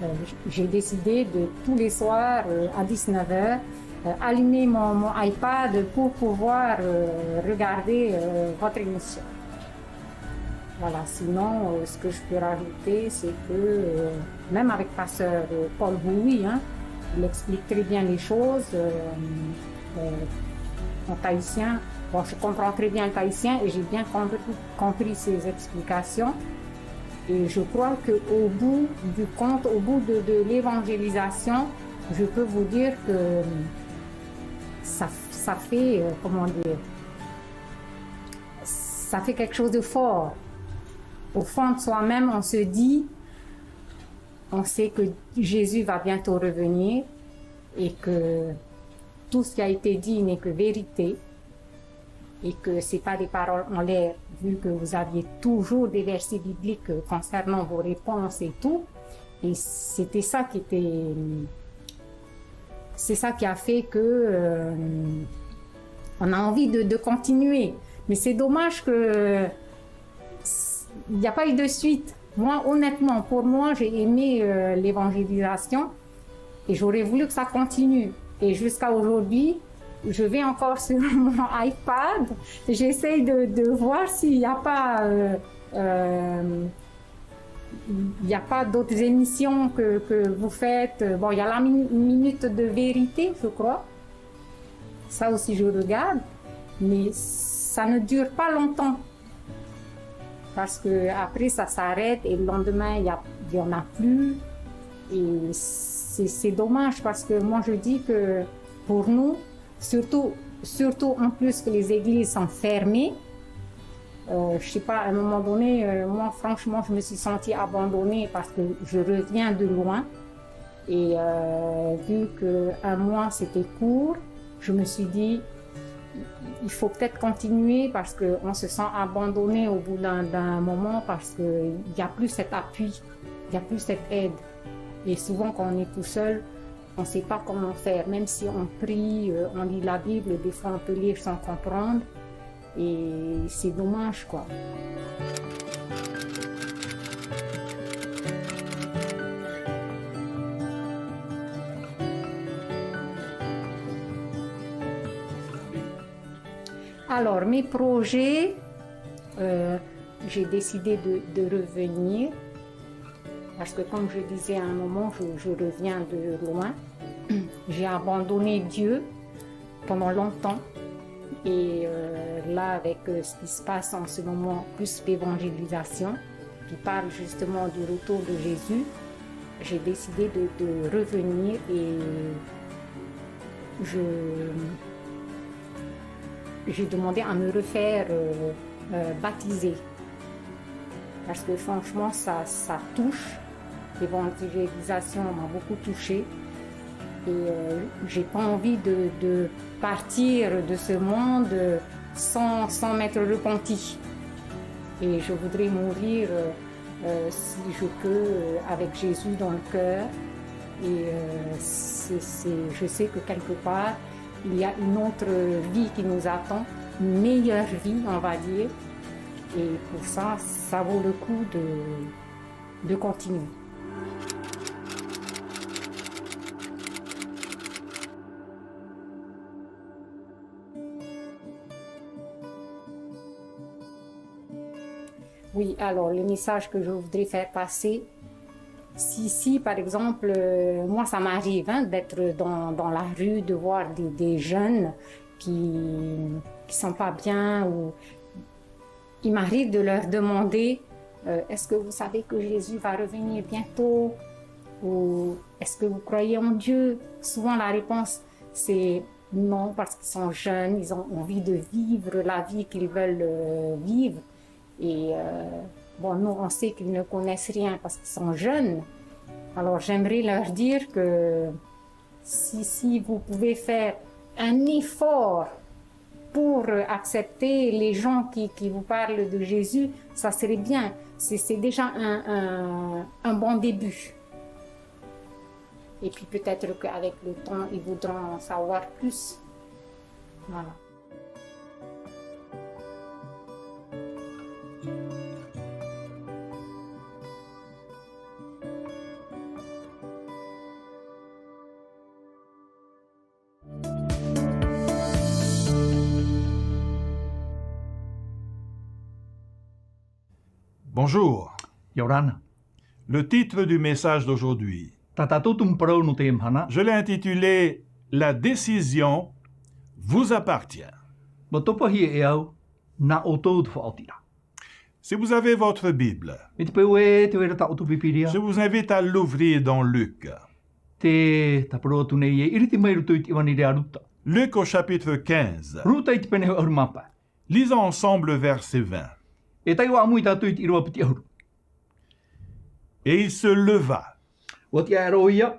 euh, j-, j'ai décidé de tous les soirs, euh, à dix-neuf heures, euh, allumer mon, mon iPad pour pouvoir, euh, regarder, euh, votre émission. Voilà, sinon, euh, ce que je peux rajouter, c'est que, euh, même avec pasteur, euh, Paul Bowie, hein, il explique très bien les choses, euh, euh, en tahitien. Bon, je comprends très bien le tahitien et j'ai bien compris, compris ses explications. Et je crois que au bout du compte, au bout de, de l'évangélisation, je peux vous dire que ça, ça fait, euh, comment dire, ça fait quelque chose de fort. Au fond de soi-même, on se dit, on sait que Jésus va bientôt revenir et que tout ce qui a été dit n'est que vérité et que c'est pas des paroles en l'air, vu que vous aviez toujours des versets bibliques concernant vos réponses et tout. Et c'était ça qui était, C'est ça qui a fait que, euh, on a envie de, de continuer. Mais c'est dommage que il n'y a pas eu de suite. Moi, honnêtement, pour moi, j'ai aimé, euh, l'évangélisation et j'aurais voulu que ça continue. Et jusqu'à aujourd'hui, je vais encore sur mon iPad, j'essaye de, de voir s'il n'y a pas, euh, euh, il n'y a pas d'autres émissions que, que vous faites. Bon, il y a la mi-, minute de vérité, je crois. Ça aussi, je regarde, mais ça ne dure pas longtemps. Parce que après, ça s'arrête et le lendemain, il y a, il y en a plus. Et c'est, c'est dommage parce que moi, je dis que pour nous, surtout, surtout en plus que les églises sont fermées, euh, je sais pas, à un moment donné, euh, moi, franchement, je me suis sentie abandonnée parce que je reviens de loin. Et, euh, vu que un mois, c'était court, je me suis dit, il faut peut-être continuer parce que on se sent abandonné au bout d'un, d'un moment parce que il y a plus cet appui, il y a plus cette aide. Et souvent, quand on est tout seul, on sait pas comment faire. Même si on prie, euh, on lit la Bible, des fois, on peut lire sans comprendre. Et c'est dommage, quoi. Alors, mes projets, euh, j'ai décidé de, de revenir. Parce que, comme je disais à un moment, je, je reviens de loin. J'ai abandonné Dieu pendant longtemps. Et, euh, là, avec, euh, ce qui se passe en ce moment, plus l'évangélisation, qui parle justement du retour de Jésus, j'ai décidé de, de revenir et je, j'ai demandé à me refaire, euh, euh, baptiser. Parce que franchement, ça, ça touche. L'évangélisation m'a beaucoup touchée. Et, euh, j'ai pas envie de, de partir de ce monde sans, sans m'être repenti. Et je voudrais mourir, euh, euh, si je peux, euh, avec Jésus dans le cœur. Et, euh, c'est, c'est, je sais que quelque part, il y a une autre vie qui nous attend, une meilleure vie, on va dire. Et pour ça, ça vaut le coup de, de continuer. Oui, alors, le message que je voudrais faire passer, si, si, par exemple, euh, moi, ça m'arrive, hein, d'être dans, dans la rue, de voir des, des jeunes qui, qui sont pas bien, ou il m'arrive de leur demander, euh, « Est-ce que vous savez que Jésus va revenir bientôt ? » Ou « Est-ce que vous croyez en Dieu ? » Souvent, la réponse, c'est non, parce qu'ils sont jeunes, ils ont envie de vivre la vie qu'ils veulent, euh, vivre. Et, euh, bon, nous, on sait qu'ils ne connaissent rien parce qu'ils sont jeunes. Alors, j'aimerais leur dire que si, si vous pouvez faire un effort pour accepter les gens qui, qui vous parlent de Jésus, ça serait bien. C'est, c'est déjà un, un, un bon début. Et puis peut-être qu'avec le temps, ils voudront en savoir plus. Voilà. Bonjour. ʻIa ora na. Le titre du message d'aujourd'hui, Tā tātou tumu parau nō teie mahana. Je l'ai intitulé La décision vous appartient. Mau tō pahi e au, nā ʻoutou te faʻaotiraʻa. Si vous avez votre Bible, Mai te peu ē tē vai ra tā ʻoutou Pīpīria. Je vous invite à l'ouvrir dans Luc. Tē tāparau atu nei e ʻiriti mai i roto i te ʻevanelia a Ruta. Luc au chapitre quinze. Ruta i te pene hōʻē ʻahuru mā pae. Lisons ensemble le verset vingt. E taiʻo ā ʻamui tātou i te ʻīrava piti ʻahuru. Et il se leva. ʻUa tiʻa aʻera ʻoia.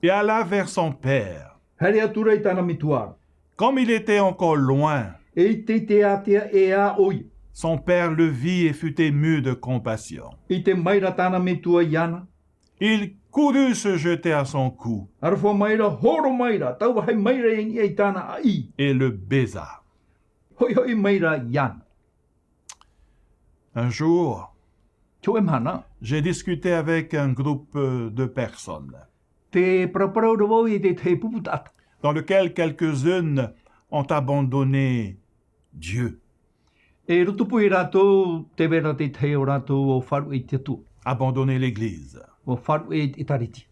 Et alla vers son père. Haere atu ra i tāna metua. Comme il était encore loin, E ʻite, ʻite ātea ʻē ā ʻoia. Son père le vit et fut ému de compassion. ʻIte mai ra tāna metua iāna. Il courut se jeter à son cou. Aroha mai ra, horo mai ra, tae vāhi mai ra i niʻa i tāna ʻāʻī. Et le baisa. Hoʻihoʻi mai ra iāna. Un jour, Te hōʻē mahana, j'ai discuté avec un groupe de personnes te paraparau ra vau i te, te pupu taʻata. Dans lequel quelques-unes ont abandonné Dieu. E roto pū iā rātou, tē vai ra te tahi o rātou ʻua faʻaruʻe i te Atua. Abandonné l'Église. ʻUa faʻaruʻe i te ʻĒtārētia.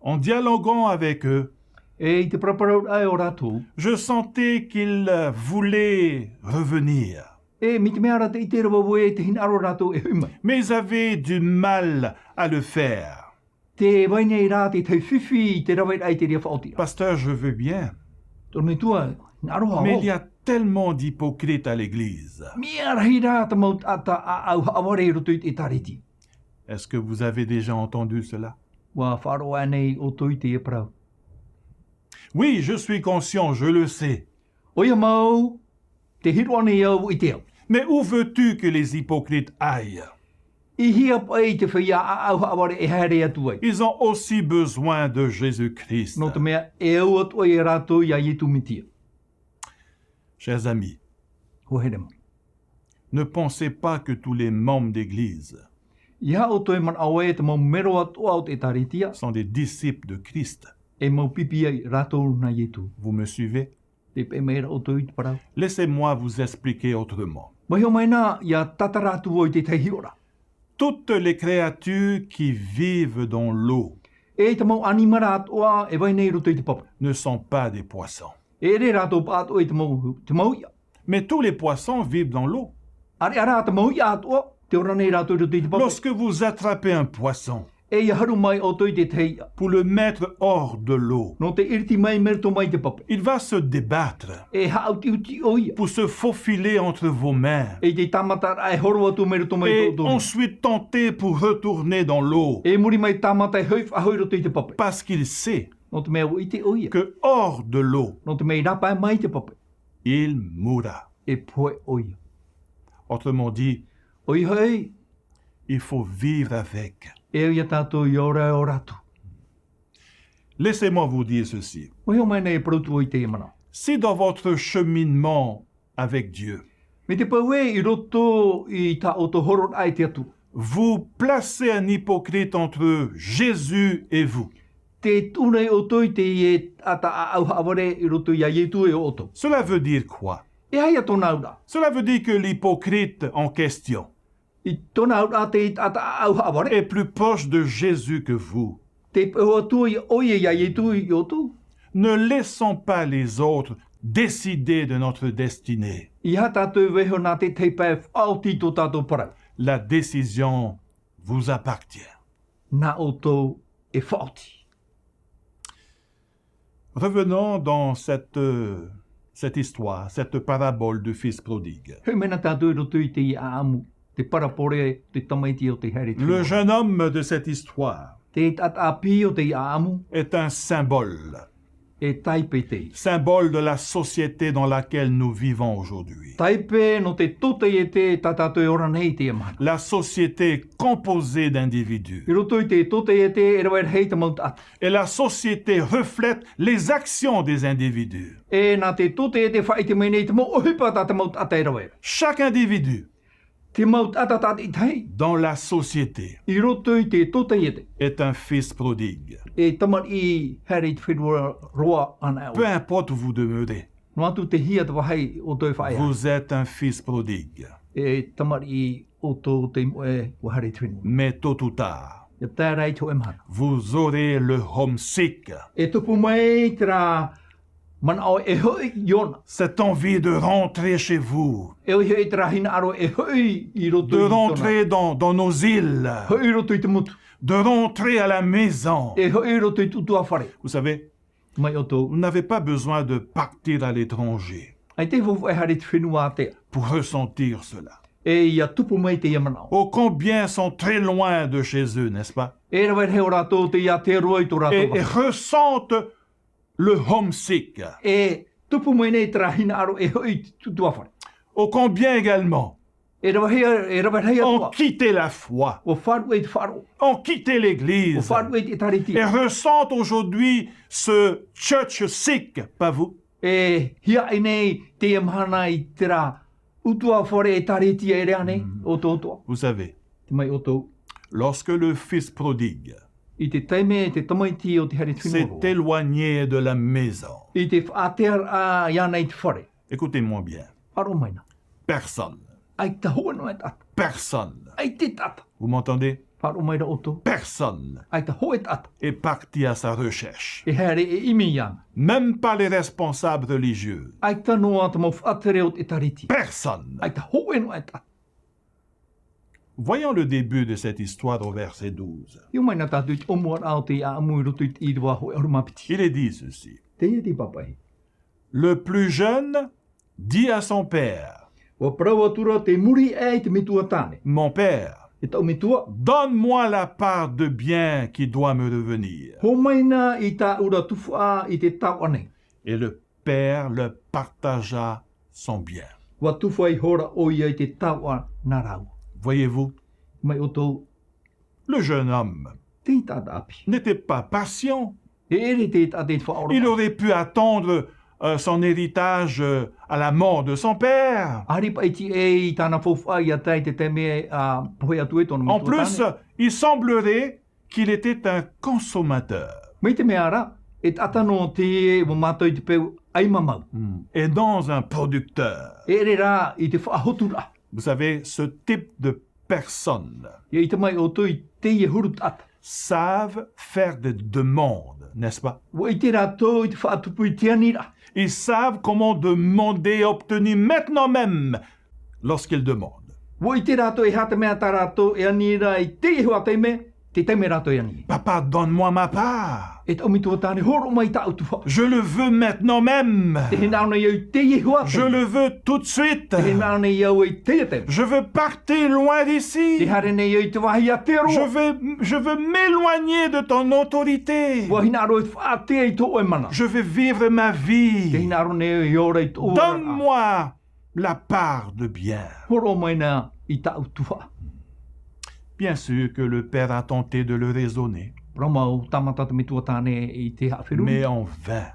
En dialoguant avec eux, E i te paraparau ra o rātou, je sentais qu'ils voulaient revenir. E mai te mea ra tē ʻite ra vau ē tē hinaʻaro rātou e hoʻi mai. Mais ils avaient du mal à le faire. Tē vai nei ra te tahi fifi i te rave i te reira faʻaotiraʻa. Pasteur, je veux bien. Tō metua, nā roa. Mais il y a tellement d'hypocrites à l'église. Mea rahi rā te mau taʻata ʻāʻau haʻavare i roto i te ʻĒtārētia. Est-ce que vous avez déjà entendu cela? ʻUa faʻaroʻo nei ʻoutou i teie parau? Oui, je suis conscient, je le sais. ʻOia mau, tē hiʻo nei au, ʻua ʻite au. Mais où veux-tu que les hypocrites aillent? I hea paʻi te feiā ʻāʻau haʻavare e haere atu ai? Ils ont aussi besoin de Jésus-Christ. Nō te mea, e au atoʻa ia rātou iā Ietu Metia. Chers amis, Hoa here mau. Ne pensez pas que tous les membres d'église ʻEiaha ʻoutou e manaʻo ē te mau mero atoʻa o te ʻĒtārētia sont des disciples de Christ. E mau pipi ia rātou nā Ietu. Vous me suivez? Tē peʻe mai ra ʻoutou i te parau? Laissez-moi vous expliquer autrement. Vaiiho mai na, ʻia tātara atu vau i te tahi hiʻoraʻa. Toutes les créatures qui vivent dans l'eau E te mau ʻanimara atoʻa e vai nei i roto i te pape ne sont pas des poissons. E ʻere rātou paʻatoʻa i te mau, te mau iʻa. Mais tous les poissons vivent dans l'eau. ʻAreʻa rā te mau iʻa atoʻa, tē ora nei rātou i roto i te pape. Lorsque vous attrapez un poisson E ʻia haru mai ʻoutou i te tahi iʻa. pour le mettre hors de l'eau, Nō te ʻiriti mai mai roto mai i te pape. il va se débattre E haʻutiʻuti ʻoia. pour se faufiler entre vos mains. E te tāmata ra e horo atu mai roto mai i Et tō ʻoutou. ensuite tenter pour retourner dans l'eau. E muri mai tāmata e hoʻi faʻahou i roto i te pape. Parce qu'il sait Nō te mea ʻua ʻite ʻoia. que hors de l'eau, Nō te mea i rāpae mai i te pape. il mourra. E pohe ʻoia. Autrement dit, ʻOia hoʻi, il faut vivre avec. E au ia tātou ʻia ora, ora atu. Laissez-moi vous dire ceci. Vaiiho mai na e parau atu vau i teie manaʻo. Si dans votre cheminement avec Dieu, Mai te peu ē i roto i tā ʻoutou hororaʻa e te Atua, vous placez un hypocrite entre Jésus et vous, tē tuʻu nei ʻoutou i teie taʻata ʻāʻau haʻavare i roto iā Ietu e ʻoutou. Cela veut dire quoi? E aha ia tōna auraʻa? Cela veut dire que l'hypocrite en question I tōna auraʻa, te taʻata ʻāʻau haʻavare est plus proche de Jésus que vous. Tē peu atu ʻoia iā Ietu ia ʻoutou. Ne laissons pas les autres décider de notre destinée. ʻEiaha tātou e vaiiho nā te tahi pae faʻaoti i tō tātou parau. La décision vous appartient. Nā ʻoutou e faʻaoti. Revenons dans cette, euh, cette histoire, cette parabole du fils prodigue. Hoʻi mai na tātou i roto i te ʻāʻamu, te parabole o te tamaiti o tei haere i te fenua. Le jeune homme de cette histoire Te taʻata ʻāpī o te ʻāʻamu. est un symbole. E taipe teie. Symbole de la société dans laquelle nous vivons aujourd'hui. Taipe nō te tōtaiete tā tātou e ora nei i teie mahana. La société est composée d'individus. I roto i te tōtaiete e rave rahi te mau taʻata. Et la société reflète les actions des individus. E nā te tōtaiete e faʻaʻite mai nei te mau ʻohipa tā te mau taʻata e rave ra. Chaque individu Te mau taʻata tātaʻitahi dans la société i roto i te tōtaiete est un fils prodigue. E tamariʻi haere i te fenua roa anaʻe. Peu importe où vous demeurez, Noa atu te hia te vāhi ʻoutou e faʻaea. vous êtes un fils prodigue. E tamariʻi ʻoutou te moʻe ʻua haere i te fenua. Mais tôt ou tard, ʻIa tae ra i te hōʻē mahana, vous aurez le homesick. E tupu mai terā manaʻo e hoʻi iāna. Cette envie de rentrer chez vous. E ʻoia hoʻi terā hinaʻaro e hoʻi i roto i tōna. De rentrer dans, dans nos îles. Hoʻi i roto i te motu. De rentrer à la maison. E hoʻi i roto i te ʻutuāfare. Vous savez, Mai ʻoutou. vous n'avez pas besoin de partir à l'étranger ʻAita e faʻahaere i te fenua ātea. pour ressentir cela. E ʻia tupu mai teie manaʻo. Oh, combien sont très loin de chez eux, n'est-ce pas? E rave rahi ʻo rātou tei ātea roa i tō rātou vāhi. Et, et ressentent le homesick. E tupu mai nei terā hinaʻaro e hoʻi i te ʻutuāfare. Oh, combien également E rave rahi, e rave rahi atu. Ont quitté la foi. ʻUa faʻaruʻe i te faʻaroʻo. Ont quitté l'église. ʻUa faʻaruʻe i te ʻĒtārētia. Et ressentent aujourd'hui ce tchatch sikh, pas vous ? E hiaʻai nei teie mahana i terā ʻutuāfare ʻĒtārētia, ʻeʻere ānei, Mm. ʻoutou atoʻa. Vous savez, Te mai ʻoutou. Lorsque le fils prodigue I te taime te tamaiti o te haere tumu roa. S'est éloigné de la maison. I te faʻatearaʻa iāna i te fare. Écoutez-moi bien. Faʻaroʻo mai na. Personne. ʻAita hōʻē noa e taʻata. Personne. ʻAita e taʻata. Vous m'entendez ? Faʻaroʻo mai ra ʻoutou. Personne Āita hōʻē taʻata. Est parti à sa recherche. E haere e ʻimi iāna. Même pas les responsables religieux. ʻAita noa te mau faʻatere o te ʻĒtārētia. Personne. ʻAita hōʻē noa e taʻata. Voyons le début de cette histoire au verset douze. Hiʻo mai na tātou i te ʻōmuaraʻa o te ʻāʻamu i roto i te ʻīrava hōʻē ʻahuru mā piti. Il est dit ceci. Teie te pāpaʻi. Le plus jeune dit à son père, ʻUa parau atu ra te muri aʻe i te metua tāne. Mon père, E taʻu metua. Donne-moi la part de bien qui doit me revenir. Hō mai na i tāʻu ra tuhaʻa i te taoʻa nei. Et le père leur partagea son bien. ʻUa tufa ihora ʻoia i te taoʻa nā rāua. Voyez-vous, Mai ʻoutou. Le jeune homme Te taʻata ʻāpī. N'était pas patient. E ʻere te taʻata i te faʻaora. Il aurait pu attendre, euh, son héritage, euh, à la mort de son père. ʻĀreʻa paʻi e tiʻa i tāna faufaʻa ʻia tae i te taime, ā, pohe atu ai tōna metua tāne. En plus, il semblerait qu'il était un consommateur. Mai te mea ra, e taʻata noa teie ʻua mātau i te peu ʻaimamau. Hmm. Et non un producteur. E ʻere rā i te faʻahoturaʻa. Vous savez, ce type de personnes ʻIa ʻite mai ʻoutou i teie huru taʻata. Savent faire des demandes, n'est-ce pas ? ʻUa ʻite rātou i te faʻatupu i te aniraʻa. Ils savent comment demander et obtenir maintenant même lorsqu'ils demandent. ʻUa ʻite rātou e aha te mea tā rātou e ani ra i teie hoʻi taime, te taime rātou e ani. Papa, donne-moi ma part. E taʻu metua tāne, hōroʻa mai tāʻu tuhaʻa. Je le veux maintenant même. Tē hinaʻaro nei au i teie hoʻi taime. Je le veux tout de suite. Tē hinaʻaro nei au i teie taime. Je veux partir loin d'ici. Tē haere nei au i te vāhi ātea roa. Je vais, je veux m'éloigner de ton autorité. ʻUa hinaʻaro e faʻaʻite i tō ʻoe mana. Je vais vivre ma vie. Tē hinaʻaro nei au e ora i tō ʻoe. Donne-moi la part de bien. Hōroʻa mai na i tāʻu tuhaʻa. Bien sûr que le père a tenté de le raisonner. Parau mau, tāmata te metua tāne i te haʻaferuri. Mais en vain.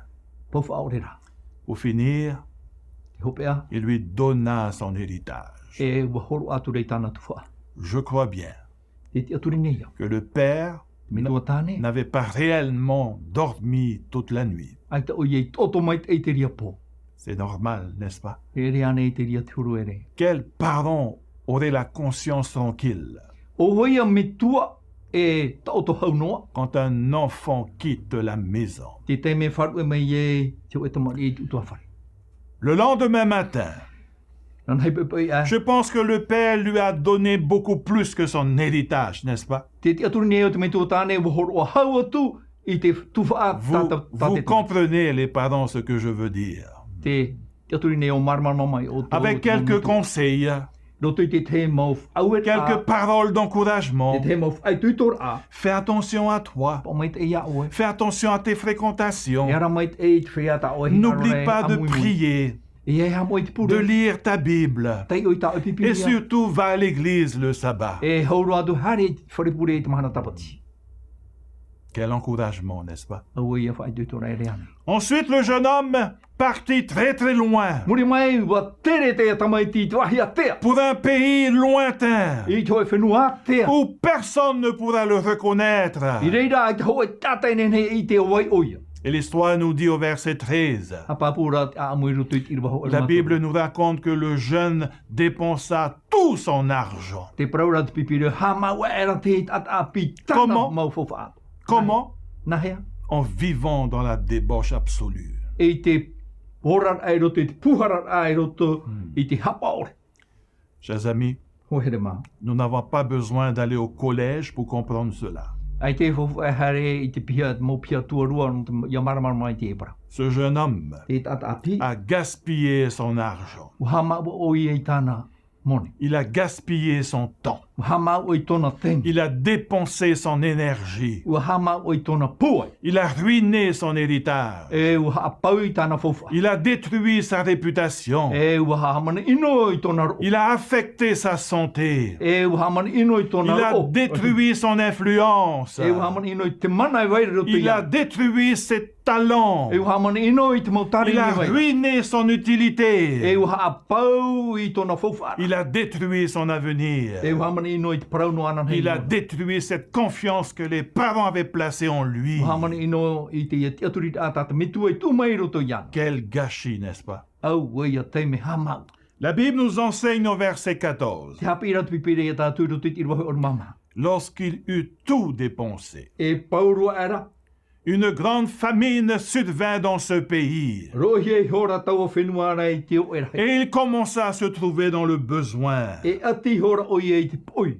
Pau faʻaʻore ra. Pour finir, Te hopeʻa. Il lui donna son héritage. E ʻua hōroʻa atu ra i tāna tuhaʻa. Je crois bien Te tiʻaturi nei au. Que le père Te metua tāne. N'avait pas réellement dormi toute la nuit. ʻAita ʻoia i taʻoto maitaʻi i te reira pō. C'est normal, n'est-ce pas ? E ʻere ānei i te reira te huru ʻere. Quel parent aurait la conscience tranquille ? ʻO vai ia metua e taʻoto hau noa. Quand un enfant quitte la maison. Te taime e faʻaruʻe mai ai te hōʻē tamariʻi i te ʻutuāfare. Le lendemain matin, Nāna i poʻipoʻi aʻe. Je pense que le père lui a donné beaucoup plus que son héritage, n'est-ce pas ? Te tiʻaturi nei au te metua tāne, ʻua hōroʻa hau atu i te tuhaʻa. Vous, tā, tā, tā vous te comprenez, les parents, ce que je veux dire. Te tiʻaturi nei au, māramarama mai ʻoutou. Avec quelques conseils, Roto i te tahi mau faʻaueraʻa. Quelques paroles d'encouragement. Te tahi mau faʻaitoitoraʻa. Fais attention à toi. Paʻo maitaʻi iā ʻoe. Fais attention à tes fréquentations. E ara maitaʻi i te feiā tā ʻoe e hinaʻaro nei. N'oublie pas de prier. E ʻia haʻamoʻe i te pure. De lire ta Bible. Taiʻo i tā ʻoe Pīpīria. Et surtout, va à l'église le sabbat. E hau roa atu haere i te fare pure i te mahana Tāpati. Quel encouragement, n'est-ce pas ? Auē ia faʻaitoitoraʻa ʻere ānei. Ensuite, le jeune homme partit très, très loin. Muri mai, ʻua tere teie tamaiti i te vāhi ātea. Pour un pays lointain. I te hōʻē fenua ātea. Où personne ne pourra le reconnaître. I reira ʻaita hōʻē taʻata e nehenehe e ʻite ʻo vai ʻoia. Et l'histoire nous dit au verset treize. Haʻapāpū ra te ʻāʻamu i roto i te ʻīrava hōʻē mā toru. La Bible nous raconte que le jeune dépensa tout son argent. Tē parau ra te Pīpīria, haʻamāuʻa aʻera te taʻata ʻāpī tāna mau faufaʻa. Comment ? Nāhea ? Comment ? Nāhea ? En vivant dans la débauche absolue. I te oraraʻa i roto, i te pūhararaʻa i roto, hmm, i te haʻapaʻo ʻore. Chers amis, hōʻē here mā, nous n'avons pas besoin d'aller au collège pour comprendre cela. ʻAita e faufaʻa e haere i te piha, mau piha tuarua, nō te, ʻia māramarama i teie parau. Ce jeune homme, te taʻata ʻāpī, a gaspillé son argent. ʻUa haʻamāuʻa ʻoia i tāna moni. Il a gaspillé son temps. Ua haʻamau ʻoe i tōna taime. Il a dépensé son énergie. Ua haʻamau ʻoe i tōna pūai. Il a ruiné son héritage. E ua haʻapau i tāna faufaʻa. Il a détruit sa réputation. E ua hāmani ʻino i tōna roʻo. Il a affecté sa santé. E ua hāmani ʻino i tōna roʻo. Il a détruit son influence. E ua hāmani ʻino i te mana e vai ra i roto iāna. Il a détruit ses talents. E ua hāmani ʻino i te mau tāne e vai ra. Il a ruiné son utilité. E ua haʻapau i tōna faufaʻa. Il a détruit son avenir. E ua hāmani ʻino i te parau nō āna nei. Il a détruit cette confiance que les parents avaient placée en lui. Ua hāmani ʻino i te tiʻaturiraʻa tā te metua i tuʻu mai i roto iāna. Quel gâchis, n'est-ce pas? Auē ia taime haʻamau. La Bible nous enseigne au verset quatorze. Tē haʻapiʻi ra te Pīpīria iā tātou i roto i te ʻīrava hōʻē ʻahuru mā maha. Lorsqu'il eut tout dépensé. E pau roa aʻe ra. Une grande famine survint dans ce pays. Roʻohia ihora taua fenua ra i te oʻe rahi. Et il commença à se trouver dans le besoin. E ʻati ihora ʻoia i te poʻi.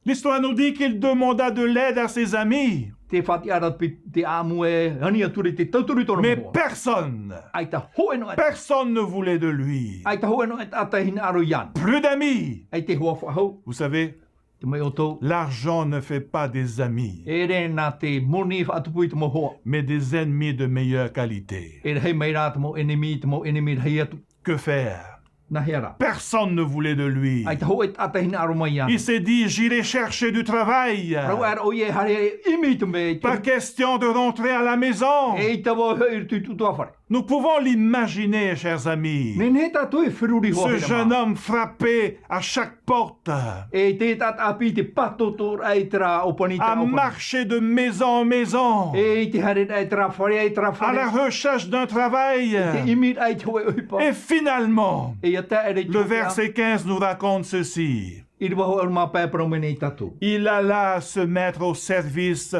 L'histoire nous dit qu'il demanda de l'aide à ses amis. Tē faʻatiʻa ra te ʻāʻamu e ani atu ra i te tauturu i tōna mau hoa. Mais personne, ʻAita hōʻē noa atu. Personne ne voulait de lui. ʻAita hōʻē noa atu taʻata e hinaʻaro iāna. Plus d'amis. ʻAita e hoa faʻahou. Vous savez, Te maʻi ʻoutou. L'argent ne fait pas des amis, E ʻere nā te moni e faʻatupu i te mau hoa. Mais des ennemis de meilleure qualité. E rahi mai rā te mau ʻenemi, te mau ʻenemi rahi atu. Que faire? Nā hea rā? Personne ne voulait de lui. ʻAita hōʻē taʻata e hinaʻaro mai iāna. Il s'est dit, j'irai chercher du travail. Parau aʻera ʻoia e haere e ʻimi i te mea. Pas question de rentrer à la maison. E ʻaita vau e hoʻi i roto i te ʻutuāfare. Nous pouvons l'imaginer, chers amis. Nehenehe tātou e feruri hoʻi ra. Ce jeune homme frappait à chaque porte. E te taʻata ʻāpī i te pātōtōraʻa i terā ʻōpani, terā ʻōpani. À marcher de maison en maison. E i te haereraʻa i terā fare i terā fare. À la recherche d'un travail. E i te ʻimiraʻa i te hōʻē ʻohipa. Et finalement, E ia tae aʻera i te hōʻē. Le verset quinze nous raconte ceci. ʻĪrava hōʻē ʻahuru mā pae e parau mai nei iā tātou. Il alla se mettre au service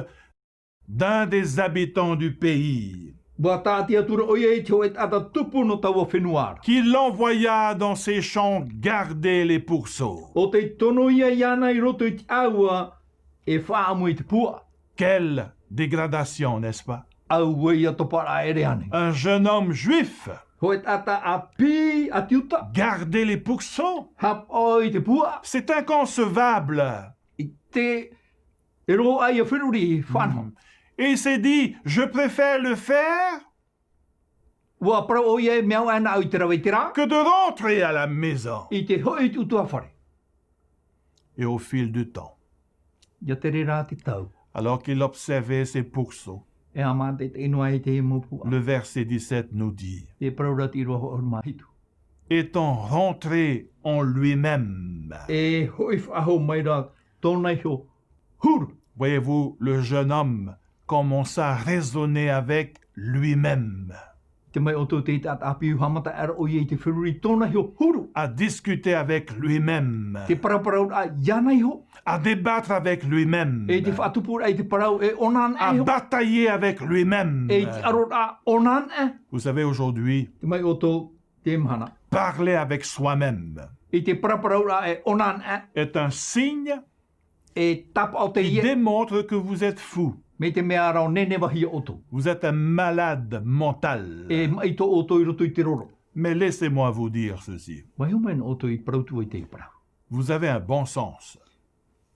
d'un des habitants du pays, ʻUa tāʻati atu ra ʻoia i te hōʻē taʻata tupu nō taua fenua ra. Qui l'envoya dans ses champs garder les pourceaux. ʻO tei tono ïa iāna i roto i te ʻāua e faʻaʻamu i te puaʻa. Quelle dégradation, n'est-ce pas? Auē ia toparaʻa ʻere ānei. Un jeune homme juif. Hōʻē taʻata ʻāpī ʻĀtiuta. Garder les pourceaux. Haʻapaʻo i te puaʻa. C'est inconcevable. I te E roaʻa ia feruri fānaʻo. Mm. Et il s'est dit, je préfère le faire ʻUa parau ʻoia e mea au aʻe nāʻu i te rave i terā, que de rentrer à la maison. I te hoʻi i te ʻutuāfare. Et au fil du temps, I te reira te tau. Alors qu'il observait ses pourceaux, E haʻamaitaʻi noa i te mau puaʻa. Le verset dix-sept nous dit, E parau ra te ʻīrava hōʻē ʻahuru mā hitu. Étant rentré en lui-même, E hoʻi faʻahou mai ra tōna iho huru. Voyez-vous, le jeune homme commença à raisonner avec lui-même, Te mea ʻoutou, te taʻata ʻāpī, ʻua haʻamata aʻera ʻoia i te feruri i tōna iho huru. À discuter avec lui-même, Te paraparau ra iāna iho. À débattre avec lui-même, E te faʻatupu ra i te parau e ʻōna anaʻe iho. À batailler avec lui-même. E i te ʻaro ra ʻōna anaʻe. Vous savez, aujourd'hui, Te mea ʻoutou, teie mahana, parler avec soi-même I te paraparau ra e ʻōna anaʻe est un signe e tāpaʻo teie, qui démontre que vous êtes fou. Mai te mea ra ʻua nenevahia ʻoutou. Vous êtes un malade mental. E maʻi tō ʻoutou i roto i te roro. Mais laissez-moi vous dire ceci. Vaiiho mai nō ʻoutou i parau atu i te parau. Vous avez un bon sens.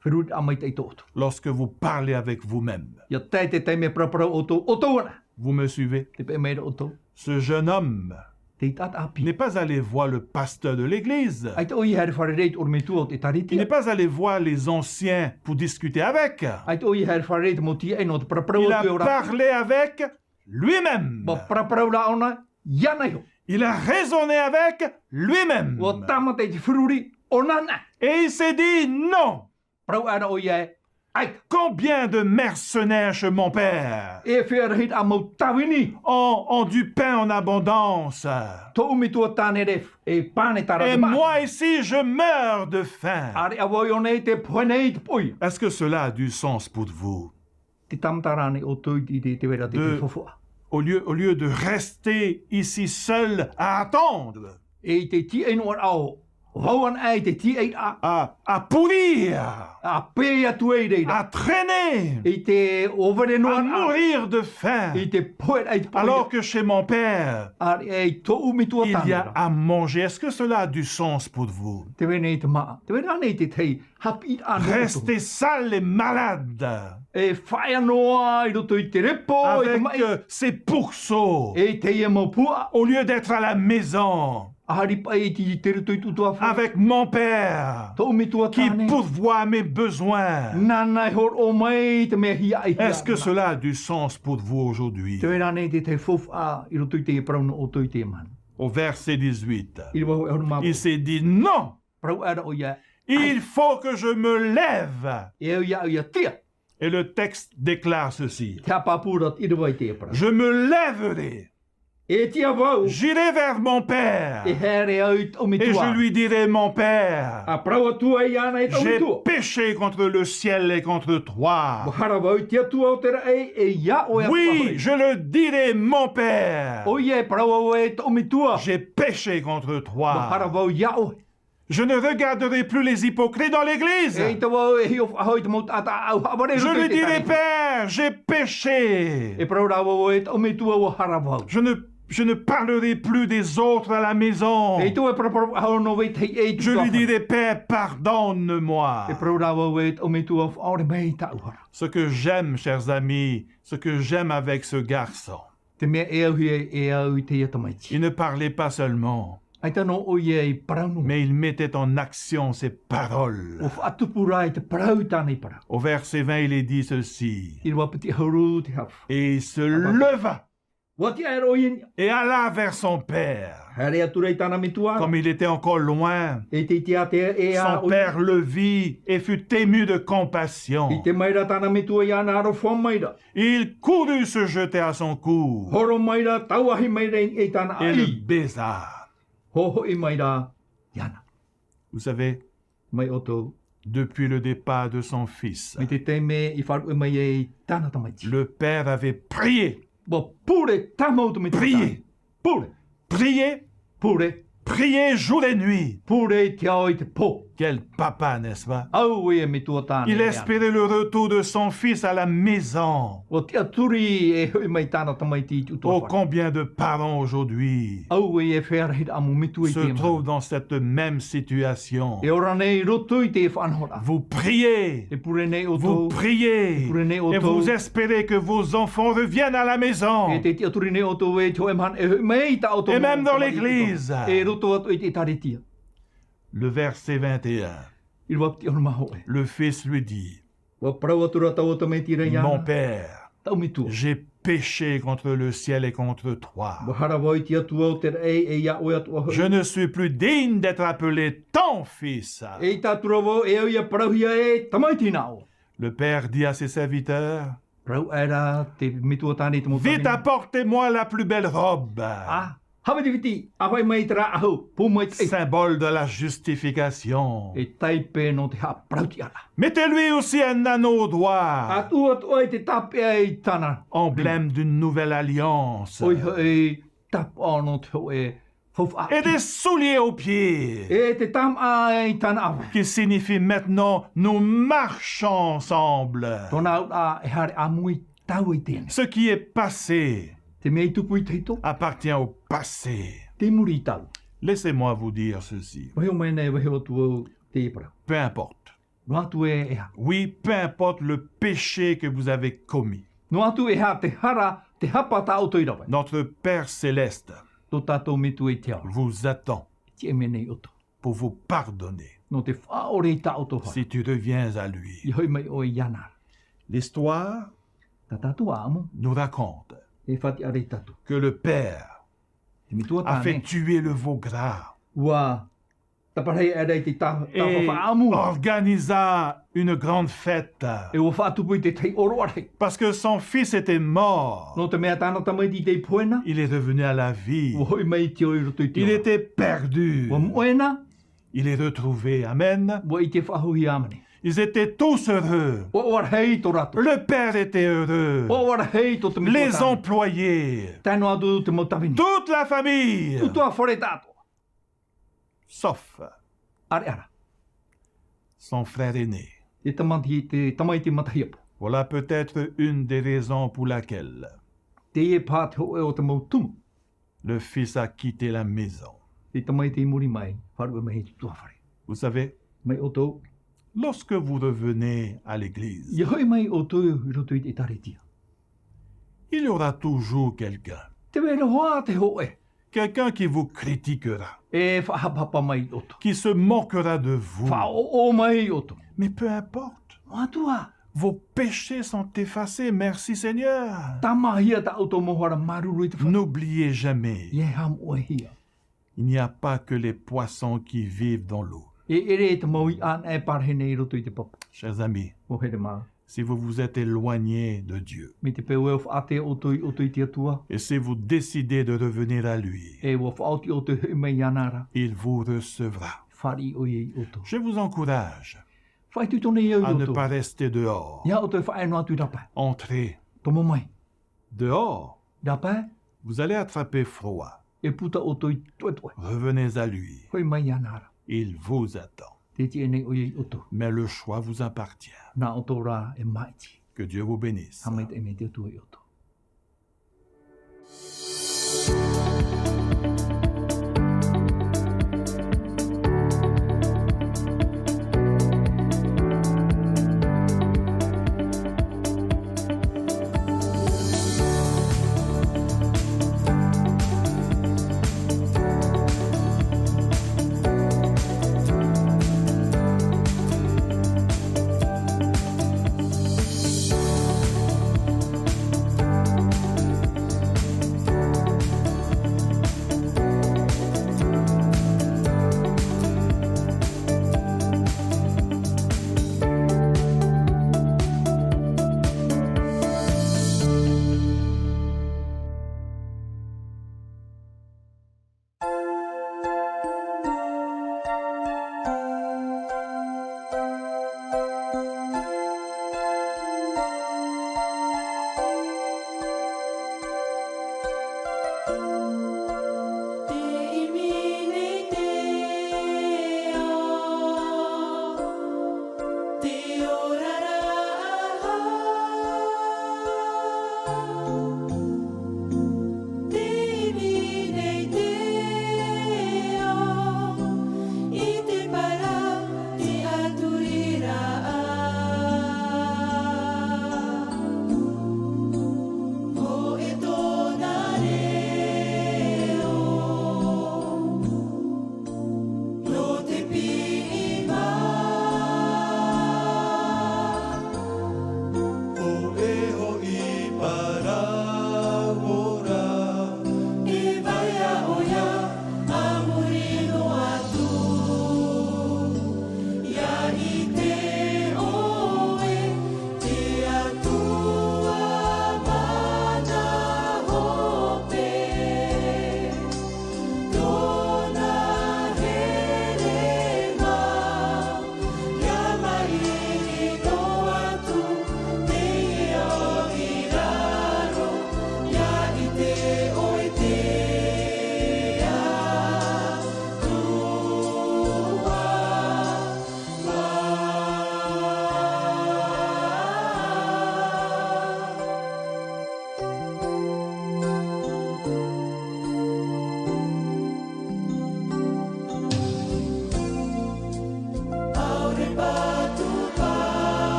Feruri maitaʻi tō ʻoutou. Lorsque vous parlez avec vous-même. ʻIa tae te taime e paraparau ʻoutou, ʻoutou ana. Vous me suivez? Te peʻe mai ra ʻoutou. Ce jeune homme Te taʻata ʻāpī n'est pas allé voir le pasteur de l'église. ʻAita ʻoia i haere fārerei i te ʻorometua o te ʻēkālesia. Il n'est pas allé voir les anciens pour discuter avec. ʻAita ʻoia i haere fārerei i te mau tīaʻi nō te paraparau atu e ora. Il a parlé avec lui-même. ʻUa paraparau ra ʻōna iāna iho. Il a raisonné avec lui-même. ʻUa tāmata i te feruri ʻōna anaʻe. Et il s'est dit, non. Parau aʻera ʻoia e, ʻaita. Combien de mercenaires chez mon père E feiā rahi ra mau tāvini. ont, ont du pain en abondance. Tōʻu metua tāne ra e pāne tārahu. Et moi ici, je meurs de faim. ʻĀreʻa vau i ʻō nei, tē pohe nei i te poʻi. Est-ce que cela a du sens pour vous? Tē tāmata ra ānei ʻoutou i te, i te, te vai ra te, te De, faufaʻa? Au lieu, au lieu de rester ici seul à attendre, E i te tīaʻi noa ra ʻo Vau ana i te tīʻairaʻa. À, à pourrir, À pē atu ai reira. À traîner, I te ʻōvere noa. À mourir de faim. I te pohe raʻa i te pohe. Alors que chez mon père, A, e, i tōʻu metua tāne ra. Il y a à manger. Est-ce que cela a du sens pour vous ? Te vai nei te māʻa. Te vai nei te tahi haʻapiʻiraʻa nō ʻoutou. Rester sale et malade. E faʻaea noa i roto i te repo, i te maʻi. Avec, euh, ces pourceaux. E teie mau puaʻa. Au lieu d'être à la maison. ʻAhari paʻi i te, i te roto i tōʻu utuafare. Avec mon père. Tōʻu metua tāne. Qui pourvoit à mes besoins. Nāna e hōroʻa mai i te mea hiaʻai. Est-ce que cela a du sens pour vous aujourd'hui ? Te vai nei te tahi faufaʻa i roto i te parau nō ʻoutou i teie mahana. Au verset dix-huit, ʻĪrava hōʻē ʻahuru mā vaʻu. Il s'est dit : « Non, Parau aʻera ʻoia. Il faut que je me lève. E au ia au ia tia. » Et le texte déclare ceci : « Te haʻapāpū ra te ʻīrava i teie parau. Je me lèverai. E tia vau. J'irai vers mon père. E haere au i tōʻu metua. Et je lui dirai : Mon père, ʻA parau atu ai iāna e tōʻu metua. J'ai péché contre le ciel et contre toi. Ua hara vau i te Atua o te raʻi, e iā ʻoe atoʻa hoʻi. Oui, je le dirai, mon père. ʻOia, e parau au e tōʻu metua. J'ai péché contre toi. Ua hara vau iā ʻoe. Je ne regarderai plus les hypocrites dans l'église. E ʻaita vau e hiʻo faʻahou i te mau taʻata ʻāʻau haʻavare i roto i te tāne. Je lui dirai : Père, j'ai péché. E parau ra vau e tōʻu metua, ua hara vau. Je ne, je ne parlerai plus des autres à la maison. E ʻaita vau e paraparau faʻahou nō vetahi e i te utuafare. Je lui dirai : Père, pardonne-moi. E parau ra vau e tōʻu metua, faʻaʻore mai tāʻu hara. Ce que j'aime, chers amis, ce que j'aime avec ce garçon, Te mea e auhia e au i teie tamaiti. Il ne parlait pas seulement, ʻAita nō ʻoia i parau noa. Mais il mettait en action ses paroles. Ua faʻatupu ra i te parau i tāna i parau. Au verset vingt, il est dit ceci : ʻĪrava piti ʻahuru te haʻapiʻi. Et il se leva. Ua tiʻa aʻera ʻoia i niʻa. Et alla vers son père. Haere atu ra i tāna metua. Comme il était encore loin, e ʻite atu ē ʻoia. Son père le vit et fut ému de compassion. ʻIte mai ra tāna metua iāna, aroha mai ra. Il courut se jeter à son cou. Horo mai ra, tauahi mai ra i tāna ʻāʻī. Et le baisa. Hōhoʻi mai ra iāna. Vous savez, Mai ʻoutou. Depuis le départ de son fils, Mai te taime i faʻaruʻe mai ai tāna tamaiti. Le père avait prié. Ua pure tāmau te metua. Prié. Pure. Prié. Pure. Prié jour et nuit. Pure i te ao i te pō. Quel papa, n'est-ce pas ? Auē e metua tāne. Il espérait le retour de son fils à la maison. Ua tiʻaturi e hoʻi mai tāna tamaiti i te utuafare. Oh, combien de parents aujourd'hui Auē e fea rahi ra mau metua i teie mahana. Se trouvent dans cette même situation. E ora nei i roto i te faʻanahoraʻa. Vous priez. E pure nei ʻoutou. Vous priez. E pure nei ʻoutou. Et vous espérez que vos enfants reviennent à la maison. E te tiʻaturi nei ʻoutou ē te hōʻē mahana e hoʻi mai tā ʻoutou mau tamaiti. Et même dans l'église. E roto atu i te ʻēkālesia. Le verset vingt et un. ʻĪrava piti ʻahuru mā hōʻē. Le fils lui dit, Ua parau atu ra taua tamaiti ra iāna. Mon père, Taʻu metua. J'ai péché contre le ciel et contre toi. Ua hara vau i te Atua o te raʻi, e iā ʻoe atoʻa hoʻi. Je ne suis plus digne d'être appelé ton fils. E ʻaita atu ra vau e au ia parauhia e tamaiti nā ʻoe. Le père dit à ses serviteurs, Parau aʻera te metua tāne i te mau tāne. Vite, apportez-moi la plus belle robe. ʻĀ, haʻavitiviti, ʻāfaʻi mai te rāʻau pū maitaʻi. Symbole de la justification. E taipe nō te haʻaparautiʻaraʻa. Mettez-lui aussi un anneau au doigt. ʻA tuʻu atu ai te tāpeʻa i tāna. Emblème d'une nouvelle alliance. ʻOia hoʻi, tāpaʻo nō te hōʻē faufaʻa. Et des souliers aux pieds. E te tāmaʻa i tāna ʻava. Qui signifie maintenant, nous marchons ensemble. Tōna auraʻa, e haere ʻāmui tāua i teie nei. Ce qui est passé Te mea i tupu i tahito. Appartient au passé. Tei muri i tāua. Laissez-moi vous dire ceci. Vaiiho mai nei, vaiiho atu au i teie parau. Peu importe. Noa atu e, e aha. Oui, peu importe le péché que vous avez commis. Noa atu e aha te hara, te hapa tā ʻoutou i rave. Notre Père céleste Tō tātou Metua i te ao. Vous attend. E tiʻa mai nei ʻoutou. Pour vous pardonner. Nō te faʻaʻore i tā ʻoutou hara. Si tu reviens à lui. I hoʻi mai ʻoe iāna. L'histoire Tā tātou ʻāʻamu. Nous raconte E faʻatiʻa ra ia tātou. Que le père Te metua tāne. A fait tuer le veau gras. Ua tāparahi aʻera i te tā-, tāfafa ʻāʻamu. Et organisa une grande fête. E ua faʻatupu i te tahi ʻōroʻa rahi. Parce que son fils était mort. Nō te mea tāna tamaiti tei pohe na. Il est revenu à la vie. Ua hoʻi mai i te ao i roto i te ora. Il était perdu. Ua moʻe na. Il est retrouvé. Amen. Ua ʻite faʻahou ia, ʻāmene. Ils étaient tous heureux. ʻUa, ʻua rahi tō rātou. Le père était heureux. ʻUa, ʻua rahi tō te metua tāne. Les employés. Tae noa atu te mau tāvini. Toute la famille. Te utuafare tātou. Sauf ʻareʻa ra. Son frère aîné. Te tamaiti, te tamaiti matahiapo. Voilà peut-être une des raisons pour laquelle Teie paha te hōʻē o te mau tumu. Le fils a quitté la maison. Te tamaiti i muri mai, faʻaruʻe mai i te ʻutuāfare. Vous savez, Mai ʻoutou, lorsque vous revenez à l'église, ʻia hoʻi mai ʻoutou i roto i te ʻēkālesia, il y aura toujours quelqu'un. Tē vai ra hoʻi te hōʻē. Quelqu'un qui vous critiquera. E faʻahapahapa mai iā ʻoutou. Qui se moquera de vous. Faʻaʻoʻo mai iā ʻoutou. Mais peu importe. ʻAore atoʻa. Vos péchés sont effacés, merci Seigneur. Tāmāhia tā ʻoutou mau hara, māuruuru i te Fatu. N'oubliez jamais. ʻIa haʻamoʻehia. Il n'y a pas que les poissons qui vivent dans l'eau. E ʻere te mau iʻa anaʻe e parahi nei i roto i te papa. Chers amis, Mau here mā. Si vous vous êtes éloignés de Dieu, Mai te peu ʻoe ʻua faʻaʻite ʻoutou iā ʻoutou i te Atua, et si vous décidez de revenir à lui, e ʻua faʻaoti ʻoutou e hoʻi mai iāna ra, il vous recevra. Fāriʻi ʻoia iā ʻoutou. Je vous encourage Faʻaitoito nei au iā ʻoutou. À ne pas rester dehors. ʻEiaha ʻoutou e faʻaea noa atu i rāpae. Entrez. Tomo mai. Dehors, Rāpae. Vous allez attraper froid. E puta ʻoutou i te toʻetoʻe. Revenez à lui. Hoʻi mai iāna ra. Il vous attend. Tē tiʻa nei ʻoia iā ʻoutou. Mais le choix vous appartient. Nā ʻoutou rā e māʻiti. Que Dieu vous bénisse. Haʻamaitaʻi mai te Atua iā ʻoutou.